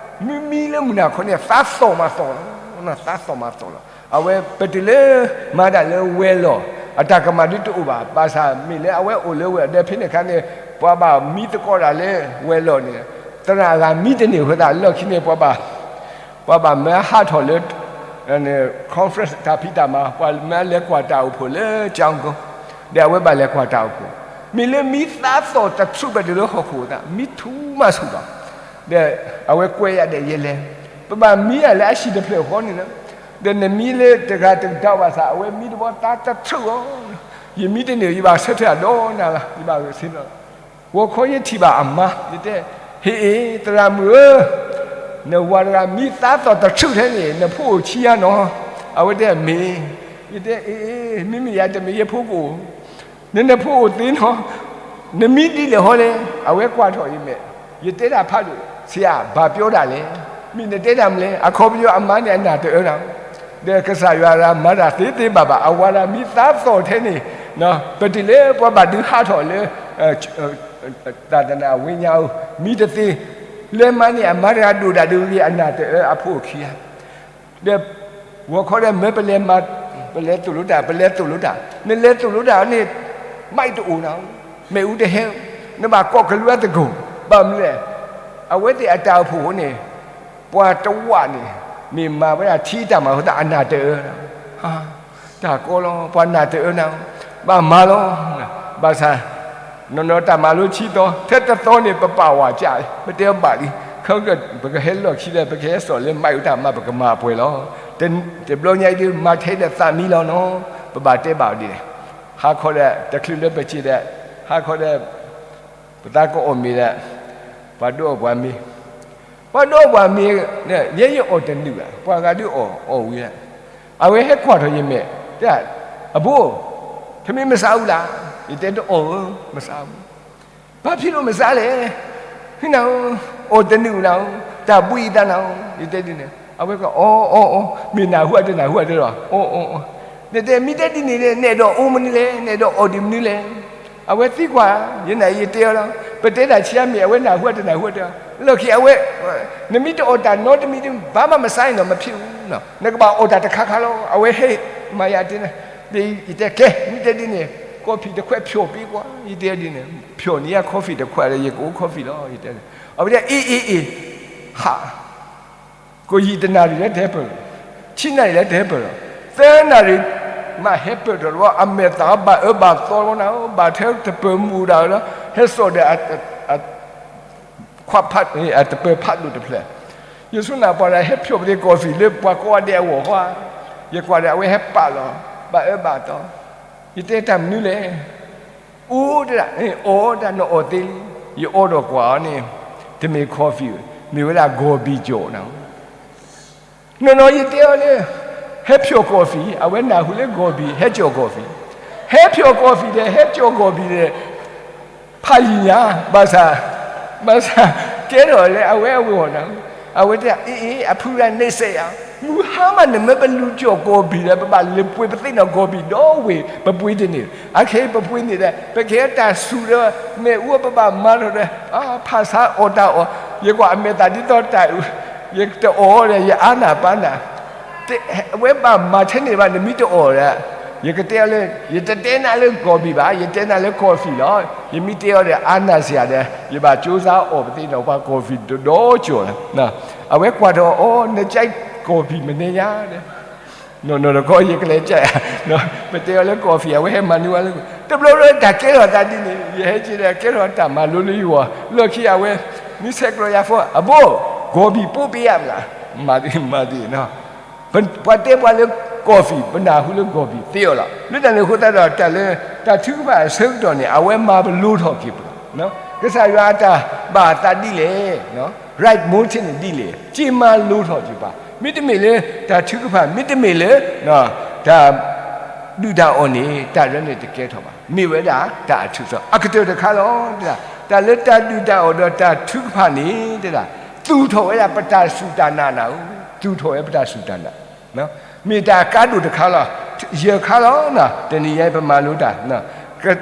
မံမံလၢမုၢ်နၤခီန့ၣ် သးသီၣ်မးသီၣ်လီၤ, သးသီၣ်မးသီၣ်လီၤ. အဝဲပတုၤလၢမၤတၢ်လၢဝဲၤလီၢ် အတၢ်ကမၣ်ဒုးတအိၣ်ဘၣ်. ဘၣ်ဆၣ်မ့ၢ်လၢအဝဲအိၣ်လၢဝဲၤလီၢ်ဒီး ဖဲန့ၣ်အခါန့ၣ် ပှၤဘၣ်မံသကိးတၢ်လၢဝဲၤလီၢ်န့ၣ် သရၣ်အဂၤမံတန့ၢ်အဃိသတး လီၢ်ခံန့ၣ် ပှၤဘၣ် ပှၤဘၣ်မၢဟးထီၣ်လၢ conference တၢ်ဖံးတၢ်မၤ ပှၤမၢလဲၤကွၢ်တၢ်အိၣ်ဖှိၣ်လၢ ကၠီကီး, ဒီးအဝဲဘၣ်လဲၤကွၢ်တၢ်အိၣ်ဖှိၣ်, မ့ၢ်လၢမံသးသီၣ်တထြူး ပတုၤလၢဟီၣ်ခိၣ်သး မံထူမးဆူၣ်လီၤ. ဒီးအဝဲကွဲးယၤဒီးယလဲၤ, ပဘၣ်မံယၤလၢအဟံၣ်တဖျၢၣ်ဃီန့ၣ်လီၤ. ဒီးနမံလၢတဂၤတကတီၢ်ဘၣ်ဆၣ် အဝဲမံတဘျီသးတထြူးအီၤ, ယမံတန့ၢ် ယဘၣ်ဆၢထၢၣ်အဒိၣ်နၤလီၤ, ယဘၣ်ဂဲၤဆၢထၢၣ်လီၤ. ဂီၤခီယထံၣ်ဘၣ်အမါ ယတဲ, ဟ့ၣ်အ့ၣ် သရၣ်မုၣ်ဧၢ, နဝၤတဂၤမံသးသီၣ်တထြူးထဲန့ၣ် နဖိအိၣ်ခံဂၤနီၤ. အဝဲတဲမ့ၢ်, ယတဲအ့ၣ်အ့ၣ် မ့မ့ၢ်ယၤတမ့ၢ်ယဖိကအိၣ်, နနဖိအိၣ်သ့နီၤ, နမံဒ်လဲၣ်ဟီလဲၣ်. အဝဲကွၢ်ထီၣ်အံၤမဲာ်, ယတဲတၢ်ဖးဒိၣ် ဆရာ ဘာပြောတာလဲ, မ့ၢ်နတဲတၢ်မနုၤလဲၣ်. အခီပညီအမါန့ၣ်အနၢ်တအၢနၤ ဒီးကစၢ်ယွၤမၤတၢ်သ့သ့ဘၣ်ဘၣ် အဝၤဒၣ်မံသးသီၣ်ထဲန့ၣ်, ပတုၤလၢပှၤဘၣ်ဒုးဟးထီၣ်လၢ သာသနာ့ဝိညာဉ် မံတသ့, လဲၤမၤန့ၢ်အမါတဂၤဒိၣ်ဒၣ်ဒုးဂ့ၤ အနၢ်တအၢအဖိခံဂၤ, ဒီးဂီၤခီဒီးမၢပလဲၤမၤ, ပလဲၤသိၣ်လိတၢ် ပလဲၤသိၣ်လိတၢ်, နလဲၤသိၣ်လိတၢ်န့ၣ် မးတအိၣ်နၤ, မ့ၣ်အူတဟဲ, နဘၣ်ကိးကလုာ်အသကိး, ဘၣ်မနုၤလဲၣ်, အဝဲသ့ၣ်အတၢ်အိၣ်ဖှိၣ်န့ၣ် ပှၤတဝာ်န့ၣ် မ့ၢ်မၤဝဲဒၣ်ထံတၢ်မၤအဃိသတး အနၢ်တအၢ, တၢ်ကီလီၤ ပှၤနၢ်တအၢနၤ, ဘၣ်မၤလီၤ, ဘၣ်ဆၣ် နီၢ်နီၢ်တၢ်မၤလိဆံသီ ထဲတသီန့ၣ် ပပာ်ဝဲကၠး, ပတဲဘၣ်လံ, ခီက ပကဟဲလီၢ်ခံဒီး ပကဟဲစိာ်လၢမးအူတၢ်မၤ ပကမၤအပှဲၤလီၤ. တဘျီညါအံၤဒုး မၤထဲဒီးသးမံလီၤနီၤ, ပဘၣ်တဲဘၣ်အီၤဒ်လဲၣ်, ဟါခီဒီး တချုးလၢပစံးဒီး ဟါခီဒီး ပသးကအီၣ်မ့ၤဒီး ပှၤဒုးအီၣ်ပှၤမ့ၤ, ပှၤဒုးအီၣ်ပှၤမ့ၤ, ယဲယအီၣ်တနုာ်ဘၣ်, ပှၤဂၤဒုးအီၣ်အီၣ်ဝံၤလီၤ, အဝဲဟဲကွၢ်ထီၣ်ယမဲာ်, တဲ, အဘိ, ထမင်းမစားဘူးလား, ယတဲတအီၣ်ဧၢ, မဆါဘူး. ဘၣ်ဖဲလိာ်မဆါလဲၣ်. ဟ့ၣ်နၤဧၢ, အီၣ်တနုာ်နၤဧၢ, တၢ်ဘှံးအသးနၤဧၢ, ယတဲဒ်န့ၣ်. အဝဲကအီၣ်အီၣ်အီၣ်, မ့ၢ်နၢ်ဟူဧါတနၢ်ဟူဧါတဲလီၤ, အီၣ်အီၣ်အီၣ်. နတဲမ့ၢ်တဲဒ်န့ၣ်န့ၣ် နအဲၣ်ဒိးအိၣ်မနုၤလဲၣ်, နအဲၣ်ဒိးအီၣ်ဒ်မနုၤလဲၣ်. အဝဲသံကွၢ်, ယနၤယတဲအီၤလီၤ. ပတဲတၢ်ဆံးအါမ့ၢ် အဝဲနၢ်ဟူဧါတနၢ်ဟူဧါတဲ. လီၢ်ခံအဝဲ, နမ့ၢ်တအီၣ်တၢ်နီတမံၤဒီး ဘၣ်မးမဆါအံၤနီၤ မဖံးဘူးနီၤ, နကဘၣ်အီၣ်တၢ်တခါခါလီၤ. အဝဲဟ့ၣ်မၤယၤတဲန့ၣ်, ယတဲကဲ မ့ၢ်တဲဒ်န့ၣ်, ကီၢ်ဖံးတခွဲးဖျိးပ့ၤကွၢ်, ယတဲဒ်န့ၣ်, ဖျိးန့ၢ်ယၤ coffee တခွဲးဒီး ယကအိၣ် coffee လီၤ ယတဲန့ၣ်. အဝဲဒၣ်အ့ၣ်အ့ၣ်အ့ၣ်, ဟး ကိၣ်ယံာ်တနၣ်ရံၣ်လၢတဟဲပၢၢ်လီၤ, ဆံနၣ်ရံၣ်လၢတဟဲပၢၢ်လီၤ, သၢနၣ်ရံၣ်မးဟဲပၢၢ်ထီၣ်လီၤ. အမဲာ်သၣ်ဘၣ်အၢဘၣ်သီလီၤနၤ, ဘၣ်ထဲတပၢၤမူၤဒၣ်လီၤ, ဟဲစိာ်ဒီး ခွးဖး အတပၢၤဖးဒိၣ်တဖျၢၣ်, ယဆိနၢ်ပှၤဒီးဟဲဖျိးပသ့ coffee လၢပှၤကိးဂၤဒဲးအဂီၢ်ဃီဧါ, ယကွၢ်ဒီးအဝဲဟဲပာ်လီၤ, ဘၣ်အၢဘၣ်သီ, ယတဲတၢ်မနုၤလဲၣ်, အိၣ်တဒၣ်, အီၣ်တၢ်နအီၣ်သ့လံ, ယအီၣ်ဒီးကွၢ်အီၤန့ၣ်, တမ့ၢ် coffee, မ့ၢ်ဝဲဒၣ် ဂီၤဘံၣ်ကၠီၣ်နၤ နီၢ်နီၢ်ယတဲအီၤလၢ, ဟဲဖျိး coffee, အဝဲနၢ်ဟူလၢ ဂီၤဘံၣ် ဟဲကၠီၣ် coffee, ဟဲဖျိး coffee ဒီး ဟဲကၠီၣ် ဂီၤဘံၣ်ဒီး, ဖးယံာ်ညါ, ဘၣ်ဆၣ်, ဘၣ်ဆၣ်, ကဲထီၣ်လၢအဝဲအဂီၢ်နၤ, အဝဲတဲ အ့ၣ်အ့ၣ် အဖုရၤန့ၣ်စဲးယၤ, မုၢ်ဟါမးနမ့ၢ်ပလူၤကၠီၣ် ဂီၤဘံၣ်ဒီး ပဘၣ်လဲၤပှ့ၤပသ့ၣ်နီၣ် ဂီၤဘံၣ်ဒီဝ့ၢ် ပပှ့ၤတန့ၢ်, အခဲအံၤပပှ့ၤန့ၢ်ဒီး ပကဟဲတၢ်ဆူၣ်ဒီး မ့ၣ်အူပဘၣ်မၤထီၣ်ဒီး, ဖးဆါအီၣ်တၢ်အီၣ်, ယကွၢ်အမဲာ်သၣ်ဒ်သိးတၢ်အုး, ယတအီၣ်ဒီး ယအါနၢ်ပၢ်နၢ် အဝဲဘၣ်မၤထဲန့ၣ်ဘၣ် နမ့ၢ်တအီၣ်ဒီး, ယကတဲအီၤလၢ ယတတဲနၤလၢ ဂီၤဘံၣ် ဘၣ်, ယတဲနၤလၢ coffee လီၤ. ယမ့ၢ်တဲအီၤဒီး အါနၢ်စ့ၢ်ဒီး ယဘၣ်ကၠိစါအီၣ်ပသ့ၣ်နီၣ် ပှၤ coffee တဒီကၠီၣ်လီၤ. အဝဲကွၢ်ထီၣ်အီၤ နကၠဲး coffee မနုၤညါဒီး, နီၢ်နီၢ်တခီယကလဲၤကၠဲး, ပတဲအီၤလၢ coffee အဝဲဟဲမၤနုၤဝဲလၢ, တဘျီဘျီတၢ်ကဲထီၣ်သးဒ်န့ၣ် ယဟဲက့ၤဒီး ကဲထီၣ်တၢ်မၤလိလၢယဂီၢ်, လီၢ်ခံအဝဲ, မ့ၢ်ဆဲးကျိးယၤဖိ အဘိ, ဂီၤဘံၣ်ပိပ့ယၤမး, မၤသ့, မၤသ့နီၤ ပှၤတဲပှၤလၢ coffee ပနၢ်ဟူလၢ ဂီၤဘံၣ် သ့အီၤလီၤ. လၢတၢ်န့ၣ်အဃိသတးဒီး တၢ်လၢတၢ်ထုကဖၣ်အဆၢကတီၢ်န့ၣ် အဝဲမၤပလိထီၣ်က့ၤပှၤ, ကစၢ်ယွၤအတၢ်ဘၣ်အသးဒ်လဲၣ်, right motive န့ၣ်ဒ်လဲၣ်, က့ၤမၤလိထီၣ်က့ၤပှၤ, မ့တမ့ၢ်လၢတၢ်ထုကဖၣ်, မ့တမ့ၢ်လၢ တၢ်ဒုၣ်တၢ်အီၣ်န့ၣ် တၢ်ရဲၣ်န့ၣ်တကဲထီၣ်ဘၣ်, မ့ၢ်ဝဲဒၣ်တၢ်အထူးအစီၤ, အကတၢၢ်တခါလီၤ. တၢ်လၢတၢ်ဒုၣ်တၢ်အီၣ်ဒီးတၢ်ထုကဖၣ်န့ၣ် တဲဒၣ်, သူၣ်ထီၣ်ဝဲဒၣ်ပတၢ်စူၢ်တၢ်နာ်နၤဧၢ, သူၣ်ထီၣ်ဝဲပတၢ်စူၢ်တၢ်နာ်, မ့ၢ်တၢ်ကါဒိၣ်တခါလီၤ. ယဲၢ်ခါလီၤ, တနံၤညါပမၤလိတၢ်,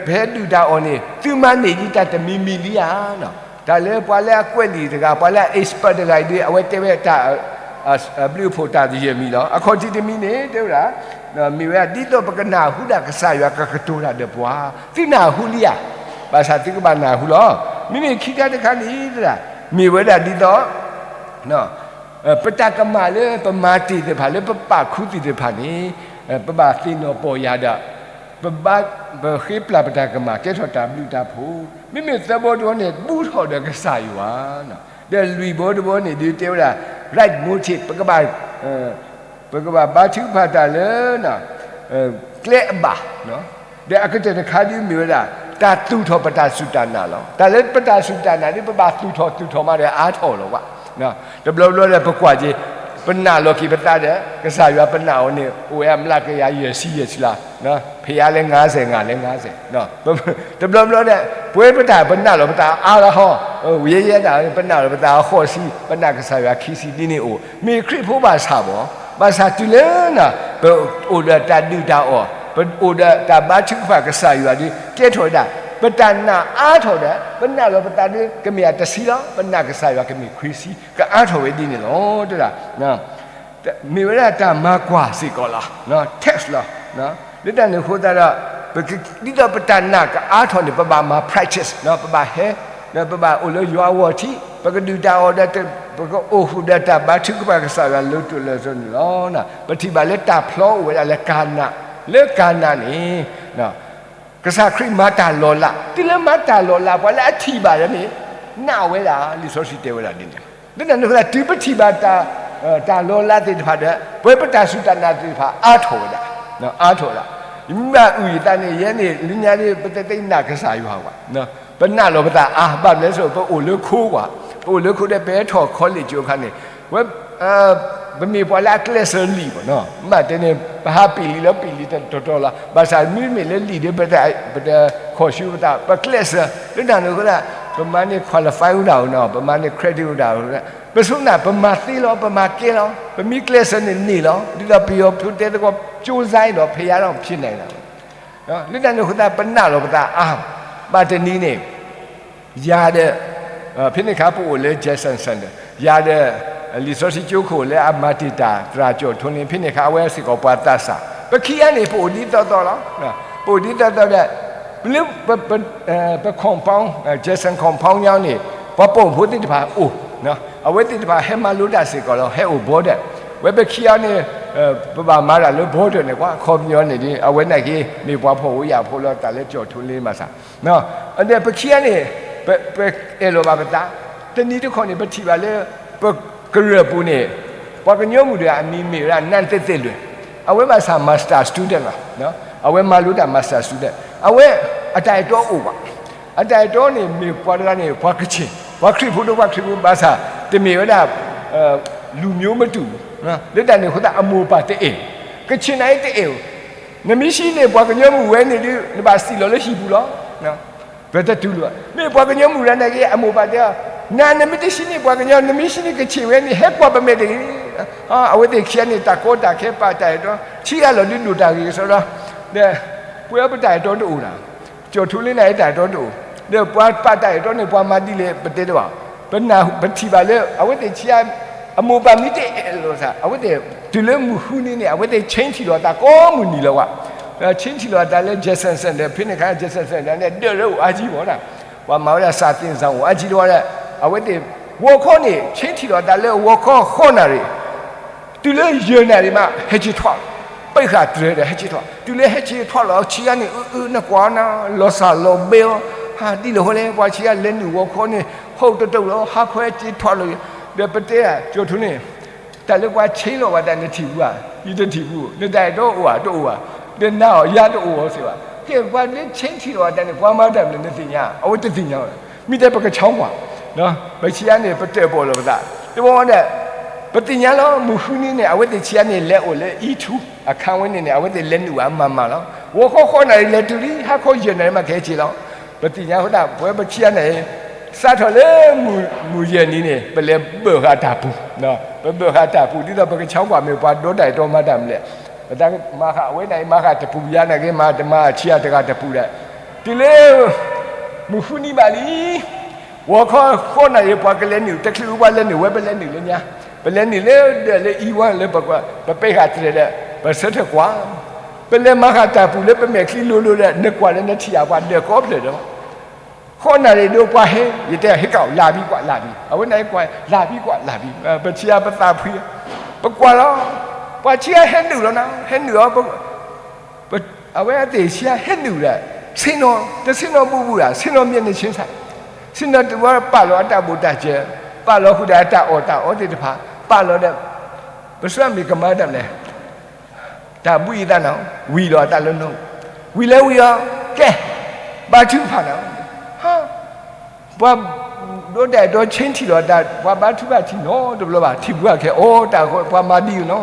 ဖဲဒုၣ်တၢ်အီၣ်န့ၣ် သုမၤန့ၢ်ဒံးတၢ်တမံၤမံၤလံဧါ. တၢ်လၢပှၤလၢအကွဲးလံာ်တဂၤ, ပှၤလၢအ expert တဂၤအံၤဒီး အဝဲတဲဝဲတၢ် ဘျုးအဖှိၣ်တၢ်တယဲၢ်မံၤလီၤ. အခီၣ်ထံးတမံၤန့ၣ် တဲဝဲဒၣ်, မ့ၢ်ဝဲဒၣ်ဒ်သိးပကနၢ်ဟူဒၣ်ကစၢ်ယွၤကကတိၤတၢ်ဒီးပှၤ, သုနၢ်ဟူလံဧါ, ဘၣ်ဆၣ်သုကဘၣ်နၢ်ဟူလီၤ. မ့မ့ၢ်ခံခါတခါန့ၣ် မ့ၢ်ဝဲဒၣ်ဒ်သိး ပတၢ်ကမၣ်လၢပမၤတ့ၢ်သ့ၣ်တဖၣ်လၢပပာ်ခူသူၣ်သ့ၣ်တဖၣ်န့ၣ်, ပဘၣ်သ့ၣ်နီၣ်ပီၢ်ယၢ်ဒီး ပဘၣ်ပဃ့ပျၢ်ပတၢ်ကမၣ်ကဲထီၣ်တၢ်ဘျုးတၢ်ဖှိၣ်, မ့မ့ၢ်သၢဘီတဘီန့ၣ် ဘူးထီၣ်ဒီးကစၢ်ယွၤ, ဒီးလွံၢ်ဘီတဘီန့ၣ် ဒုးတဲဝဲဒၣ် right motive ပကဘၣ် ပကဘၣ်ဘါထုကဖၣ်တၢ်လၢ ကျဲအဘၣ်, ဒီးအကတၢၢ်တခါဒုးမ့ၢ်ဝဲဒၣ် တၢ်သူၣ်ထီၣ်ပတၢ်စူၢ်တၢ်နာ်လီၤ. တၢ်လၢပတၢ်စူၢ်တၢ်နာ်ဒ်ပဘၣ်သူၣ်ထီၣ်သူၣ်ထီၣ်မးဒီးအါထီၣ်လီၤဘၣ်. တဘျီဘျီဒီးပကွၢ်က့ၤ, ပနာ်လီၤက့ၤပသးဒီး ကစၢ်ယွၤပနာ်အီၤန့ၣ် အိၣ်ဝဲအမျးကယၤယဲၢ်ဆံယဲၢ်ဆံလါ, ဖဲယၤလဲၣ်ငါးဆယ်, ငါလဲၣ်ငါးဆယ်, တဘျီဘျီဒီး ပဝဲပတၢ်ပနာ်လီၤပသးအါလီၤဟီ, ယဲယဲဒၣ် ပနာ်လီၤပသးအဃိးဆံ, ပနာ်ကစၢ်ယွၤခံဆံဒ်န့ၣ်အိၣ်, မ့ၢ်ခရံာ်ဖိဘၣ်ဆၣ်ဘၣ်, ဘၣ်ဆၣ်တုၤလၢ ပအိၣ်ဒီးတၢ်ဒုၣ်တၢ်အီၣ်, ပအိၣ်ဒီးတၢ်ဘါထုကဖၣ်ကစၢ်ယွၤဒီး ကဲထီၣ်ဝဲဒၣ် ပတၢ်နာ်အါထီၣ်ဒီး ပနာ်လီၤပသးဒီး ကမ့ၢ်အတဆံလီၤ, ပနာ်ကစၢ်ယွၤကမ့ၢ်ခွံဆံ, ကအါထီၣ်ဝဲဒ်န့ၣ်လီၤ. တဒၣ် မ့ၢ်ဝဲဒၣ်တၢ်မၤကွၢ်စ့ၢ်ကီးလီၤ, test လီၤ. လၢတၢ်န့ၣ်အဃိသတးဒီး ဒ်သိးပတၢ်နာ်ကအါထီၣ်န့ၣ် ပဘၣ်မၤ practice, ပဘၣ်ဟဲ, ပဘၣ်အိၣ်လၢယွၤအဂီၢ်ထံး, ပကဒုၣ်တၢ်အီၣ်ဒီး ပကအိၣ်ဃုာ်ဒီးတၢ်ဘါထုကဖၣ်ကစၢ်ယွၤလၢတိၢ်လၢစီၤန့ၣ်လီၤ. ပထံၣ်ဘၣ်လၢတၢ်ဖျီအိၣ်ဝဲဒၣ်လၢကၤနၤ, လၢကၤနၤန့ၣ် ကစၢ်ခရံာ်မၤတၢ်လီၤလး, တုၤလၢမၤတၢ်လီၤလး ပှၤလၢအထံၣ်ဘၣ်ဒီးန့ၣ် နာ်ဝဲဒၣ်, လံာ်စီဆှံတဲဝဲဒၣ်ဒ်န့ၣ်, လၢတၢ်န့ၣ်အဃိ တုၤပထံၣ်ဘၣ် တၢ်လီၤလးသ့ၣ်တဖၣ်ဒီး ပဝဲပတၢ်စူၢ်တၢ်နာ်သ့ၣ်တဖၣ်အါထီၣ်ဝဲဒၣ်, အါထီၣ်ဝဲဒၣ်. ယမ့ၢ်ဘၣ်အုၣ်ယသးန့ၣ် ယဲန့ၣ် လၢညါဒ်ပတသ့နာ်ကစၢ်ယွၤဘၣ်, ပနာ်လီၤပသးအါ, ဘၣ်မနုၤလဲၣ်, ပအိၣ်လၢခိကွၢ်, ပအိၣ်လၢခိဒီး ပဟဲထီၣ် college အခါန့ၣ်, ဝဲ ပမ့ၢ်ပှၤလၢအကျဲးစၢးလံာ်ဘၣ်နီၤ, မ့ၢ်တဲန့ၣ် ပဟးပ့ၤလံာ်လီၤ ပ့ၤလံာ်တတီၤလီၤ, ဘၣ်ဆၣ်မ့မ့ၢ်လၢလံာ်ဒီး ပတခီၣ်ဆူပသး ပကျဲးစၢး လၢတၢ်န့ၣ်အဃိသတး ပမၤန့ၢ် qualify ဝဲဒၣ်အီၤနီၤ, ပမၤန့ၢ် credit ဝဲဒၣ်အီၤ, ပဆိကမိၣ် ပမၤသ့လီၤ ပမၤကဲလီၤ, ပမ့ၢ်ကျဲးစၢးန့ၣ်န့ၣ်လီၤ, ဒ်သိးပယီၤဖိတဲသကိး ကြိုးစားရင်တော့ ဘုရားတော့ ဖြစ်နိုင်တာပဲ လၢတၢ်န့ၣ်အဃိသတး ပနာ်လီၤပသးအါ, ဘၣ်တနံၤန့ၣ် ယၤဒီး ဖဲန့ၣ်အခါပအိၣ်လၢ Jackson Center ယၤဒီး လံာ်စီဆှံကၠိခိၣ်လၢအမၤတံာ်တာ် သရၣ်ကၠီၣ်ထိလ့ ဖဲန့ၣ်အခါ အဝဲစ့ၢ်ကီးပှၤသးစၢ်, ပခံဂၤန့ၣ် ပအိၣ်ဒ်သိးသိးလီၤ, ပအိၣ်ဒ်သိးသိးဒီး ပ ပ compound, Jackson compound ညါန့ၣ် ပှၤပိာ်မုၣ်ဖိသ့ၣ်တဖၣ်အိၣ်, အဝဲသ့ၣ်တဖၣ်ဟဲမၤလိတၢ်စ့ၢ်ကီးလီၤ, ဟဲအိၣ် boarder, ဝဲပခံဂၤန့ၣ် ပဘၣ်မၤတၢ်လၢ boarder န့ၣ်ကွၢ်, အခီပညီန့ၣ်ဒီး အဝဲနာ်က့ မ့ၢ်ပှၤဖှီၣ်ဧိၤယာ်ဖိလီၤ သးလၢကၠီၣ်ထိလ့မၤစၢ် ဒီးပခံဂၤန့ၣ် ပ ပအဲၣ်လီၤဘၣ်ပသး, တနံၤတခီန့ၣ် ပထံၣ်ဘၣ်လၢ ပကရၢၢ်ပူၤန့ၣ် ပှၤကညီမုၣ်တဂၤအမံၤမ့ၢ်ဝဲဒၣ် နန်းသစ်သစ်လွင်, အဝဲဘၣ်ဆၣ် master student လီၤ, အဝဲမၤလိတၢ် master student, အဝဲအတၢ်အဲၣ်တီအိၣ်ဘၣ်, အတၢ်အဲၣ်တီန့ၣ် မ့ၢ်ပှၤတဂၤန့ၣ် ပှၤကချ့ၣ်, ပှၤခရံာ်ဖိဒီးပှၤခရံာ်ဖိဘၣ်ဆၣ် တမ့ၢ်ဝဲဒၣ် လူမျိုးမတူဘူး, လၢတၢ်န့ၣ်အဃိသတး အမိၢ်ပၢ်တအဲၣ်, ကချ့ၣ်နၤအံၤတအဲၣ်ဧိၤ, နမ့ၢ်ဟံးန့ၢ်ပှၤကညီမုၣ်ဝဲန့ၣ်ဒီး နဘၣ်စံၣ်လီၤလၢဟံၣ်ပူၤလီၤ. ပတတူၢ်လိာ်ဘၣ်. မ့ၢ်ပှၤကညီမုၣ်တဂၤနာ်က့ အမိၢ်ပၢ်တဲအီၤ, နၤနမ့ၢ်တဟံးန့ၢ်ပှၤကညီ, နမ့ၢ်ဟံးန့ၢ်ကချ့ၣ်ဝဲန့ၣ် ဟဲကွၢ်ပမဲာ်တဂ့ၤ. အဝဲသ့ၣ်ခံဂၤန့ၣ် တၢ်ကီတၢ်ခဲပာ်တၢ်အဲၣ်တီ, ခံဂၤလီၤဒုးဒိၣ်တၢ်ဂ့ၢ်ကစီဒီ, ဒီးပဝဲပတၢ်အဲၣ်တီတအိၣ်နၤ, ကၠီၣ်ထူလ့နၤအံၤတၢ်အဲၣ်တီတအိၣ်, ဒီးပှၤပာ်တၢ်အဲၣ်တီန့ၣ် ပှၤမၤဒ်လဲၣ်ပတဲတဘၣ်. ပနၢ်ပထံၣ်ဘၣ်လၢ အဝဲသ့ၣ်ခံဂၤ အမိၢ်ပၢ်မ့ၢ်တအဲၣ်လီၤသး အဝဲသ့ၣ် တုၤလၢမုၢ်ဃုနံၤန့ၣ် အဝဲသ့ၣ် change ထံၣ်လီၤအသးကိးမုၢ်နံၤလၢၤဝဲ, change ထံၣ်လီၤအသးလၢ Jackson Center ဖဲန့ၣ်အခါ Jackson Center န့ၣ် ဒၢးလၢအိၣ်အါကံဘၣ်နၤ, ပှၤမၤဝဲဒၣ် စာသင်ဆောင် အိၣ်အါကံတဝီဒီး အဝဲသ့ၣ် ဂီၤခီန့ၣ် change ထံၣ်လီၤအသးလၢ ဂီၤခီဃိးနၣ်ရံၣ် တုၤလၢယဲၢ်နၣ်ရံၣ်မး ဟဲက့ၤထွဲလီၤ, ပ့ၢ်ဃာ်တြဲၤဒီး ဟဲက့ၤထွဲလီၤ, တုၤလၢဟဲက့ၤထွဲလီၤ ဆံးယါန့ၣ် အၢ အၢ နကွၢ်နၤ လီၤစၢ်လီၤဘဲလီၤ, ဟးဒ်လဲၣ်ဃီလဲၣ် ပှၤဆံးယါလဲၤနုာ်ဂီၤခီန့ၣ် ဟီၣ်တတိၢ်လီၤ ဟါခီဟဲက့ၤထွဲလီၤ, ဒီးပတဲဒၣ် ကၠီၣ်ထူန့ၣ် တၢ်လၢပှၤဆ့လီၤဘၣ်တၢ်နထံၣ်ဘူးဧါ, ယတထံၣ်ဘူး, နတၢ်အဲၣ်တီအိၣ်ဧါ တအိၣ်ဘၣ်, ဒီးနၤအီၤယၤတအိၣ်အီၤစ့ၢ်ဘၣ်, ကဲပှၤလၢ change ထံၣ်လီၤဘၣ်တၢ်န့ၣ် ပှၤမၤတၢ်မနုၤနသ့ၣ်ညါ, အဝဲတသ့ၣ်ညါဝဲ, မ့ၢ်တဲပကဆီကွၢ် ပဆံးယါန့ၣ် ပတၢၣ်ပီၣ်လီၤပသး, တဘျီဒီး ပသ့ၣ်ညါလီၤ မုၢ်ဃုနံၤန့ၣ် အဝဲသ့ၣ်ဆံးယါန့ၣ် လဲၤအိၣ်လၢ E two အခန်းဝဲန့ၣ်န့ၣ် အဝဲသ့ၣ်လဲၤနုာ်ဘၣ်မၤမၤလီၤ, ဂီၤခီဃိးနၣ်ရံၣ်လဲၤတုၤလံ ဟါခီယဲၢ်နၣ်ရံၣ်မးကဟဲက့ၤလီၤ, ပသ့ၣ်ညါအဃိသတး ပဝဲပဆံးယါန့ၣ် စးထီၣ်လၢ မုၢ်ယဲၢ်နံၤန့ၣ် ပလဲၤဘၢၣ်ဃာ်တၢ်ပူၤ, ပဘၢၣ်ဃာ်တၢ်ပူၤ ဒ်သိးပကဆီကွၢ်မ့ၢ်ပှၤဒီတၢ်အဲၣ်တီမၤတၢ်မနုၤလဲၣ်, ပတၢ်မၤဃာ်အဝဲန့ၣ် မၤဃာ်တပူၤ ယၤနာ်က့မၤတမၤဆံးယါတဂၤတပူၤဒီး, တုၤလၢ မုၢ်ဃုနံၤဘၣ်လံ ဂီၤခီဃိးနၣ်ရံၣ် ပှၤကလဲၤနုာ် တချုးပှၤလဲၤနုာ်ဝဲ ပလဲၤနုာ်လၢညါ, ပလဲၤနုာ်လၢဒၢးလၢ E one လၢပပ့ၢ်ဃာ်တြဲၤဒီး ပဆၢထၢၣ်ကွၢ်, ပလဲၤမၤဃာ်တၢ်ပူၤလၢပမဲာ်ချံလိၤလိၤဒီး နကွၢ်လၢနထံၣ်ဧါ ပှၤဒၢးကိးဖျၢၣ်ဒီး ဃိးနၣ်ရံၣ်ဒီးပှၤဟဲ, ယတဲဟ့ၣ်ကီးလၢ်ဘံကွၢ်လၢ်ဘံ, အဝဲန့ၣ်ကွၢ်လၢ်ဘံကွၢ်လၢ်ဘံ, ပဆံးယါပသးဖှံ, ပကွၢ်လီၤ, ပှၤဆံးယါဟဲနုာ်လီၤနၤ ဟဲနုာ်အီၤ အဝဲသ့ၣ်ဆံးယါဟဲနုာ်ဒီး ဆ့ၣ်နီၤ တဆ့ၣ်နီၤဘူးဘူးဒၣ် ဆ့ၣ်နီၤမျဲၢ်နဆ့ၣ်ဆၣ်, ဆ့ၣ်နီၤတဝဲပာ်လီၤအတၢ်ဘိၣ်တၢ်စၢၤ, ပာ်လီၤဃုာ်ဒီးအတၢ်အီၣ်တၢ်အီသ့ၣ်တဖၣ်, ပာ်လီၤဒီး ပဆၢမ့ၢ်ကမၤတၢ်လဲၣ်, တၢ်ဘှံးအသးနီၤ, ဝံၤလီၤအသးလၢနီၤ, ဝံၤလၢဝံၤအီၤ, ကဲ, ဘါထုကဖၣ်နီၤ, ပှၤ ဒိးတၢ်အဲၣ်တီ ဆ့ထံၣ်လီၤတၢ် ပှၤဘါထုကဖၣ်ထံၣ်နီတဘျီဘၣ်, ထံၣ်ဘူးအခဲအံၤ အိၣ်တၢ်ဃီ ပှၤမၤဒ်အံၤနီၤ,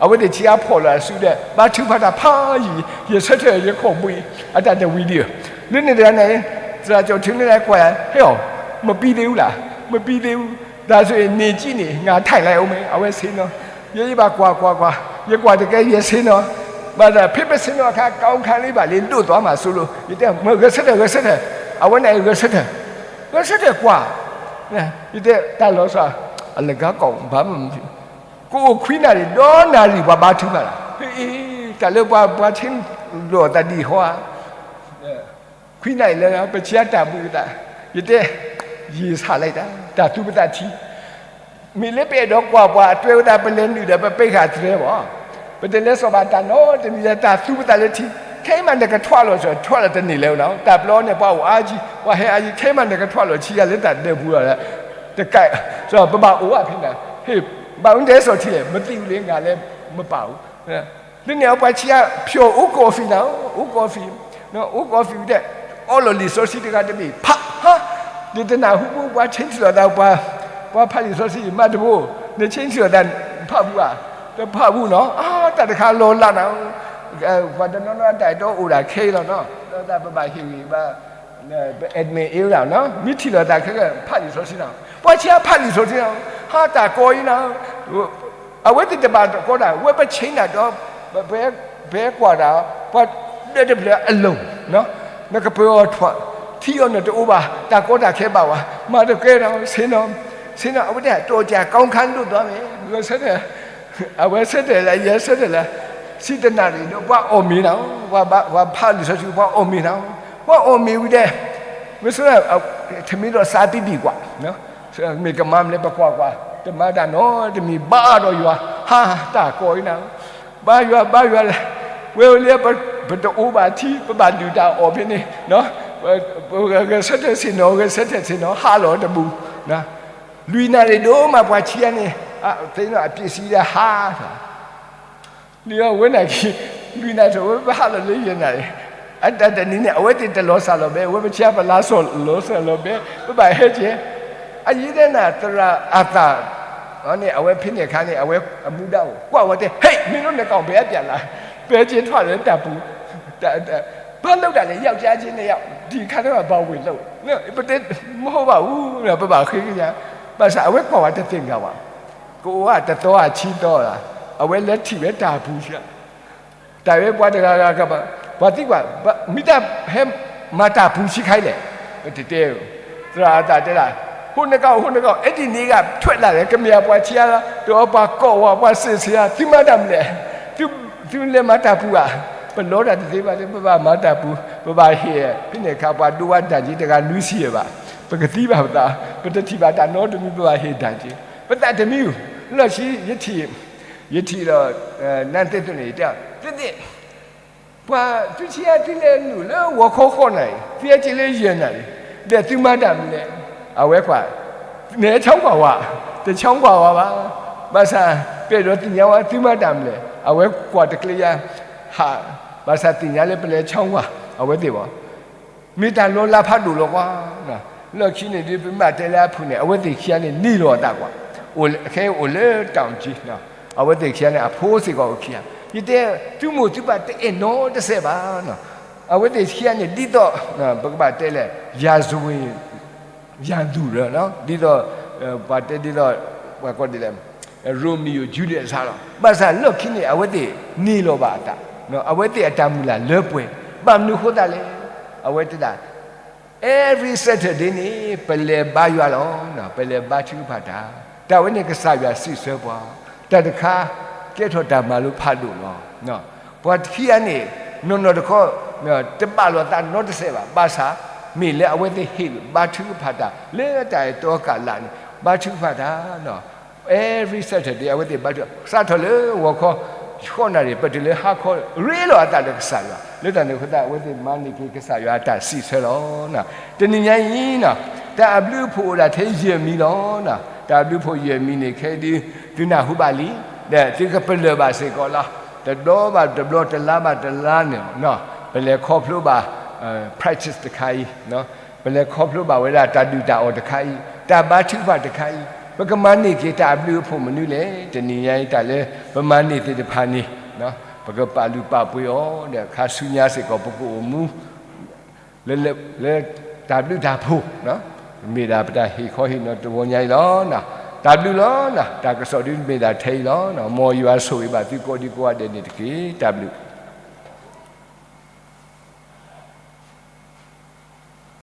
အဝဲသ့ၣ်ဆံးအါဖီၣ်လီၤအစုဒီး ဘါထုကဖၣ်တၢ်ဖးယံာ်, ယဆၢထၢၣ်ယခီၣ်ဘှံး အတၢ်တဝံၤဒံးဧၢ, လၢန့ၣ်တဂၤန့ၣ် သရၣ်ကၠီၣ်ထူလ့နၤကွၢ်ယၤ ဟဲအီၤ, မပြီးသေးဘူးလား, မပြီးသေးဘူး, ဒါဆိုရင် နေကြည့်နေ ငါထိုင်လိုက်ဦးမယ်, အဝဲဆ့ၣ်နီၤ ယဲယဘၣ်ကွၢ်ကွၢ်ကွၢ်, ယကွၢ်တကဲယဲဆ့ၣ်နီၤ, ဘၣ်ဆၣ် ဖဲပဆ့ၣ်နီၤအခါ ကောင်းခါလေးပါလေ ဒိၣ်သွားမှာစိုးလို့ ယတဲ ဂဲၤဆၢထၢၣ် ဂဲၤဆၢထၢၣ်, အဝဲန့ၣ်ဂဲၤဆၢထၢၣ်, ဂဲၤဆၢထၢၣ်ကွၢ်, ယတဲ တၢ်လီၤဆီ အလကားကောင် ဘာမှမဖြစ်, ကအိၣ်ခွံနၣ်ရံၣ် ဒီနၣ်ရံၣ် ပှၤဘါထုကဖၣ်လီၤ, တၢ်လၢပှၤ ပှၤဆ့ၣ်နီၤတၢ်ဒ်အံၤဃီဧါ ခွံနၣ်ရံၣ်လၢ ပဆံးအါတၢ်ဘှံးအသး, ယတဲ ယံာ်ဆၣ်လံတၢ် တၢ်သူပသးထံ, မ့ၢ်လၢပအဲၣ်ဒိးကွၢ်ပှၤအတွဲဝဲဒၣ် ပလဲၤနုာ်ဒီး ပပ့ၢ်ဃာ်တြဲၤဘၣ်, ပတလဲၤစိာ်ဘၣ်တၢ်နီတမံၤဒီး တၢ်သူပသးလၢထံ, ခဲအံၤမးနကထွဲလီၤစ့ၢ် ထွဲလီၤတန့ၢ်လၢၤနီၤ, တၢ်ပျီန့ၣ် ပှၤအိၣ်အါကံ, ပှၤဟဲအါကံ, ခဲအံၤမးနကထွဲလီၤဆံးယါလၢတၢ်ဒၢးပူၤလီၤ, တကး, ပဘၣ်အိၣ်ဘၣ်ဖဲန့ၣ်, ဟ့ၣ်, ဘၣ်မနုၤတဲစိာ်ထံလဲၣ် မသိဘူးလေ ငါလည်းမပါဘူး လၢန့ၣ်အပှၤဆံးအါ ဖျိအိၣ်ကီၢ်ဖံးနၤ, အိၣ်ကီၢ်ဖံး, အိၣ်ကီၢ်ဖံးတဲ, အီလီၤလံာ်စီဆှံတဂၤတဘ့ၣ် ဖး, ဟါ, ဒ်တနၢ်ဟူပှၤဆ့ထံၣ်လီၤသး ပှၤဖးလံာ်စီဆှံ မၤတဘိ, နဆ့ထံၣ်လိာ်သး ဖးပူၤဧါ, တဖးပူၤနီၤ, အါ တၢ်တခါလီၤလးနၤ, ပှၤတနီၤနီၤအတၢ်အဲၣ်တီအိၣ်ဒၣ်ခဲအံၤလီၤနီၤ, ဒီးသးပဘၣ်ဟ့ၣ်ဂံၢ်ဘါ, ပ admin အ့ၣ်လၢနီၤ, မ့ၢ်ထံၣ်လိာ်သးခဲကဲ ဖးလံာ်စီဆှံနီၤ, ပှၤဆံးအါဖးလံာ်စီဆှံနီၤ, ဟါ တၢ်ကီအံၤနီၤ, အဝဲသ့ၣ်တဘၣ်တကီတၢ် ဝဲပဆ့နၤဒီး ပကွၢ်တၢ် ပှၤဒၢးတဖျၢၣ်အလိၤ, နကပၢၤအီၤထွး, ထံအီၤနတအိၣ်ဘၣ်, တၢ်ကီတၢ်ခဲဘၣ်ဝဲ, မၤတကဲဒီး ဆ့ၣ်နီၤ, ဆ့ၣ်နီၤ အဝဲတဲ တအိၣ်ကၢ်ကီင်းခါဒိၣ်သွါမ့ၢ်, အဝဲဆၢထၢၣ်လၢ ယဲဆၢထၢၣ်လၢ ဆံတနၣ်ရံၣ်ဒီး ပှၤအီၣ်မ့ၤနီၤ, ပှၤဖးလံာ်စီဆှံ ပှၤအီၣ်မ့ၤနီၤ, ပှၤအီၣ်မ့ၤဝံၤဒီး မ့ၢ်ဆိ ထမ့ၢ်ဒီးစးတံၢ်ဒံၣ်ကွၢ်, မ့ၢ်ကမၤမနုၤလဲၣ် ပကွၢ်ကွၢ်, တမၤတၢ်နီတမံၤ ဘါဒီးယွၤ, ဟါ တၢ်ကီအံၤနၤ, ဘါယွၤ ဘါယွၤလဲၣ်, ဝဲဝဲလၢ ပတအိၣ်ဘၣ်ထံ ပဘၣ်ဒုၣ်တၢ်အီၣ်ဖဲန့ၣ်, ဂဲၤဆၢထၢၣ်ဆ့ၣ်နီၤ ဂဲၤဆၢထၢၣ်ဆ့ၣ်နီၤ ဟါလီၤတဘူး, လွံၢ်နၣ်ရံၣ်ဒိၣ်မး ပှၤဆံးအါန့ၣ်, သ့ၣ်နီၣ်အပျံၤစံးဒၣ်ဟါ လံအဝဲန့ၣ်က့ၤ, လွံၢ်နၣ်ရံၣ် ဝဲပဟးလီၤလၢယဲၢ်နၣ်ရံၣ်, အတၢ်တနံၤန့ၣ် အဝဲသ့ၣ်တလီၤစၢ်လီၤဘဲ ဝဲပဆံးအါပလါစီၣ်လီၤစၢ်လီၤဘဲ ပဘၣ်ဟဲကဲ, အယံၤဒဲးနၤ သရၣ်အသၣ် န့ၣ် အဝဲဖဲန့ၣ်အခါန့ၣ် အဝဲအမူဒါအိၣ် ကွၢ်ဝဲတဲ ဟဲ မ့ၢ်လီၤနကီၢ်ဘဲအပျဲၢ်လၢ်, ပဲက့ၤထွဲလၢတၢ်ပူၤ, ဘၣ်လိၣ်ဒၣ်လဲာ် ယောက်ျားချင်းနှစ်ယောက် ဒီခါထဲမှာ ဘာဝင်လို့လဲ ပတဲ မဟုတ်ပါဘူး ပဘၣ်ဃ့ကညး, ဘၣ်ဆၣ်အဝဲကွၢ်ဝဲတသ့ၣ်ညါဘၣ်, ကအိၣ်ဝဲတသီအဆံသီလၢ်, အဝဲလဲၤထံၣ်ဝဲတၢ်ပူၤဆံး တၢ်ဝဲပှၤတဂၤဂၤကဘၣ်, ပှၤသံကွၢ်, မ့ၢ်တၢ်ဟဲမၤတၢ်ပူၤဆံးခါအံၤလဲၣ်, ပတတဲ, သရၣ်အသၣ်တဲဒၣ်, ဟိးနကီၢ် ဟိးနကီၢ် အဲဒ်န့ၣ်ဂ့ၤ ထွဲလၢ်လဲၣ် ကမ့ၢ်ပှၤဆံးအါလီၤ ဒီးပှၤကိးဝဲ ပှၤစံးဆံးအါ သုမၤတၢ်မနုၤလဲၣ်, သုလဲၤမၤတၢ်ပူၤဧါ, ပလီတၢ်တသ့ဘၣ်လၢ ပဘၣ်မၤတၢ်ပူၤ ပဘၣ်ဟ့ၣ်, ဖဲန့ၣ်အခါ ပှၤဒိဝဲဒၣ်က့ၤတဂၤနွံဆံယဲၢ်ဘၣ်, ပကသံဘၣ်ပသး, ပတထံၣ်ဘၣ်တၢ်နီတမံၤ ပဘၣ်ဟ့ၣ်ဒၣ်က့ၤ, ပသးတမံၤ, လီၢ်ခံ ယထံၣ်, ယထံၣ်ဒီး နန်းသစ်သိန့ၣ် ယတဲ, သစ်သစ်, ပှၤသုဆံးအါ သုလဲၤနုာ်လၢဂီၤခီဃိးနၣ်ရံၣ် သုဟဲက့ၤလၢယဲၢ်နၣ်ရံၣ် ဒီးသုမၤတၢ်မနုၤလဲၣ်, အဝဲကွၢ်, နဟဲဆၢကွၢ်ဝဲ, တဆၢကွၢ်ဝဲဘၣ်, ဘၣ်ဆၣ် ပအဲၣ်ဒိးသ့ၣ်ညါဝဲ သုမၤတၢ်မနုၤလဲၣ်, အဝဲကွၢ်တကျ့ယါ, ဟး, ဘၣ်ဆၣ်သ့ၣ်ညါလၢပလဲၤဆၢကွၢ် အဝဲသ့ၣ်ဘၣ် မ့ၢ်တၢ်လီၤလးဖးဒိၣ်လီၤကွၢ်, လီၢ်ခံန့ၣ်ဒ်ပမ့ၢ်တဲလၢအဖုၣ်န့ၣ် အဝဲသ့ၣ်ခံဂၤန့ၣ် န့ၢ်လီၤအသးကွၢ်, ခဲအံၤအိၣ်လၢတၢ်အီၣ်က့ၤ, အဝဲသ့ၣ်ခံဂၤန့ၣ် အဖိစ့ၢ်ကီးအိၣ်ခံဂၤ, ယတဲ, သုမိၢ်သုပၢ်တအဲၣ်နီတစဲးဘၣ်, အဝဲသ့ၣ်ခံဂၤန့ၣ် ဒ်သိး, ပကဘၣ်တဲလဲၣ်, ရာဇဝင်, ရာဇဝင်, ဒ်သိး, ပှၤတဲဒ်သိး, ပှၤကိးဒ်လဲၣ်, Romeo Juliet စ့ၢ်လီၤ, ဘၣ်ဆၣ်လီၢ်ခံန့ၣ် အဝဲသ့ၣ်န့ၢ်လီၤဘၣ်အသး, အဝဲသ့ၣ်အတၢ်မုၢ်လၢ်လၢပှဲၤ, ဘၣ်မနုၤအဃိသတးလဲၣ်, အဝဲတဲဒၣ် Every Saturday န့ၣ် ပလဲၤဘါယွၤလီၤ, ပလဲၤဘါထုကဖၣ်တၢ်, တၢ်ဝဲန့ၣ်ကစၢ်ယွၤစံးဆၢပှၤ, တၢ်တခါ ကဲထီၣ်တၢ်မၤလိဖးဒိၣ်လီၤ. ပှၤခံဂၤန့ၣ် နီၢ်နီၢ်တခီ တဘၣ်လိာ်သးနီတစဲးဘၣ်, ဘၣ်ဆၣ် မ့ၢ်လၢအဝဲသ့ၣ်ဟ့ၣ်ဘါထုကဖၣ်တၢ် လၢတၢ်အဲၣ်တီကလးန့ၣ် ဘါထုကဖၣ်တၢ် Every Saturday အဝဲသ့ၣ်ဘါထု, စးထီၣ်လၢဂီၤခီ ဃိးနၣ်ရံၣ် ပတုၤလၢဟါခီ ရ့လိာ်အသးဒီးကစၢ်ယွၤ, လၢတၢ်န့ၣ်အဃိသတး အဝဲသ့ၣ်မၤန့ၢ်က့ၤကစၢ်ယွၤအတၢ်စံးဆၢလီၤ. တနံၤညါအံၤ တၢ်အဘျုးအဖှိၣ်အိၣ်ဒၣ်ထဲယဲၢ်မံၤလီၤ. တၢ်အဘျုးအဖှိၣ်ယဲၢ်မံၤန့ၣ် ခဲအံၤဒုး သုနၢ်ဟူဘၣ်လံ, ဒီးသုကပလၢၢ်ဘၣ်စ့ၢ်ကီးလီၤ. တဘျီဘၣ်တဘျီ တလါဘၣ်တလါန့ၣ် ပလဲၤခီဖျိဘၣ် practice တခါအံၤ, ပလဲၤခီဖျိဘၣ်ဝဲဒၣ်တၢ်ဒုၣ်တၢ်အီၣ်တခါအံၤ, တၢ်ဘါထုကဖၣ်တခါအံၤ, ပကမၤန့ၢ်က့ၤတၢ်အဘျုးအဖှိၣ်မနုၤလဲၣ်. တနံၤညါအံၤ တၢ်လၢပမၤန့ၢ်သ့ၣ်တဖၣ်န့ၣ် ပကပာ်လုၢ်ပာ်ပှ့ၤအီၤ ဒီးခါဆူညါစ့ၢ်ကီး ပကအိၣ်မူ လၢ လၢတၢ်ဘျုးတၢ်ဖှိၣ်, မ့ၢ်ဒၣ်ပတၢ်ဟ့ၣ်ခီဟ့ၣ်နီၤတဝီညါအံၤလီၤ. တၢ်ဘျုးလီၤ. တၢ်ကစီၣ်ဒုးမ့ၢ်ဒၣ်ထဲအံၤလီၤ. မ်ယွၤဆိၣ်ဂ့ၤဘၣ်သုကိးဒံကိးဂၤဒဲးန့ၣ်တက့ၢ်. တၢ်ဘျုး